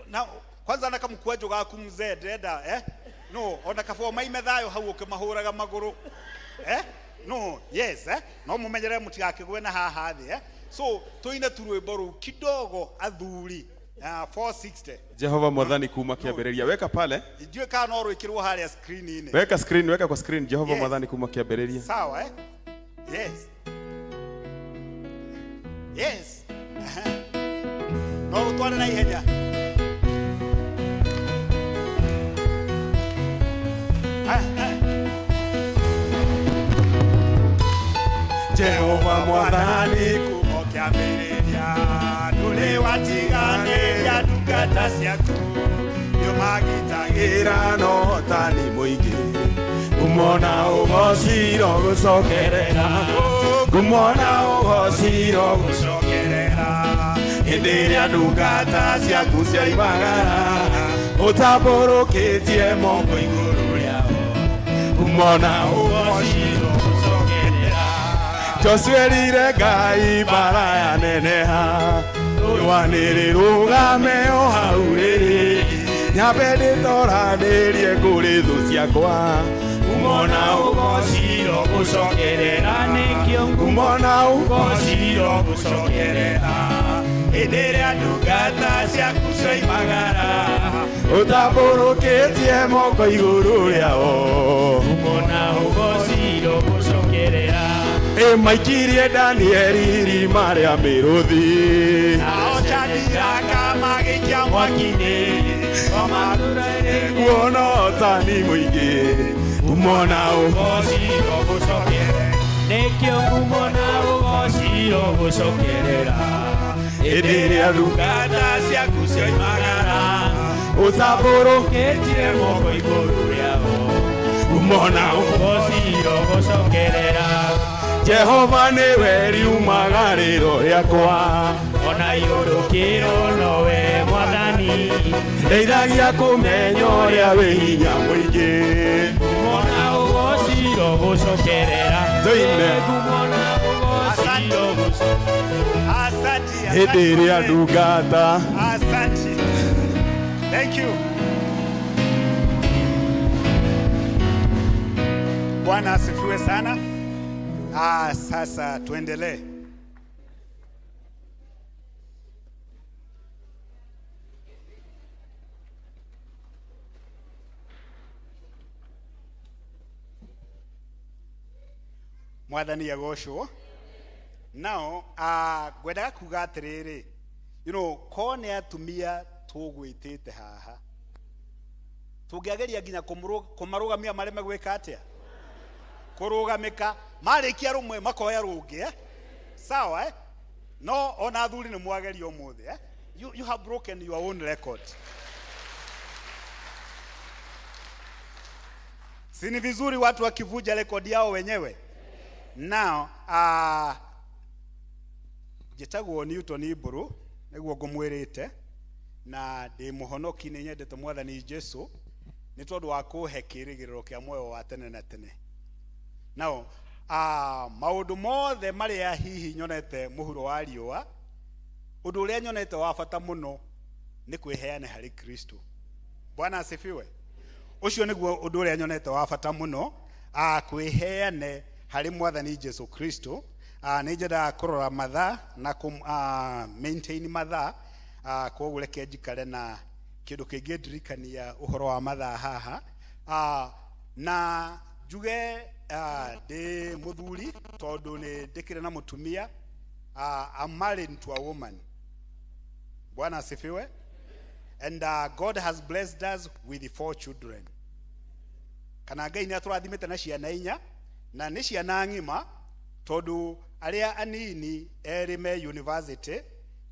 Na kwanza na kamukwanjũ gaku mzee ndĩrenda, eh? No, ona kaboo maime thayũ hau ũkĩmahũraga magũrũ, eh? No, yes, eh? No mũmenyerere mũtigakĩgwe na haha thĩ, eh? So tũine tu rwĩmbo rũu kidogo athuri, 460. Jehova mwathani kuma kĩambĩrĩria. Weka pale. Ndiũĩ kana no rwĩkĩrwo harĩa screen-inĩ. Weka screen, weka kwa screen. Jehova Yes. mwathani kuma kĩambĩrĩria. Sawa, eh? Yes. Yes. Aha. No rũtware na ihenya. Jehova mwathani kuma kĩambĩrĩria, ndũrĩ watiganĩria ndungata ciaku, nĩũmagitagĩra na ũhotani mũingĩ. Ngumona ũgociro gũcokerera, ngumona ũgociro gũcokerera. Hĩndĩ ĩrĩa ndungata ciaku ciaimagara, ũtambũrũkĩtie moko igũrũ rĩao. Ngumona ũgociro gũcokerera. Joshua erire Ngai mbara yaneneha, riũa nĩrĩrũgame o hau rĩrĩ. Nyambe ndĩtoranĩrie kũrĩ thũ ciakwa. Ngumona ũgociro gũcokerera, nĩkĩo ngumona ũgociro gũcokerera. Hĩndĩ ĩrĩa ndungata ciaku cioimagara, ũtambũrũkĩtie moko igũrũ rĩao. Ngumona ũgociro gũcokerera. Ĩ maikirie Danieli irima rĩa mĩrũthi. Nao Shadiraka magĩikia mwaki-inĩ Kuona ũtani mũingĩ kumona ũgoci ũgũcokerera nĩkĩo ngumo na ũgoci ũgũcokerera hĩndĩ ĩrĩa ndungata ciaku cioimagara ũtambũrũkĩtie moko igũrũ rĩao kumona ũgoci ũgũcokerera Jehova nĩwe riumagarĩro rĩakwa ona iũrũkĩrwo nowe mwathani ndeithagia kũmenya ũrĩa wĩ hinya mũingĩ ngumo na ũgoci ũgũcokerera Tuine. ngumo na ũgoci ũgũcokerera Asante. Hĩndĩ ĩrĩa ndungata Asante. Thank you. Bwana asifiwe sana. Sasa tuendelee. Mwathani agocwo. Now, ngwendaga kuga atiriri, ko nĩ atumia tũgwĩtĩte haha tũngĩageria nginya kũmarũgamia mareme gwĩka atĩa kũrũgamĩka marĩkia rũmwe makoya rũngĩ, eh? Sawa, eh? No ona athuri nĩ mwageria ũmũthĩ, eh? You have broken your own record. Si ni vizuri watu wakivunja rekodi yao wenyewe? Now, njĩtagwo Newton Iburu nĩguo ngũmwĩrĩte na ndĩ mũhonoki nĩ nyendete mwathani Jesu nĩ tondũ wa kũhe kĩĩrĩgĩrĩro kĩa muoyo wa tene na tene. Now, maũndũ mothe marĩa hihi nyonete mũhuro wa riũa, ũndũ ũrĩa nyonete wa bata mũno nĩ kwĩheana harĩ Kristo. Bwana asifiwe. Ũcio nĩguo ũndũ ũrĩa nyonete wa bata mũno, kwĩheane harĩ mwathani Jesu Kristo. Nĩ nyendaga kũrora mathaa na maintain mathaa, koguo reke njikare na kĩndũ kĩngĩndirikania ũhoro wa mathaa haha. Na njuge ndĩ mũthuri tondũ nĩ ndĩkĩrĩ na mũtumia. I'm married to a woman. Bwana asifiwe. And God has blessed us with 4 children. Kana Ngai nĩ atũrathimĩte na ciana 4, na nĩ ciana ng'ima tondũ arĩa anini erĩ me university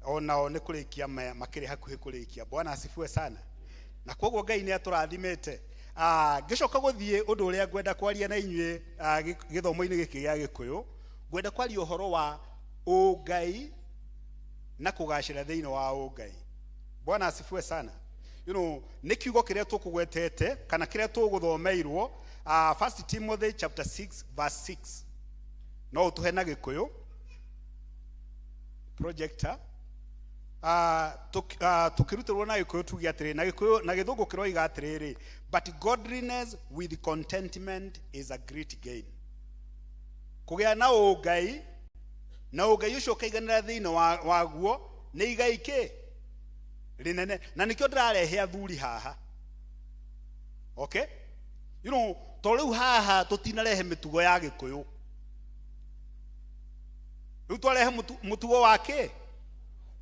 onao nĩ kũrĩkia makĩrĩ hakuhĩ kũrĩkia. Bwana asifiwe sana. Na koguo Ngai nĩ atũrathimĩte. Ngĩcoka gũthiĩ ũndũ ũrĩa ngwenda kwaria na inyuĩ, gĩthomo-inĩ gĩkĩ gĩa Gĩkũyũ, ngwenda kwaria ũhoro wa ũngai na kũgacĩra thĩinĩ wa ũngai. Bwana asifiwe sana. Nĩ kiugo kĩrĩa tũkũgwetete kana kĩrĩa tũgũthomeirwo, 1 Timothy chapter 6 verse 6. No ũtũhe na Gĩkũyũ projector. Tukĩrutĩrwo na Gĩkũyũ tuge atĩrĩ, na Gĩkũyũ na Gĩthũngũ kĩroiga atĩrĩrĩ, but godliness with contentment is a great gain. Kũgĩa na ũngai na ũngai ũcio ũkaiganĩra thĩinĩ waguo nĩ igai kĩ rĩnene, na nĩkĩo ndĩrarehe athuri haha. Okay? To rĩu haha tũtinarehe mĩtugo ya Gĩkũyũ. Rĩu twarehe mũtugo wa kĩ?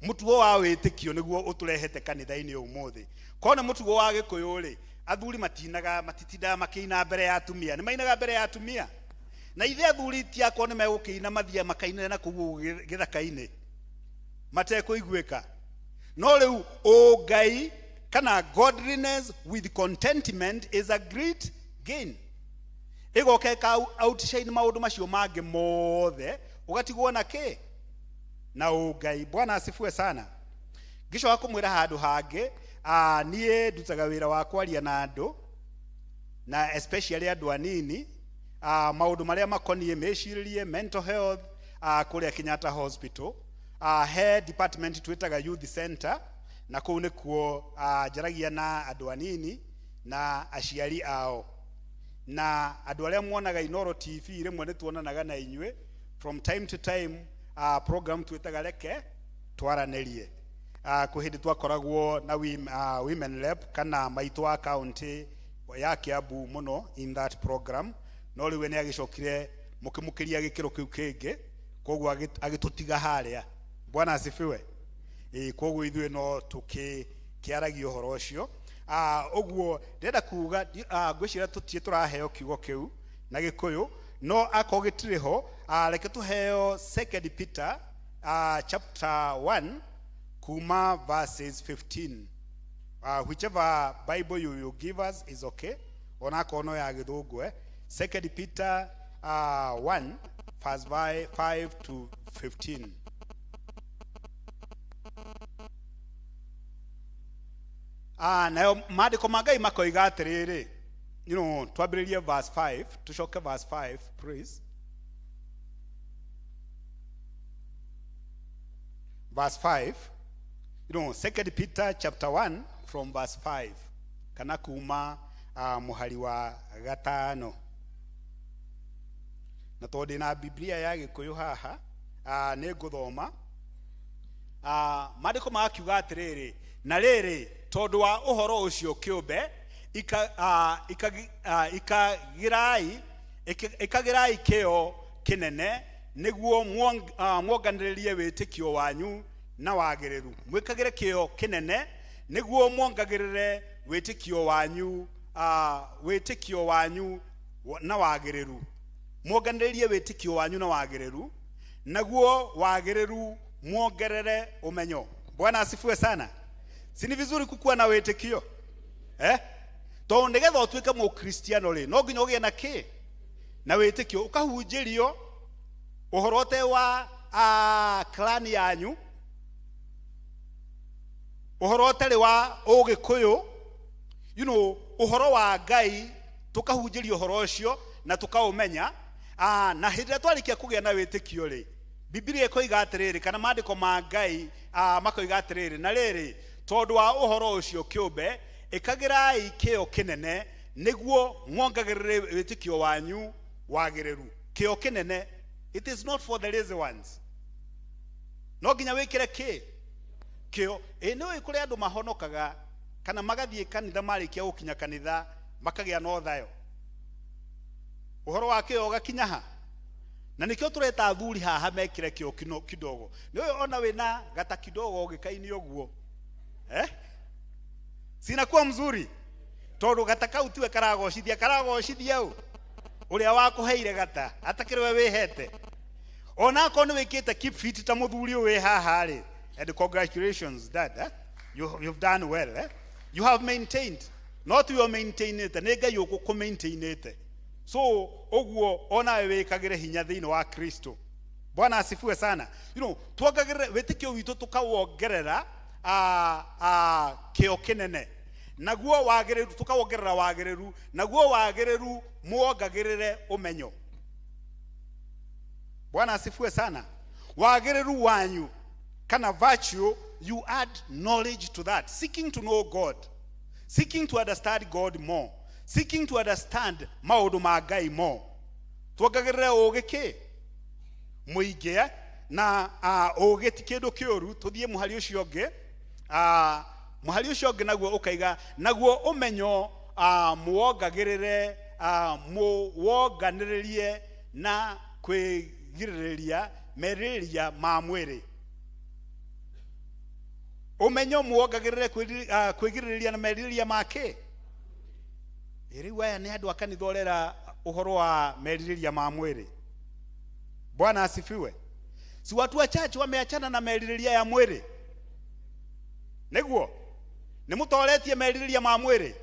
Mũtugo wa wĩtĩkio nĩguo ũtũrehete kanitha-inĩ ũmũthĩ. Korwo nĩ mũtugo wa Gĩkũyũ rĩ, athuri matitindaga makĩina mbere ya atumia. Nĩ mainaga mbere ya atumia. Na ithe athuri ti akorwo nĩ megũkĩina mathiĩ makainĩre na kũu gĩthaka-inĩ matekũiguĩka. No rĩu ũngai kana godliness with contentment is a great gain. Ĩgoka ĩka outshine maũndũ macio mangĩ mothe, ũgatigwo na kĩ? Na ũngai. Bwana asifiwe sana. Ngĩcoka kũmwĩra handũ hangĩ, niĩ ndutaga wĩra wa kwaria na andũ, na especially andũ anini, maũndũ marĩa makoniĩ mĩcirĩrie, mental health, kũrĩa Kenyatta Hospital. He department twĩtaga youth center, na kũu nĩkuo, njaragia na andũ anini na aciari ao. Na andũ arĩa muonaga Inooro TV rĩmwe nĩ tuonanaga na inyuĩ from time to time, program twĩtaga Reke Twaranĩrie. Kwĩ hĩndĩ twakoragwo na women rep kana maitũ wa county ya Kiambu mũno in that program, no rĩu nĩ agĩcokire Mũkĩmũkĩria gĩkĩro kĩu kĩngĩ, koguo agĩtũtiga harĩa. Bwana asifiwe. Ĩĩ, koguo ithuĩ no tũkĩaragia ũhoro ũcio. Ũguo ndĩrenda kuga, ngwĩciria tũtirĩ tũraheo kiugo kĩu na Gĩkũyũ, no akorwo gĩtirĩ ho, reke tũheo Second Peter chapter 1 kuma verses 15. Whichever Bible you will give us is okay, onakorwo no ya Gĩthũngũ. Second Peter 1 verse 5 to 15. Nayo maandĩko ma Ngai makoiga atĩrĩrĩ, twambĩrĩrie verse 5, tũcoke verse 5, please. Verse 5, Second Peter chapter 1 from verse 5, kana kuma mũhari wa gatano. Na tondũ ndĩna Biblia ya Gĩkũyũ haha, nĩ ngũthoma. Maandĩko magakiuga atĩrĩrĩ, na rĩrĩ, tondũ wa ũhoro ũcio kĩũmbe, ikagĩrai kĩo kĩnene, nĩguo muonganĩrĩrie wĩtĩkio wanyu na wagĩrĩru. Mwĩkagĩre kĩo kĩnene, nĩguo muongagĩrĩre wĩtĩkio wanyu, wĩtĩkio wanyu na wagĩrĩru. Muonganĩrĩrie wĩtĩkio wanyu na wagĩrĩru, naguo wagĩrĩru muongerere ũmenyo. Bwana asifiwe sana. Si ni vizuri kukuwa na wĩtĩkio? Tondũ nĩgetha ũtuĩke mũkristiano rĩ, no nginya ũgĩe na kĩ? Na wĩtĩkio. Ũkahunjĩrio ũhoro ũte wa clan yanyu, ũhoro ũtarĩ wa ũgĩkũyũ, ũhoro wa Ngai, tũkahunjĩrio ũhoro ũcio na tũkaũmenya. Na hĩndĩ ĩrĩa twarĩkia kũgĩa na wĩtĩkio rĩ, Biblia ĩkoiga atĩrĩrĩ, kana maandĩko ma Ngai makoiga atĩrĩrĩ, na rĩrĩ, tondũ wa ũhoro ũcio kĩũmbe, ĩkagĩrai kĩo kĩnene, nĩguo muongagĩrĩre wĩtĩkio wanyu wagĩrĩru. Kĩo kĩnene, it is not for the lazy ones. No nginya wĩkĩre kĩ? Kĩo. Ĩ, nĩ ũĩ kũrĩ andũ mahonokaga kana magathiĩ kanitha, marĩkia gũkinya kanitha makagĩa na ũthayo. Ũhoro wa kĩo ũgakinya ha? Na nĩkĩo tũreta athuri haha mekĩre kĩo kidogo. Nĩ ũĩ ona wĩna gata kidogo ũgĩkaini ũguo. Sinakuwa mzuri. Tondũ gata kau tiwe karagocithia, karagocithia ũ? Ũrĩa wakũheire gata, atakĩrĩ we wĩhete. Ona akorwo nĩ wĩkĩte keep fit ta mũthuri ũyũ wĩ haha rĩ, and congratulations dad, You've done well, You have maintained. Not you are maintained, nĩ Ngai ũgũkũ-maintainĩte. So ũguo onawe wĩkagĩre hinya thĩinĩ wa Kristo. Bwana asifiwe sana. Tuongagĩrĩre wĩtĩkio witũ tũkawongerera, kĩo kĩnene. Naguo wagĩrĩru tũkawongerera wagĩrĩru, naguo wagĩrĩru muongagĩrĩre ũmenyo. Bwana asifiwe sana. Wagĩrĩru wanyu kana virtue, you add knowledge to that. Seeking to know God, seeking to understand God more, seeking to understand maũndũ ma Ngai more. Tuongagĩrĩre ũũgĩ kĩ? Mũingĩ, na ũũgĩ ti kĩndũ kĩũru. Tũthiĩ mũhari ũcio ũngĩ. Mũhari ũcio ũngĩ naguo ũkaiga, naguo ũmenyo, muongagĩrĩre, muwonganĩrĩrie na kwĩgirĩrĩria merirĩria ma mwĩrĩ. Ũmenyo muongagĩrĩre kwĩgirĩrĩria na merirĩria ma kĩ? Ĩ, rĩu aya nĩ andũ a kanitha ũrera ũhoro wa merirĩria ma mwĩrĩ. Bwana asifiwe. Si watu wachache wameachana na merirĩria ya mwĩrĩ? Nĩguo? Nĩ mũtoretie merirĩria ma mwĩrĩ?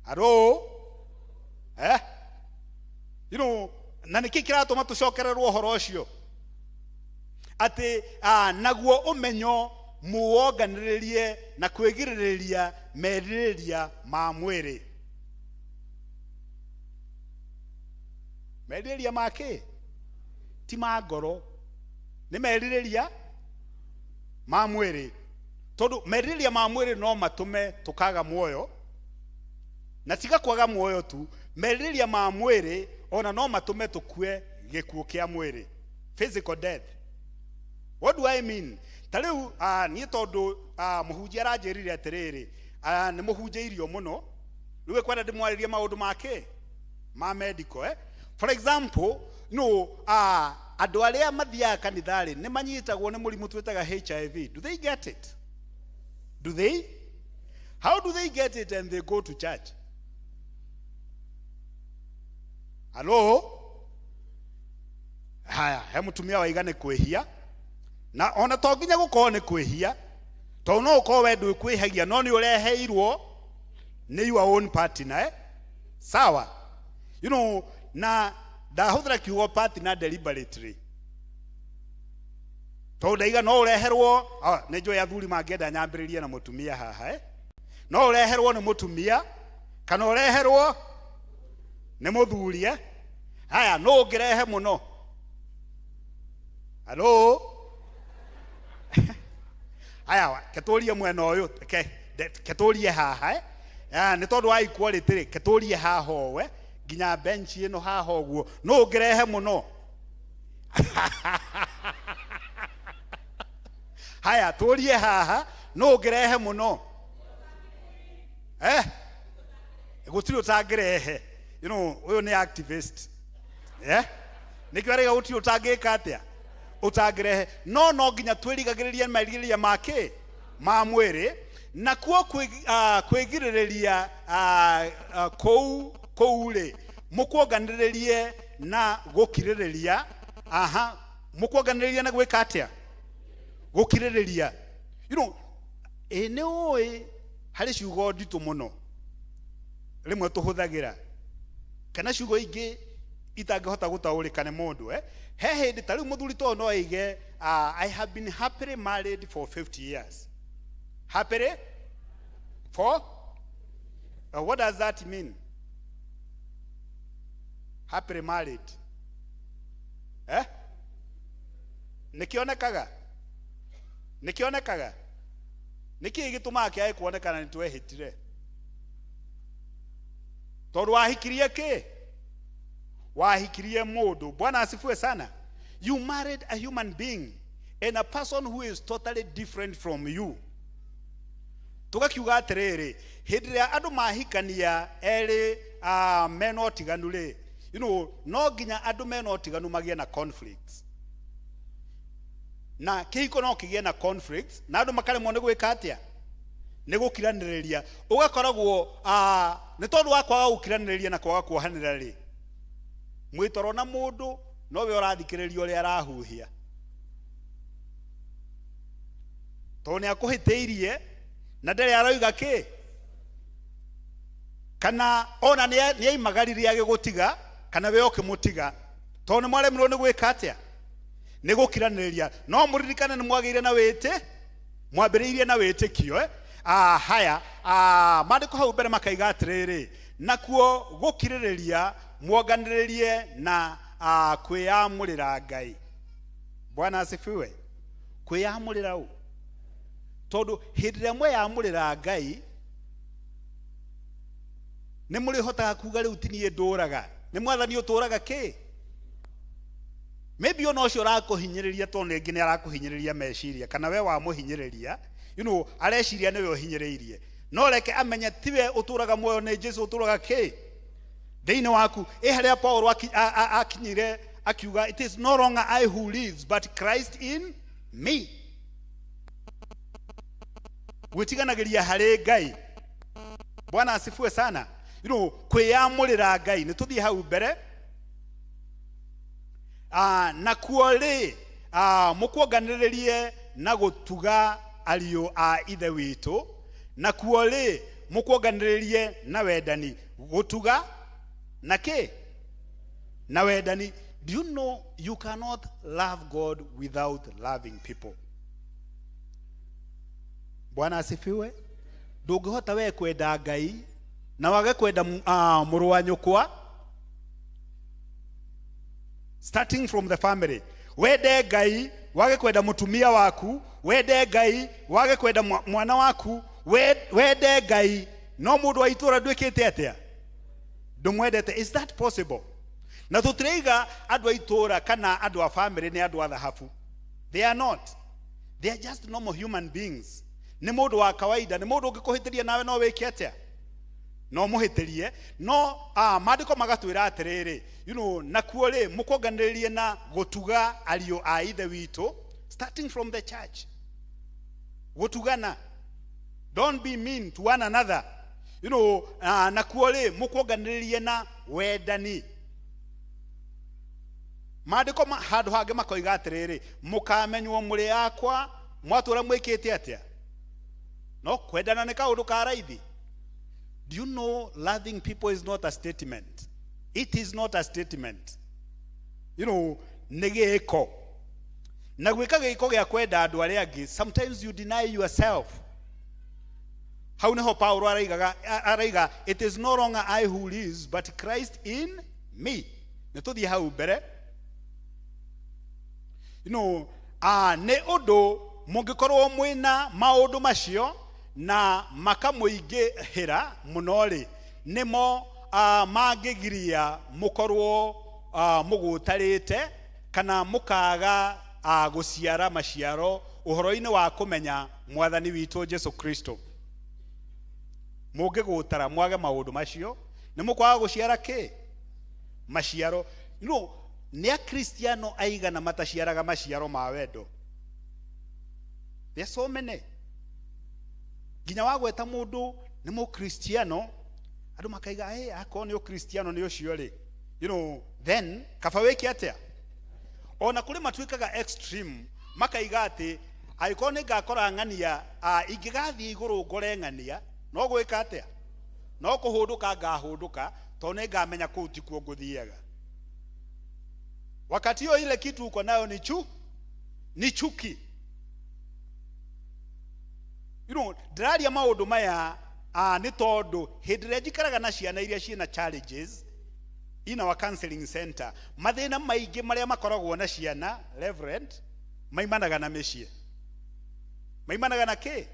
Aro? Na nĩkĩ kĩratũma tũcokererwo ũhoro ũcio? Atĩ, naguo ũmenyo muwonganĩrĩrie na kwĩgirĩrĩria merirĩria ma mwĩrĩ. Merirĩria ma kĩ? Ti ma ngoro, nĩ merirĩria ma mwĩrĩ. Tondũ merirĩria ma mwĩrĩ no matũme tũkaga muoyo, na tiga kwaga muoyo tu, merirĩria ma mwĩrĩ ona no matũme tũkue gĩkuũ kĩa mwĩrĩ, physical death. What do I mean? Ta rĩu, niĩ tondũ, mũhunjia aranjĩrire atĩrĩrĩ, nĩ mũhunjĩirio mũno, rĩu ekwenda ndĩmwarĩrie maũndũ ma kĩ? Ma medical, For example, No andũ arĩa mathiaga kanitha-rĩ nĩ manyitagwo nĩ mũrimũ twĩtaga HIV. Do they get it? Do they? How do they get it and they go to church? Hello? Haya, he mũtumia waiga nĩ kwĩhia na ona to nginya gũkorwo nĩ kwĩhia, tondũ no ũkorwo we ndwĩkwĩhagia no nĩ ũreheirwo nĩ your own partner, eh? Sawa, you know, na ndahũthĩra kiugo partner deliberately tondũ ndaiga no ũreherwo. Nĩ njũĩ athuri mangĩenda nyambĩrĩrie na mũtumia haha, eh? No ũreherwo nĩ mũtumia kana ũreherwo nĩ mũthuri, eh? Haya, no ũngĩrehe mũno. Hello? Haya, ketũrie mwena ũyũ, ketũrie haha, eh? Nĩ tondũ wa equality rĩ, ketũrie haha ũũ, nginya bench ĩno haha ũguo, no ũngĩrehe mũno. Haya, tũrie haha, no ũngĩrehe mũno. Eh? Gũtirĩ ũtangĩrehe. You know, ũyũ nĩ activist. Eh? Nĩkĩo araiga gũtirĩ ũtangĩka atĩa? Ũtangĩrehe. No no nginya twĩrigagĩrĩrie merirĩria ma kĩ? Ma mwĩrĩ. Nakuo kwĩgirĩrĩria kũu rĩ, mũkuonganĩrĩrie na gũkirĩrĩria. Aha, mũkuonganĩrĩria na gwĩka atĩa? Gũkirĩrĩria. You know, ĩ nĩ ũĩ harĩ ciugo nditũ mũno rĩmwe tũhũthagĩra kana ciugo ingĩ itangĩhota gũtaũrĩka nĩ mũndũ, eh? He hĩndĩ ta rĩu mũthuri to no aige, I have been happily married for 50 years. Happily for? What does that mean? Happily married. Eh? Nĩkĩonekaga? Nĩkĩonekaga? Nĩkĩĩ gĩtũmaga kĩage kuonekana nĩ twehĩtire? Tondũ wahikirie kĩ? Wahikirie mũndũ. Bwana asifiwe sana. You married a human being and a person who is totally different from you. Tũgakiuga atĩrĩrĩ, hĩndĩ ĩrĩa andũ mahikania erĩ mena ũtiganu rĩ, you know, no nginya andũ mena ũtiganu magĩe na conflicts. Na kĩhiko no kĩgĩe na conflicts na andũ makaremwo nĩ gwĩka atĩa? Nĩ gũkiranĩrĩria. Ũgakoragwo nĩ tondũ wa kwaga gũkiranĩrĩria na kwaga kuohanĩra rĩ, mwĩtoro na mũndũ nowe ũrathikĩrĩria ũrĩa arahuhia, tondũ nĩ akũhĩtĩirie na ndarĩ aroiga kĩ, kana ona nĩ aimagaririe agĩgũtiga kana we ũkĩmũtiga, tondũ nĩ mwaremirwo nĩ gwĩka atĩa? Nĩ gũkiranĩrĩria. No mũririkane nĩ mwagĩire na wĩtĩ, mwambĩrĩirie na wĩtĩkio, eh? Haya, maandĩko hau mbere makaiga atĩrĩrĩ, nakuo gũkirĩrĩria muonganĩrĩrie na kwĩyamũrĩra Ngai. Bwana asifiwe. Kwĩyamũrĩra ũ? Tondũ hĩndĩ ĩrĩa mweyamũrĩra Ngai nĩ mũrĩhotaga kuga rĩu ti niĩ ndũraga, nĩ Mwathani ũtũraga kĩ? Maybe ona ũcio ũrakũhinyĩrĩria tondũ rĩngĩ nĩ arakũhinyĩrĩria meciria, kana we wamũhinyĩrĩria, you know, areciria nĩwe ũhinyĩrĩirie, no reke amenye tiwe ũtũraga muoyo, nĩ Jesu ũtũraga kĩ thĩinĩ waku. Ĩ harĩa Paul akinyire akiuga, it is no longer I who lives but Christ in me. Gwĩtiganagĩria harĩ Ngai. Bwana asifiwe sana. You know, kwĩyamũrĩra Ngai. Nĩ tũthiĩ hau mbere. Nakuo rĩ, mũkuonganĩrĩrie na gũtuga ariũ a ithe witũ. Nakuo rĩ, mũkuonganĩrĩrie na wendani. Gũtuga na kĩ? Na wendani. Do you know you cannot love God without loving people? Bwana asifiwe. Ndũngĩhota we kwenda Ngai na wage kwenda mũrũ wa nyũkwa, starting from the family. Wende Ngai wage kwenda mũtumia waku, wende Ngai wage kwenda mwana waku, wende Ngai no mũndũ wa itũũra ndwĩkĩte atĩa? Ndũmwendete. Is that possible? Na tũtiraiga andũ a itũũra kana andũ a family nĩ andũ a thahabu. They are not. They are just normal human beings. Nĩ mũndũ wa kawaida, nĩ mũndũ ũngĩkũhĩtĩria nawe no wĩke atĩa? No mũhĩtĩrie no maandĩko magatwĩra atĩrĩrĩ, nakuo rĩ mũkonganĩrĩrie na gũtuga ariũ a ithe witũ, starting from the church. Gũtugana, don't be mean to one another. Nakuo rĩ mũkonganĩrĩrie na wendani. Maandĩko handũ hangĩ makoiga atĩrĩrĩ, mũkamenywo mũrĩ akwa mwatũra mwĩkĩte atĩa. No kwendana nĩ kaũndũ ka raithi. Do you know loving people is not a statement? It is not a statement. Nĩ gĩko. Na gwĩka gĩko gĩa kwenda andũ arĩa angĩ, sometimes you deny yourself. Hau nĩho Paulo araiga, it is no longer I who lives, but Christ in me. Nĩ tũthiĩ hau mbere. Nĩ ũndũ mũngĩkorwo mwĩna maũndũ macio na makamũingĩhĩra mũno rĩ, nĩmo mangĩgiria mũkorwo mũgũtarĩte kana mũkaga gũciara maciaro ũhoro-inĩ wa kũmenya Mwathani witũ Jesu Kristo. Mũngĩgũtara mwage maũndũ macio, nĩ mũkwaga gũciara kĩ? Maciaro. Nĩ akristiano aigana mataciaraga maciaro ma wendo? There are so many. Nginya wagweta mũndũ nĩ mũkristiano, andũ makaiga, hey, akorwo nĩ ũkristiano nĩ ũcio rĩ, then kaba wĩke atĩa? Ona kũrĩ matuĩkaga extreme, makaiga atĩ angĩkorwo nĩ ngakora ng'ania, ingĩgathiĩ igũrũ ngore ng'ania, no gwĩka atĩa? No kũhũndũka ngahũndũka, tondũ nĩ ngamenya kũu tikuo ngũthiaga. Wakati hiyo ile kitu uko nayo ni ni chuki. Ndĩraria maũndũ maya, nĩ tondũ hĩndĩ ĩrĩa njikaraga na ciana iria ciĩna challenges in our counseling center, mathĩna maingĩ marĩa makoragwo na ciana, Reverend, maimanaga na mĩciĩ. Maimanaga na kĩ?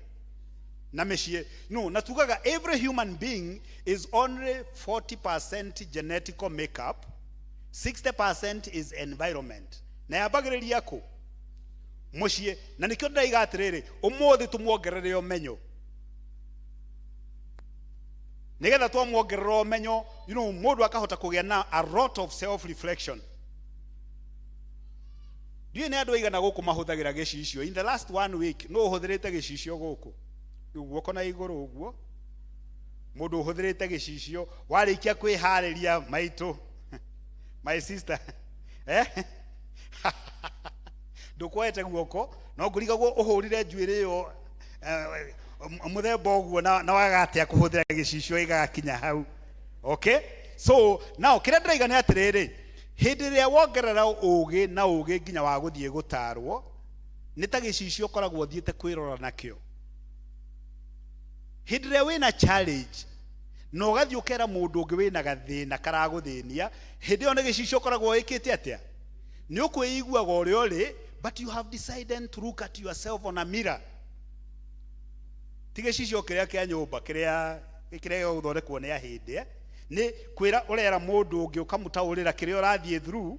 Na mĩciĩ. No, na tugaga every human being is only 40% genetical makeup, 60% is environment. Na yambagĩrĩria kũ? Mũciĩ. Na nĩkĩo ndĩraiga atĩrĩrĩ, ũmũthĩ tũmuongerere ũmenyo. Nĩgetha twamuongerera ũmenyo, mũndũ akahota kũgĩa na a lot of self-reflection. Ndiũĩ nĩ andũ aigana gũkũ mahũthagĩra gĩcicio. In the last 1 week, nũ ũhũthĩrĩte gĩcicio gũkũ? Rĩu guoko na igũrũ ũguo. Mũndũ ũhũthĩrĩte gĩcicio, warĩkia kwĩharĩria maitũ. My sister. Ndũkuoete guoko, no ngũrigagwo ũhũrire njuĩrĩ ĩyo, mũthemba ũguo na waga atĩa kũhũthĩra gĩcicio gĩgakinya hau. Okay? So, now, kĩrĩa ndĩraiga nĩ atĩrĩrĩ, hĩndĩ ĩrĩa wongerera ũgĩ na ũgĩ nginya wa gũthiĩ gũtarwo, nĩ ta gĩcicio ũkoragwo ũthiĩte kwĩrora nakĩo. Hĩndĩ ĩrĩa wĩna challenge, na ũgathiĩ ũkera mũndũ ũngĩ wĩna gathĩna karagũthĩnia, hĩndĩ ĩyo nĩ gĩcicio ũkoragwo wĩkĩte atĩa? Nĩ ũkwĩiguaga ũrĩa ũrĩ, but you have decided to look at yourself on a mirror. Ti gĩcicio kĩrĩa kĩa nyũmba, kĩrĩa gĩgũthondekwo nĩ ahĩndĩ, Nĩ kwĩra ũrera mũndũ ũngĩ ũkamũtaũrĩra kĩrĩa ũrathiĩ through,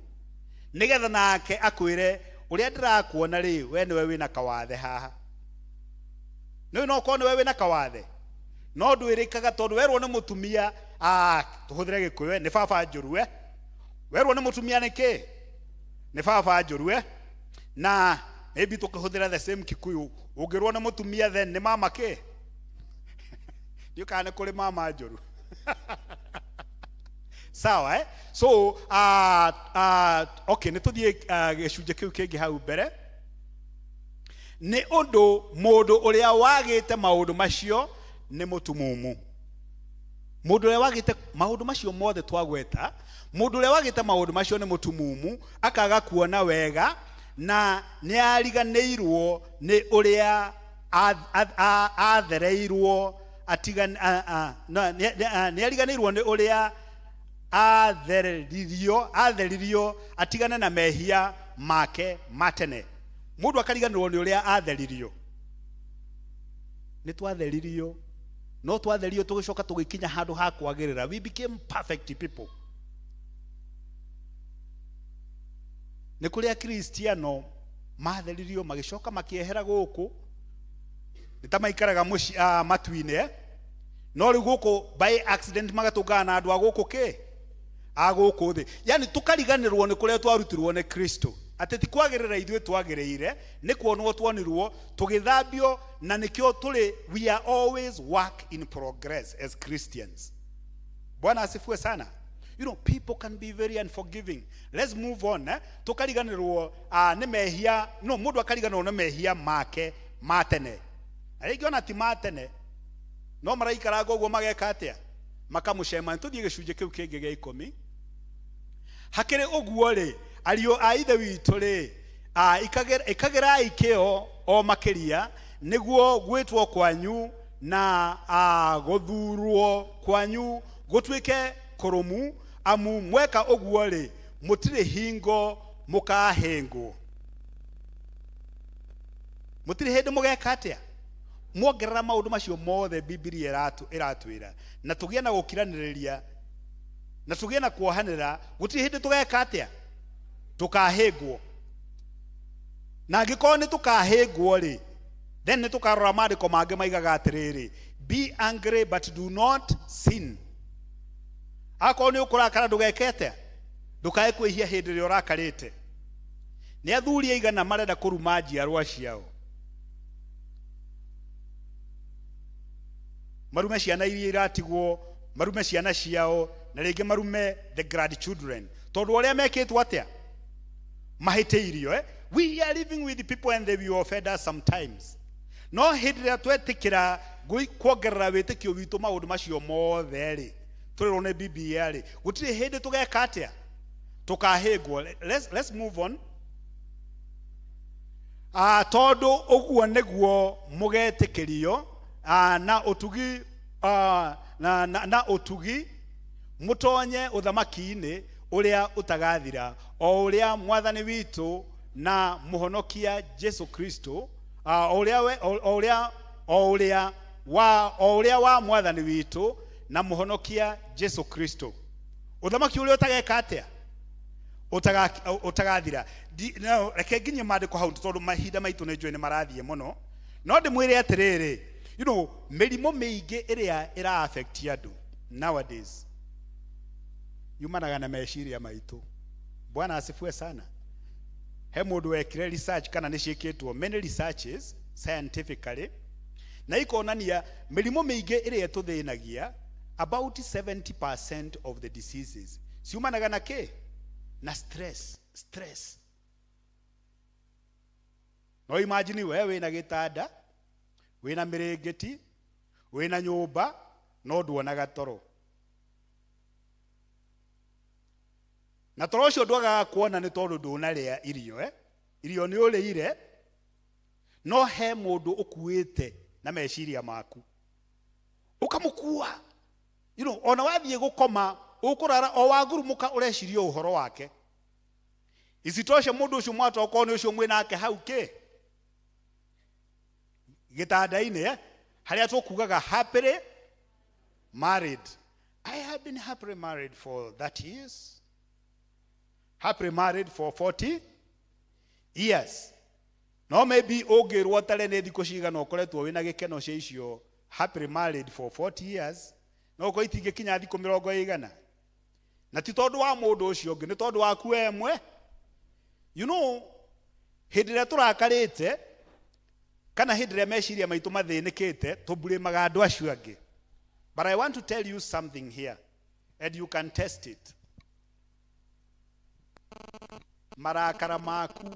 nĩgetha nake akwĩre ũrĩa ndĩrakuona rĩ, we nĩwe wĩna kawathe haha. Nĩũĩ no ũkorwo nĩwe wĩna kawathe, no ndwĩrĩkaga tondũ werwo nĩ mũtumia, tũhũthĩre Gĩkũyũ, nĩ baba njũru, Werwo nĩ mũtumia nĩ kĩ? Nĩ baba njũru, Na maybe tũkĩhũthĩra the same Kikuyu, ũngĩrwo nĩ mũtumia then nĩ mama kĩ? Ndiũĩ kana nĩ kũrĩ mama njũru. Sawa, So, okay, nĩ tũthiĩ gĩcunjĩ kĩu kĩngĩ hau mbere. Nĩ ũndũ mũndũ ũrĩa wagĩte maũndũ macio nĩ mũtumumu. Mũndũ ũrĩa wagĩte maũndũ macio mothe twagweta, mũndũ ũrĩa wagĩte maũndũ macio nĩ mũtumumu, akaga kuona wega na nĩ ariganĩirwo nĩ ũrĩa athereirwo na, nĩ ariganĩirwo nĩ ũrĩa atheririo atigane na mehia make ma tene. Mũndũ akariganĩrwo nĩ ũrĩa atheririo. Nĩ twatheririo, no twatheririo tũgĩcoka tũgĩkinya handũ ha kwagĩrĩra. We became perfect people. Nĩ kũrĩ Akristiano matheririo magĩcoka makĩehera gũkũ, nĩ ta maikaraga matu-inĩ, No rĩu gũkũ by accident magatũngana na andũ a gũkũ kĩ a gũkũ thĩ, yani tũkariganĩrwo nĩ kũrĩa twarutirwo nĩ Kristo, atĩ ti kwagĩrĩra ithuĩ twagĩrĩire, nĩ kuonwo tuonirwo tũgĩthambio, na nĩkĩo tũrĩ, we are always work in progress as Christians. Bwana asifiwe sana. You know, people can be very unforgiving. Let's move on, eh? Tukariganirwo nĩ mehia, no mũndũ akariganĩrwo nĩ mehia make ma tene, na rĩngĩ ona ti ma tene, no maraikaranga ũguo mageka atĩa, makamũcema. Tũthiĩ gĩcunjĩ kĩu kĩngĩ gĩa 10. Hakĩrĩ ũguo rĩ, ariũ a Ithe witũ rĩ, ĩkagĩrai kĩo o makĩria nĩguo gwĩtwo kwanyu na gũthurwo kwanyu gũtuĩke kũrũmu, amu mweka ũguo rĩ, mũtirĩ hingo mũkahĩngwo. Mũtirĩ hĩndĩ mũgeka atĩa, mwongerera maũndũ macio mothe Bibilia ĩratwĩra, na tũgĩe na gũkiranĩrĩria na tũgĩe na kuohanĩra, gũtirĩ hĩndĩ tũgeka atĩa, tũkahĩngwo. Na angĩkorwo nĩ tũkahĩngwo rĩ, then nĩ tũkarora maandĩko mangĩ maigaga atĩrĩrĩ, "Be angry but do not sin." Akorwo nĩ ũkũrakara, ndũgeke atĩa, ndũkae kwĩhia hĩndĩ ĩrĩa ũrakarĩte. Nĩ athuri aigana marenda kũruma njiarwa ciao, marume ciana iria iratigwo, marume ciana ciao, na rĩngĩ marume the grandchildren, tondũ ũrĩa mekĩtwo atĩa, mahĩtĩirio, eh? We are living with people and they will offend us sometimes. No hĩndĩ ĩrĩa twetĩkĩra kuongerera wĩtĩkio witũ maũndũ macio mothe rĩ, tũrĩrwo nĩ Bibilia rĩ, gũtirĩ hĩndĩ tũgeka atĩa, tũkahĩngwo. Let's move on. Tondũ ũguo nĩguo mũgetĩkĩrio na ũtugi na ũtugi mũtonye ũthamaki-inĩ ũrĩa ũtagathira, o ũrĩa Mwathani witũ na Mũhonokia Jesu Kristo, o ũrĩa o ũrĩa o ũrĩa wa o ũrĩa wa Mwathani witũ na Mũhonokia Jesu Kristo, ũthamaki ũrĩa ũtageka atĩa, ũtagathira. No, reke nginye maandĩko hau, tondũ mahinda maitũ nĩ njũĩ nĩ marathiĩ mũno. No ndĩmwĩre atĩrĩrĩ, mĩrimũ mĩingĩ ĩrĩa ĩra affect andũ nowadays yumanaga na meciria maitũ. Bwana asifiwe sana. He mũndũ wekire research, kana nĩ ciĩkĩtwo many researches scientifically, na ikonania mĩrimũ mĩingĩ ĩrĩa ĩtũthĩnagia, about 70% of the diseases ciumanaga na kĩ? Na stress. Stress. No imagine we wĩna gĩtanda, wĩna mĩrĩngĩti, wĩna nyũmba, no nduonaga toro, na toro ũcio ndwagaga kuona nĩ tondũ ndũnarĩa irio, eh? Irio nĩ ũrĩire, no he mũndũ ũkuĩte na meciria maku, ũkamũkua, ona wathiĩ gũkoma, ũkũrara o wagurumũka ũreciria ũhoro wake. Isitoshe, mũndũ ũcio mwatokorwo nĩ ũcio mwĩnake hau kĩ gĩtanda-inĩ, eh? Harĩa tũkugaga happily married. I have been happily married for 30 years, happily married for 40 years. No maybe ũngĩrwo tare nĩ thikũ cigana ũkoretwo wĩna gĩkeno cia icio happily married for 40 years, no ũkorwo itingĩkinya thikũ 80. Na ti tondũ wa mũndũ ũcio ũngĩ, nĩ tondũ waku we mwe. Hĩndĩ ĩrĩa tũrakarĩte kana hĩndĩ ĩrĩa meciria maitũ mathĩnĩkĩte, tũmburĩmaga andũ acio angĩ. But I want to tell you something here, and you can test it. Marakara maku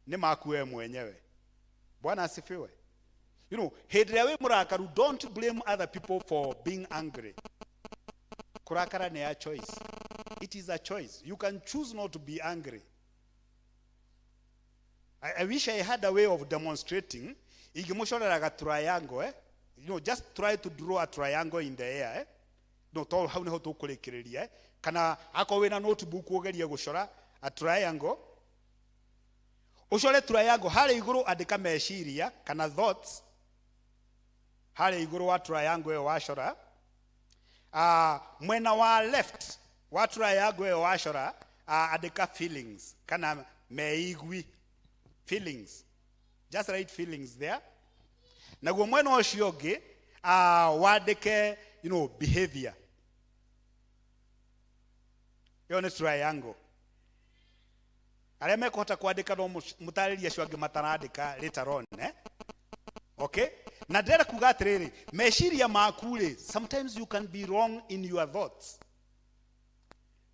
nĩ maku we mwenyewe. Bwana asifiwe. Hĩndĩ ĩrĩa wĩ mũrakaru, don't blame other people for being angry. Kũrakara nĩ a choice. It is a choice. You can choose not to be angry. I wish I had a way of demonstrating. Ingĩmũcorera triangle, eh? Just try to draw a triangle in the air, eh? No, to hau niho tũkũrĩkĩrĩria, eh? Kana akorwo wĩna notebook ũgerie gũcora a triangle. Ũcore triangle harĩa igũrũ, andĩka meciria kana thoughts harĩa igũrũ wa triangle ĩyo wacora. Mwena wa left wa triangle ĩyo wacora, andĩka feelings kana meigwi, feelings. Just write feelings there. Naguo mwena ũcio ũngĩ Wandĩke behavior. Ĩyo nĩ triangle. Arĩa mekũhota kwandĩka no mũtarĩrie acio angĩ matarandĩka later on, eh? Okay, na ndĩrenda kuga atĩrĩrĩ, meciria maku rĩ, sometimes you can be wrong in your thoughts.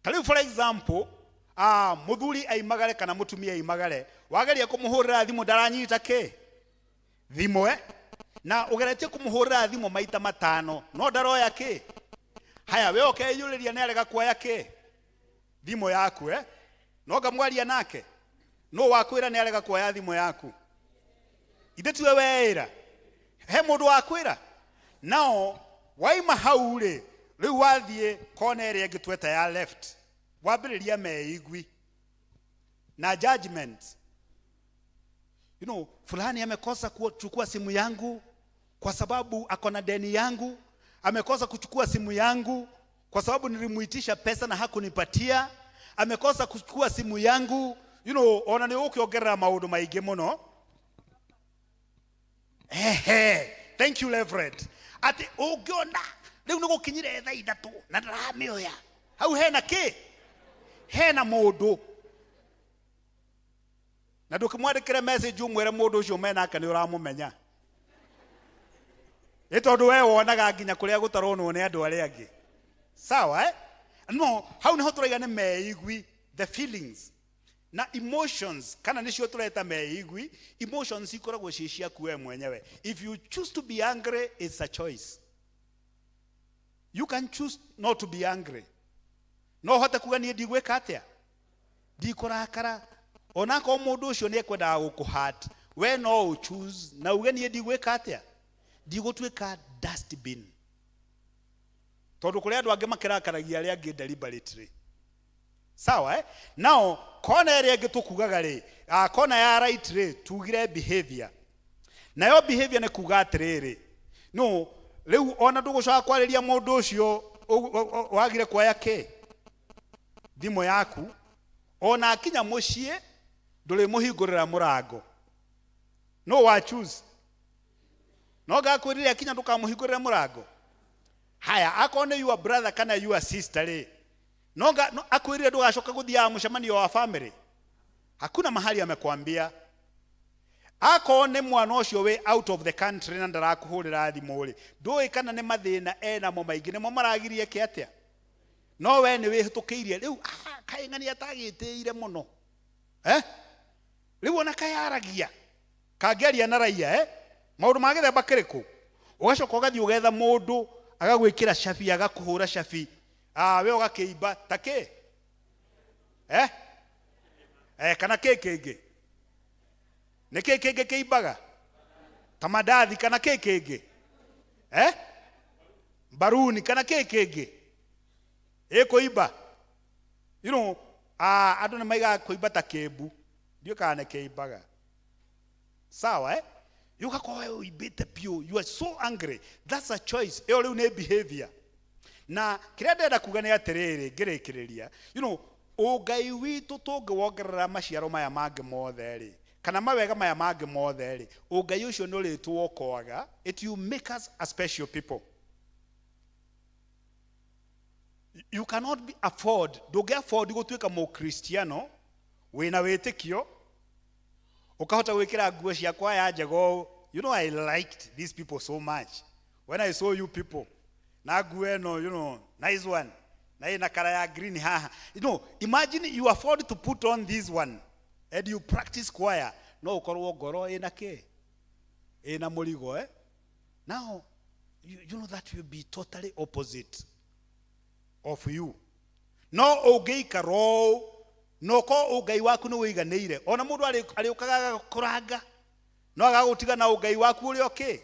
Ta rĩu, for example, mũthuri aimagare kana mũtumia aimagare, wageria kũmũhũrĩra thimũ ndaranyita kĩ thimũ, eh? Na ũgeretie kũmũhũrĩra thimũ maita 5 no ndaroya kĩ. Haya, we ũkeyũrĩria nĩ arega kuoya kĩ thimũ yaku, eh? No ngamwaria nake no wakwĩra nĩ arega kuoya thimũ yaku, ithe tiwe weĩra he mũndũ wakwĩra. Nao waima hau rĩ, rĩu wathiĩ kona ĩrĩa ĩngĩ tweta ya left, wambĩrĩria meigwi na judgment. Fulani amekosa kuchukua simu yangu kwa sababu ako na deni yangu, amekosa kuchukua simu yangu kwa sababu nilimuitisha pesa na hakunipatia, amekosa kuchukua simu yangu. Ona nĩ ũkĩongerera maũndũ maingĩ mũno. Ehe, thank you, Reverend. Atĩ ũngĩona rĩu nĩ gũkinyire thaa 3 na ndaramĩoya, hau hena kĩ, hena mũndũ, na ndũkĩmwandĩkĩre message ũmwĩre mũndũ ũcio menake nĩ ũramũmenya, nĩ tondũ we wonaga nginya kũrĩa gũtaronwo nĩ andũ arĩa angĩ. Sawa, eh? No hau nĩho tũraiga nĩ meigwi, the feelings na emotions, kana nĩcio tũreta meigwi. Emotions ikoragwo ciĩ ciaku we mwenyewe. If you choose to be angry, it's a choice. You can choose not to be angry. No ũhote kuga niĩ ndigwĩka atĩa, ndikũrakara, onakorwo mũndũ ũcio nĩ ekwendaga gũkũhat, we no ũ choose na uge niĩ ndigwĩka atĩa, ndigũtuĩka dustbin, tondũ kũrĩ andũ angĩ makĩrakaragia arĩa angĩ deliberately. Sawa, eh? Nao kona ĩrĩa ĩngĩ tũkugaga rĩ, kona ya right rĩ, tugire behavior. Nayo behavior nĩ kuga atĩrĩrĩ, no rĩu ona ndũgũcoka kwarĩria mũndũ ũcio wagire kuoya kĩ thimũ yaku, ona akinya mũciĩ ndũrĩmũhingũrĩra mũrango. No wa choose no ngakwĩrire akinya ndũkamũhingũrĩre mũrango. Haya, akorwo nĩ your brother kana your sister rĩ, no no akwĩrire ndũgacoka gũthiaga mũcemanio wa family, hakuna mahali amekwambia. Akorwo nĩ mwana ũcio wĩ out of the country na ndarakũhũrĩra thimũ rĩ, ndũĩ kana nĩ mathĩna enamo maingĩ nĩmo maragirie ke atĩa, no we nĩ wĩhĩtũkĩirie rĩu. Kaĩ ng'ani atagĩtĩire mũno, eh? Rĩu ona kayaragia kangĩaria na raia, eh? Maũndũ ma gĩthemba kĩrĩkũ, ũgacoka ũgathiĩ ũgetha mũndũ agagwĩkĩra cabi, agakũhũra cabi, we ũgakĩimba ta kĩ, eh? Eh, kana kĩ kĩngĩ, nĩ kĩ kĩngĩ kĩimbaga ta mandathi, kana kĩ kĩngĩ, eh? Mbaruni kana kĩ kĩngĩ ĩkũimba. Andũ nĩ maigaga kũimba ta kĩmbu, ndiũĩ kana nĩ kĩimbaga. Sawa, eh? Ugakorwo we ũimbĩte biũ, you are so angry. That's a choice. Ĩyo rĩu nĩ behavior. Na kĩrĩa ndĩrenda kuga nĩ atĩrĩrĩ, ngĩrĩkĩrĩria, ũngai witũ tũngĩwongerera maciaro maya mangĩ mothe rĩ, kana mawega maya mangĩ mothe rĩ, ũngai ũcio nĩ ũrĩtuokoaga. It will make us a special people. You cannot be afford, ndũngĩ afford gũtuĩka mũkristiano wĩna wĩtĩkio ũkahota gwĩkĩra nguo ciakwa ya njega ũũ. I liked these people so much when I saw you people na nguo ĩno, nice one, na ĩna kara ya green haha. Imagine you afford to put on this one and you practice choir, no ũkorwo ngoro ĩna kĩ, ĩna mũrigo, eh? Now you know that will be totally opposite of you. No ũngĩikara ũũ na ũkorwo ũngai waku nĩ ũiganĩire, ona mũndũ arĩũkaga agakũranga, no agagũtiga na ũngai waku ũrĩa ũkĩ,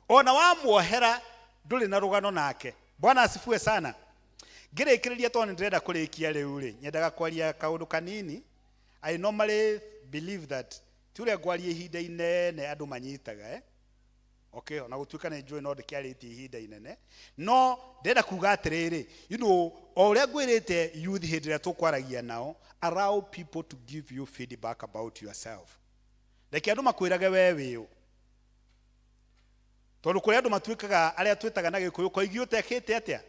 ona wamuohera ndũrĩ na rũgano nake. Bwana asifiwe sana. Ngĩrĩkĩrĩria, tondũ nĩ ndĩrenda kũrĩkia rĩu rĩ, nyendaga kwaria kaũndũ kanini. I normally believe that ti ũrĩa ngwaria ihinda inene andũ manyitaga, eh? Okay, ona gũtuĩka nĩ njũĩ no ndĩkĩarĩtie ihinda inene, no ndĩrenda kuga atĩrĩrĩ, o ũrĩa ngwĩrĩte youth hĩndĩ ĩrĩa tũkwaragia nao, allow people to give you feedback about yourself. Reke andũ makwĩrage we wĩũ. Tondũ kũrĩ andũ matuĩkaga arĩa twĩtaga na Gĩkũyũ koigi ũtekĩte atĩa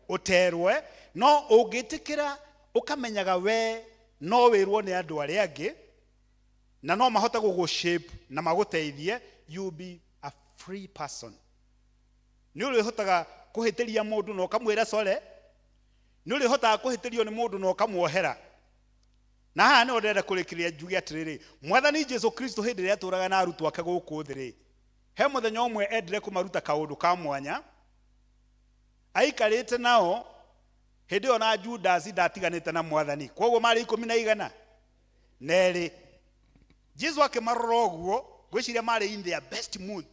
ũterwe. No ũngĩtĩkĩra ũkamenyaga we no wĩrwo nĩ andũ arĩa angĩ na no mahote gũgũ-shape na magũteithie, you be a free person. Nĩ ũrĩhotaga kũhĩtĩria mũndũ na ũkamwĩra sorry, nĩ ũrĩhotaga kũhĩtĩrio nĩ mũndũ na ũkamuohera. Na haha nĩho ndĩrenda kũrĩkĩrĩria njuge atĩrĩrĩ, Mwathani Jesu Kristo hĩndĩ ĩrĩa atũraga na arutwo ake gũkũ thĩ rĩ, he mũthenya ũmwe endire kũmaruta kaũndũ ka mwanya. Aikarĩte nao hĩndĩ ĩyo na Judas ndatiganĩte na Mwathani, koguo marĩ 12. Jesu akĩmarora ũguo, ngwĩciria marĩ in their best mood,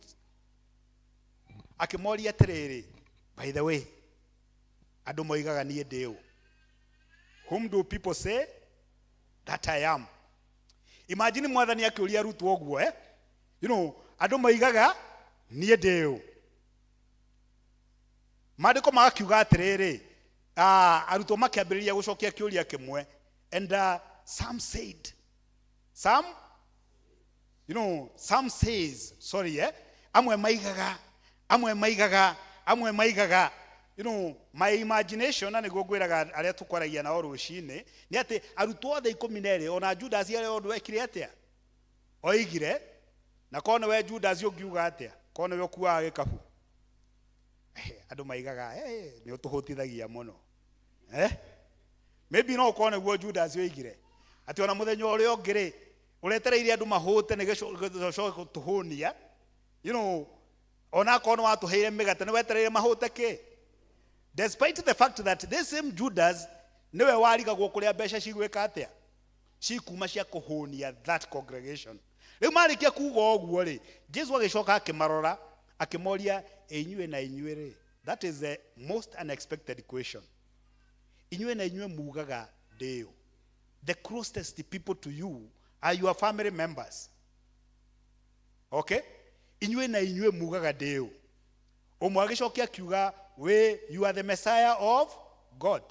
akĩmoria atĩrĩrĩ, "By the way, andũ moigaga niĩ ndĩ ũ? Whom do people say that I am?" Imagine Mwathani akĩũria arutwo ũguo, eh? Andũ moigaga niĩ ndĩ ũ? Maandĩko magakiuga atĩrĩrĩ, arutwo makĩambĩrĩria gũcokia kĩũria kĩmwe, and some said, some you know some says, sorry, eh? Amwe maigaga, amwe maigaga, amwe maigaga. My imagination, na nĩguo ngwĩraga arĩa tũkwaragia nao rũcinĩ, nĩ atĩ arutwo othe 12, ona Judas arĩa ũndũ ekire atĩa oigire, na korwo nĩwe Judas ũngiuga atĩa, korwo nĩwe ũkuaga gĩkabu? Andũ maigaga, hey, nĩ ũtũhũtithagia mũno, eh? Maybe no ũkorwo nĩguo Judas oigire, atĩ ona mũthenya ũrĩa ũngĩ rĩ, ũretereire andũ mahũte nĩ gĩcoke gũtũhũnia, ona akorwo nĩ watũheire mĩgate, nĩ wetereire mahũte kĩ? Despite the fact that this same Judas nĩwe warigagwo kũrĩa mbeca cigwĩka atĩa, cikuma cia kũhũnia that congregation. Rĩu marĩkia kuga ũguo rĩ, Jesu agĩcoka akĩmarora akĩmoria, "Inyuĩ na inyuĩ rĩ?" That is the most unexpected question. "Inyuĩ na inyuĩ mugaga ndĩũ?" The closest people to you are your family members, okay? "Inyuĩ na inyuĩ mugaga ndĩũ?" Ũmwe agĩcokia akiuga, "We, you are the Messiah of God."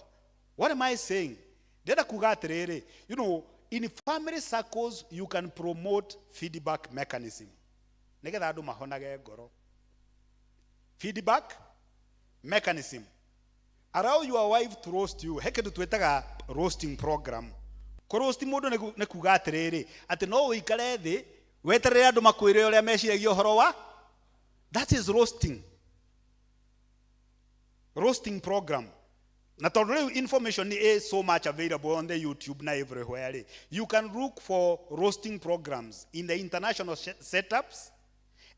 What am I saying? Ndĩrenda kuga atĩrĩrĩ, in family circles you can promote feedback mechanism nĩgetha andũ mahonage ngoro. Feedback mechanism: allow your wife to roast you. He kĩndũ twĩtaga roasting program. Kũroast mũndũ nĩ kuga atĩrĩrĩ, atĩ no ũikare thĩ weterere andũ makwĩre ũrĩa meciragia ũhoro wa. That is roasting, roasting program. Na tondũ rĩu information is so much available on the YouTube na everywhere rĩ, you can look for roasting programs in the international setups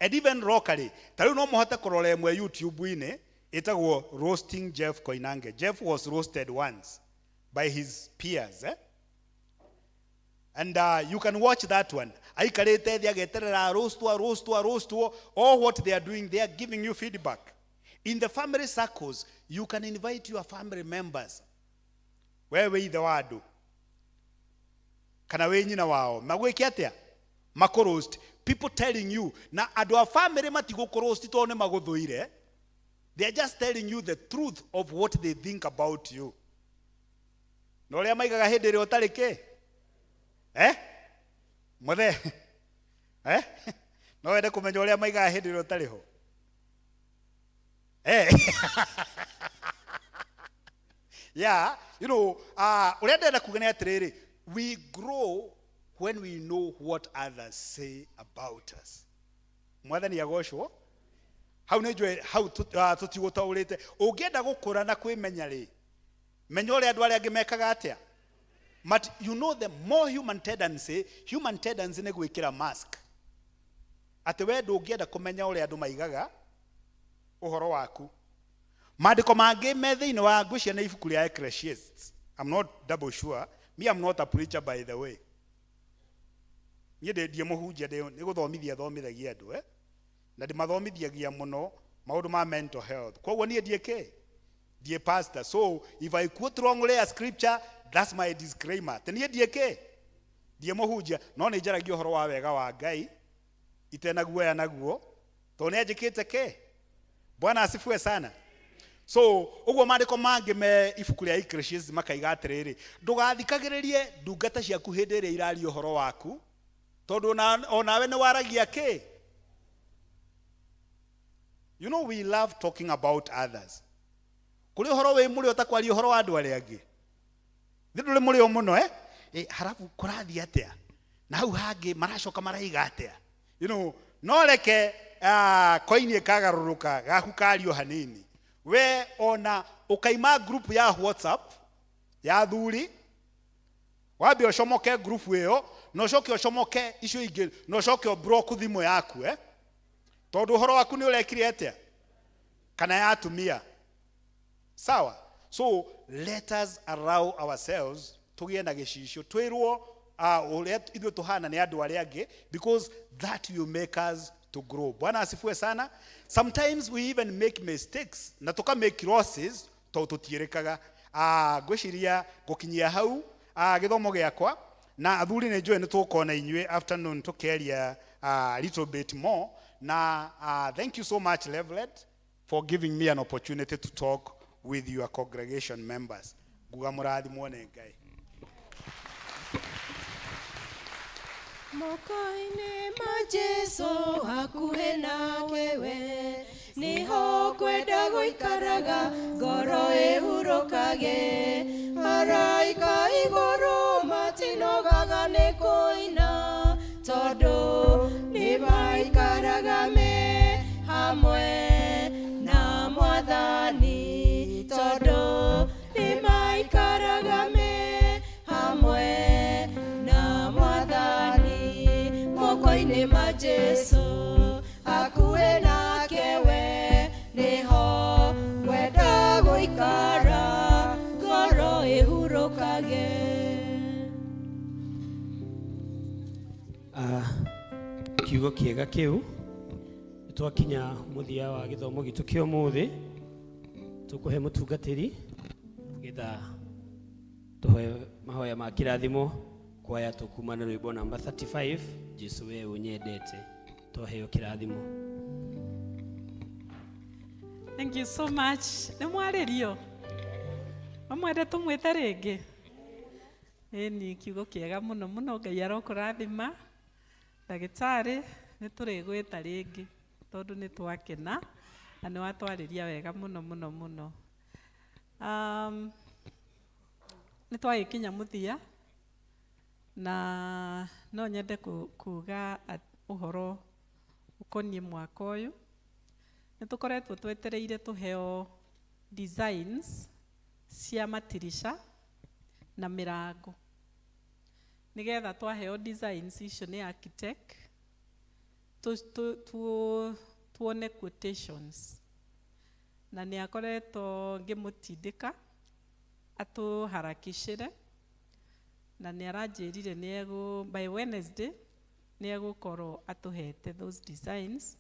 and even locally. Ta rĩu no mũhote kũrora ĩmwe YouTube-inĩ ĩtagwo "Roasting Jeff Koinange". Jeff was roasted once by his peers, eh? And you can watch that one. Aikarĩte thĩ ageterera roastwo, roastwo, roastwo. All what they are doing, they are giving you feedback. In the family circles, you can invite your family members. We wĩ ithe wa andũ kana wĩ nyina wao, magwĩke atĩa? Makũroast. People telling you, na andũ a family matigũkũroast tondũ nĩ magũthũire. They are just telling you the truth of what they think about you na ũrĩa maigaga hĩndĩ ĩrĩa ũtarĩ kĩ, eh? Mũthe, eh? No wende kũmenya ũrĩa maigaga hĩndĩ ĩrĩa ũtarĩ ho, eh? Yeah, ũrĩa ndĩrenda kuga nĩ atĩrĩrĩ, we grow when we know what others say about us. Mwathani agocwo. Hau nĩ njũĩ hau tũtigũtaũrĩte. Ũngĩenda gũkũra na kwĩmenya rĩ, menya ũrĩa andũ arĩa angĩ mekaga atĩa. But you know the more human tendency nĩ gwĩkĩra mask, atĩ we ndũngĩenda kũmenya ũrĩa andũ maigaga ũhoro waku. Maandĩko mangĩ me thĩinĩ wa, ngwĩciria nĩ ibuku rĩa Ecclesiastes, I'm not double sure. Me, I'm not a preacher, by the way. Niĩ ndĩ ndiĩ mũhunjia, nĩ gũthomithia thomithagia andũ, eh? Na ndĩmathomithagia mũno maũndũ ma mental health. Koguo niĩ ndiĩ kĩ, ndiĩ pastor. So if I quote wrongly a scripture, that's my disclaimer, atĩ niĩ ndiĩ kĩ, ndiĩ mũhunjia, no nĩ njaragia ũhoro wa wega wa Ngai itena guoya naguo, tondũ nĩ anjĩkĩte kĩ. Bwana asifiwe sana. So ũguo maandĩko mangĩ me ibuku rĩa Ecclesiastes makaiga atĩrĩrĩ, ndũgathikagĩrĩrie ndungata ciaku hĩndĩ ĩrĩa iraria ũhoro waku, tondũ onawe nĩ waragia kĩ. You know we love talking about others. Kũrĩ ũhoro wĩ mũrĩo ta kwaria ũhoro wa andũ arĩa angĩ. Thĩ ndũrĩ mũrĩo mũno eh? Eh, harabu kũrathiĩ atĩa? Na hau hangĩ maracoka maraiga atĩa? You know, no reke koini ĩkagarũrũka gaku kario hanini. We ona ũkaima group ya WhatsApp ya athuri wambe ũcomoke group ĩyo na ũcoke ũcomoke icio ingĩ na ũcoke ũblock thimũ yaku eh? Tondũ ũhoro waku nĩ ũrekire atĩa kana ya atumia. Sawa, so let us allow ourselves tũgĩe na gĩcicio twĩrwo ũrĩa ithuĩ tũhana nĩ andũ arĩa angĩ, because that will make us to grow. Bwana asifiwe sana. Sometimes we even make mistakes na tuka make losses tondũ tũtiĩrĩkaga. Ngwĩciria ngũkinyia hau gĩthomo gĩakwa na athuri nĩ njũĩ nĩ tũkona inyuĩ afternoon tũkĩaria little bit more na thank you so much, Reverend, for giving me an opportunity to talk with your congregation members. Nguga mũrathimwo nĩ Ngai. Moko-inĩ ma Jesu hakuhĩ nake we niho kwenda gũikaraga ngoro ĩhurũkage araika igũrũ matinogaga nĩ kũina tondũ nĩ maikaraga me hamwe na Mwathani tondũ nĩ maikaraga me hamwe na Mwathani moko-inĩ ma Jesu hakuhĩ nake we niho ngwenda gũikara ngoro ĩhurũkage. Kiugo kĩega kĩu twakinya mũthia wa gĩthomo gitũ kĩa ũmũthĩ tũkũhe mũtungatĩri getha tũhoe mahoya ma kĩrathimo kwaya tũkuma na rwĩmbo namba 35 Jesu we ũnyendete twaheo kĩrathimo. Thank you so much. Nĩ mwarĩrio mamwende tũmwĩte rĩngĩ. Ĩni kiugo kĩega mũno mũno Ngai arokũrathima. Ndagĩtarĩ nĩ tũrĩgwĩta rĩngĩ tondũ nĩ twakena na nĩ watwarĩria wega mũno mũno mũno. Nĩ twagĩkinya mũthia na no nyende kuga ũhoro ũkoniĩ mwaka ũyũ. Nĩ tũkoretwo twetereire tũheo designs cia matirisha na mĩrango nĩgetha twaheo designs icio nĩ architect tuone quotations na nĩ akoretwo ngĩmũtindĩka atũharakicĩre na nĩ aranjĩrire nĩ egũ by Wednesday nĩ egũkorwo atũhete those designs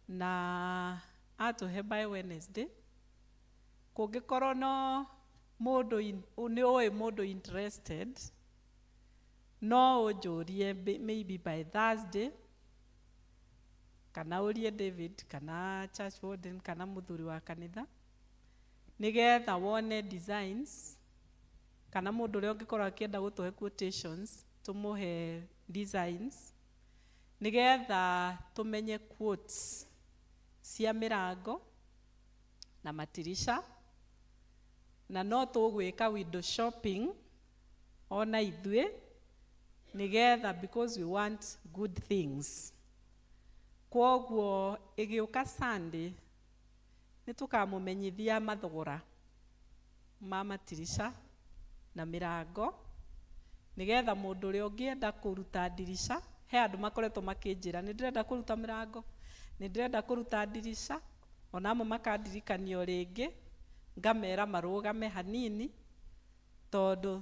na atũhe by Wednesday kũngĩkorwo no mũndũ nĩ ũĩ mũndũ interested no ũnjũrie maybe by Thursday kana ũrie David kana church warden kana mũthuri wa kanitha nĩgetha wone designs kana mũndũ ũrĩa ũngĩkorwo akĩenda gũtũhe quotations tũmũhe designs nĩgetha tũmenye quotes cia mĩrango na matirisha na no tũgwĩka window shopping ona ithuĩ nĩgetha because we want good things. Kwoguo ĩgĩũka Sunday nĩ tũkamũmenyithia mathogora ma matirisha na mĩrango nĩgetha mũndũ ũrĩa ũngĩenda kũruta ndirisha he andũ makoretwo makĩnjĩra nĩ ndĩrenda kũruta mĩrango nĩ ndĩrenda kũruta ndirisha ona amwe makandirikania o rĩngĩ ngamera marũgame hanini tondũ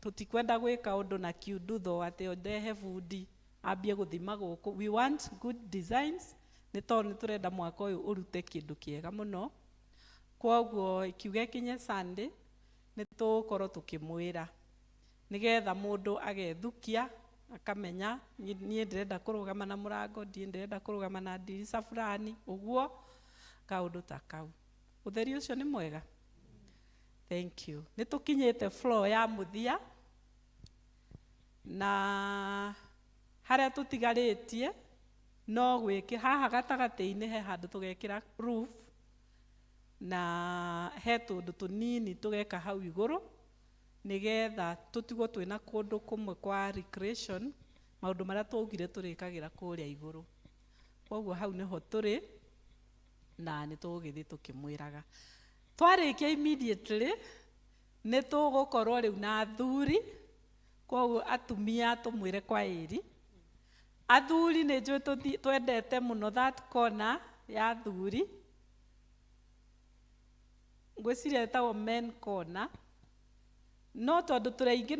tũtikwenda gwĩka ũndũ na kiundutho atĩ ndehe bundi ambie gũthima gũkũ. We want good designs nĩ tondũ nĩ tũrenda mwaka ũyũ ũrute kĩndũ kĩega mũno. Kwoguo ikiuga ĩkinye Sunday nĩ tũgũkorwo tũkĩmwĩra nĩgetha mũndũ agethukia akamenya niĩ ndĩrenda kũrũgama na mũrango niĩ ndĩrenda kũrũgama na ndirica fulani ũguo kaũndũ ta kau. Ũtheri ũcio nĩ mwega. Thank you. Nĩ tũkinyĩte floor ya mũthia na harĩa tũtigarĩtie No gwĩkĩ haha gatagatĩ-inĩ he handũ tũgekĩra roof na he tũndũ tũnini tũgeka hau igũrũ nĩgetha tũtigwo twĩna kũndũ kũmwe kwa recreation, maũndũ marĩa twaugire tũrĩkagĩra kũrĩa igũrũ. Koguo hau nĩho tũrĩ na nĩ tũgũgĩthiĩ tũkĩmwĩraga. Twarĩkia immediately nĩ tũgũkorwo rĩu na athuri, koguo atumia tũmwĩre kwa ĩri. Athuri nĩ njũĩ twendete mũno that corner ya athuri, ngwĩciria ĩtagwo men corner, no tondũ tũrĩ aingĩ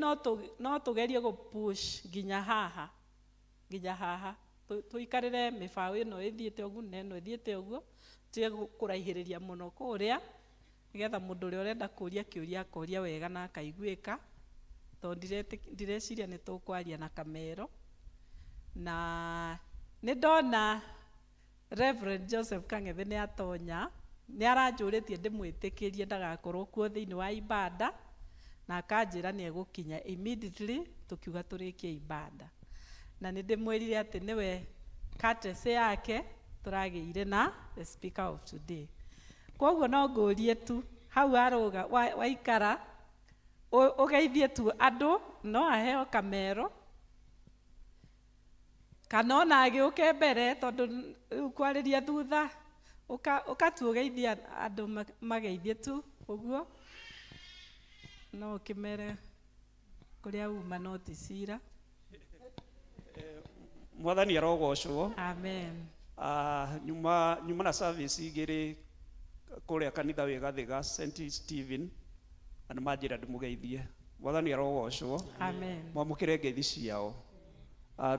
no tũgerie gũ push nginya haha, nginya haha tũikarĩre mĩbaũ ĩno ĩthiĩte ũguo na ĩno ĩthiĩte ũguo, tige kũraihĩrĩria mũno kũrĩa, nĩgetha mũndũ ũrĩa ũrenda kũria kĩũria akoria wega na akaiguĩka, tondũ ndireciria nĩ tũkwaria na kamero. Na nĩ ndona Reverend Joseph Kang'ethe nĩ atonya, nĩ aranjũrĩtie ndĩmwĩtĩkĩrie ndagakorwo kuo thĩinĩ wa ibada, na akanjĩra nĩ egũkinya immediately tũkiuga tũrĩkie ibada. Na nĩ ndĩmwĩrire atĩ nĩwe courtesy yake tũragĩire na the speaker of today. Koguo no ngũrie tu hau arũga waikara ũgeithie tu andũ, no aheo kamero kana ona agĩũke mbere, tondũ rĩu kwarĩria thutha ũka tu ũgeithie andũ, mageithie tu ũguo, no ũkĩmere kũrĩa uma no ti cira. Mwathani arogocwo. Amen. Nyuma na service igĩrĩ kũrĩa kanitha wĩ Gathiga St Stephen, na nĩmanjĩra ndĩmũgeithie. Mwathani arogocwo. Amen. Mwamũkĩre ngeithi ciao.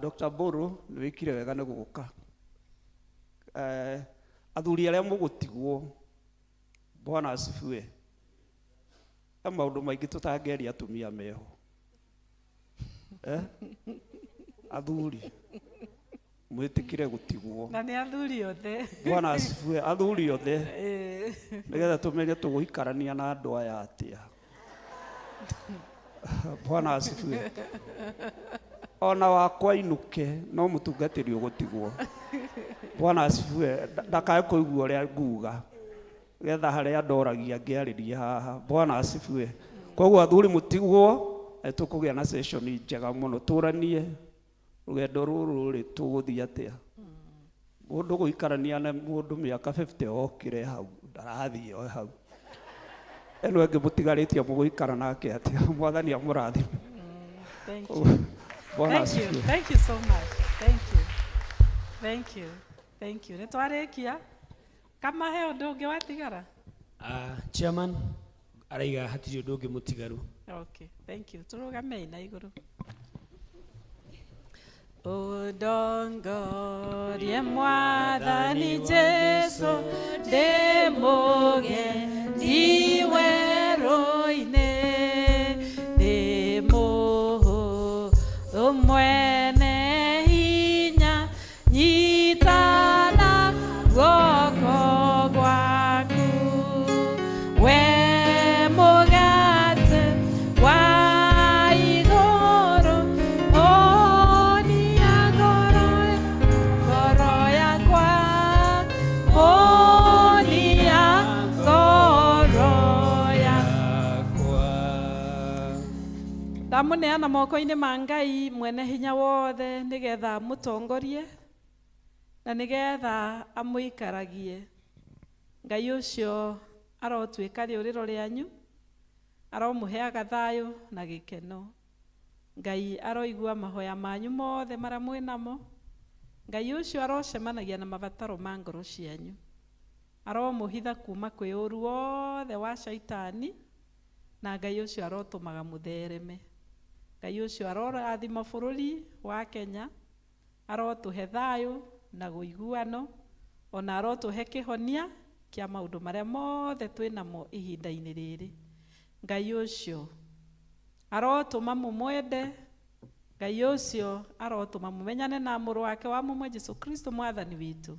Dr. Mburu, nĩ wĩkire wega nĩ gũka. Athuri arĩa mũgũtigwo, Bwana asifiwe. He maũndũ maingĩ tũtangĩaria atumia meho. Athuri mwĩtĩkĩre gũtigwo. Na nĩ athuri othe. Bwana asifiwe. Athuri othe, nĩgetha tũmenye tũgũikarania na andũ aya atĩa. Bwana asifiwe. Ona wakwa inuke no mũtungatĩri ũgũtigwo. Bwana asifiwe. Ndakae kũigua ũrĩa nguga, getha harĩa ndoragia ngĩarĩrie haha. Bwana asifiwe. Koguo athuri mũtigwo, tũkũgĩa na session njega mũno, tũranie rũgendo rũrũ rĩ tũgũthiĩ atĩa. Mũndũ gũikarania na mũndũ mĩaka 50 okire hau ndarathiĩ o hau, ĩno ĩngĩ mũtigarĩtie mũgũikara nake atĩa? Mwathani amũrathime. Thank you. Bwana Thank you. asifiwe. Thank you so much. Thank you. Thank you. Thank you. Nĩ twarĩkia. Kama he ũndũ ũngĩ watigara? Chairman araiga hatirĩ ũndũ ũngĩ mũtigaru. Okay, thank you. Tũrũgamei na igũrũ. Ũndongorie Mwathani Jesu ndĩmũgendi werũ-inĩ, ndĩmũhũthũ mwene hinya, nyitana guoko gwaku. We mũgate wa igũrũ, honia ngoro yakwa, honia ngoro yakwa. Ndamũneana moko-inĩ ma Ngai mwene hinya wothe, nĩgetha amũtongorie na nĩgetha amũikaragie. Ngai ũcio arotuĩka rĩũrĩro rĩanyu, aromũheaga thayũ na gĩkeno. Ngai aroigua mahoya manyu mothe marĩa mwĩnamo. Ngai ũcio arocemanagia na mabataro ma ngoro cianyu, aromũhitha kuma kwĩ ũru wothe wa caitani, na Ngai ũcio arotũmaga mũthereme. Ngai ũcio arorathima bũrũri wa Kenya, arotũhe thayũ na ũiguano, ona arotũhe kĩhonia kĩa maũndũ marĩa mothe twĩnamo ihinda-inĩ rĩrĩ. Ngai ũcio arotũma mũmwende. Ngai ũcio arotũma mũmenyane na mũrũ wake wa mũmwe Jesu Kristo mwathani witũ.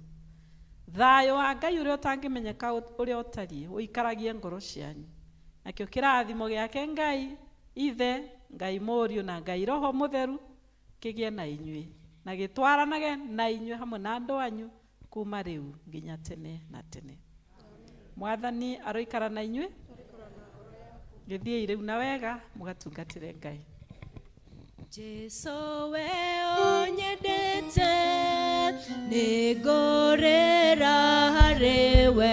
Thayũ wa Ngai ũrĩa ũtangĩmenyeka ũrĩa ũtariĩ ũikaragie ngoro cianyu. Nakĩo kĩrathimo gĩake Ngai Ithe, Ngai Mũriũ na Ngai Roho Mũtheru kĩgĩe na inyuĩ. Na gĩtwaranage na inyuĩ hamwe na andũ anyu kuma rĩu nginya tene na tene. Mwathani aroikara na inyuĩ. Gĩthiĩi rĩu na wega mũgatungatĩre Ngai. Jesu we ũnyendete nĩngũrĩra harĩ we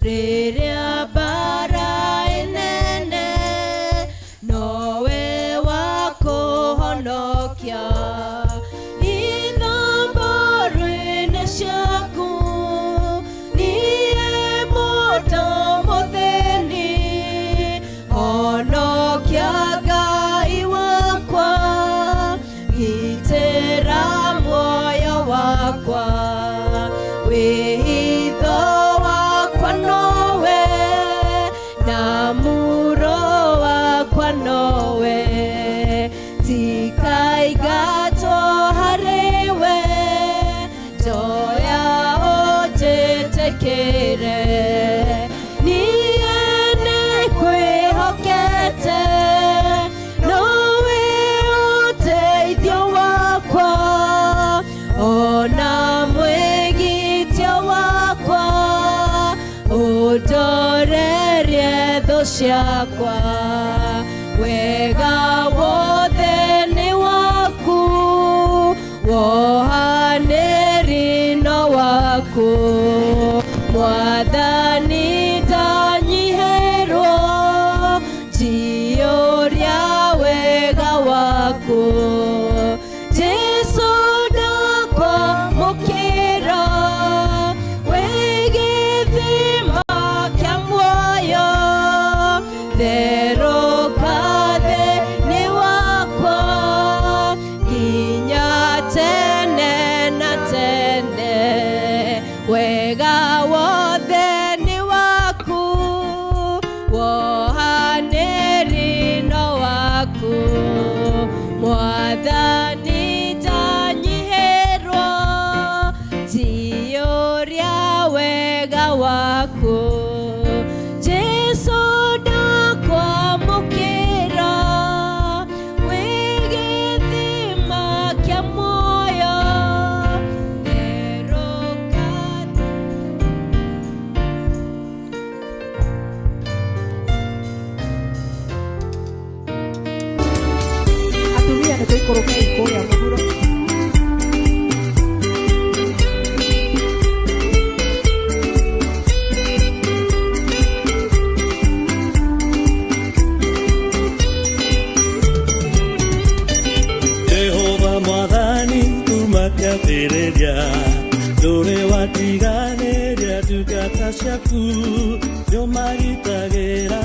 rĩrĩa mbara ĩnene nowe wa kũhonokia ithambarũ-inĩ ciaku niĩ mũndũ mũthĩni honokia Ngai wakwa gitĩra muoyo wakwa wĩhitho wakwa nowe na muro wakwa nowe tikaingatwo harĩwe njoya ũnjĩtĩkĩre niĩ nĩngwĩhokete nowe ũteithio wakwa ona mwĩgitio wakwa ũndorerie thũ ciakwa wega wothe nĩ waku wohanĩri no waku mwathani ndanyihĩrwo njiyũria wega waku Jesu ndakwamũkĩra wĩ gĩthima kĩa muoyo therũka thĩinĩ wakwa nginya tene na tene wega wothe nĩ waku wohanĩri no waku mwathani ndanyihĩrwo njiyũria wega waku Jesu ndakwamũkĩra wĩ gĩthima kĩa muoyo therũka Atumia nĩ tũikũrũkei kũrĩa mũhuro. Jehova mwathani kuma kĩambĩrĩria ndũrĩ watiganĩria ndungata ciaku nĩũmagitagĩra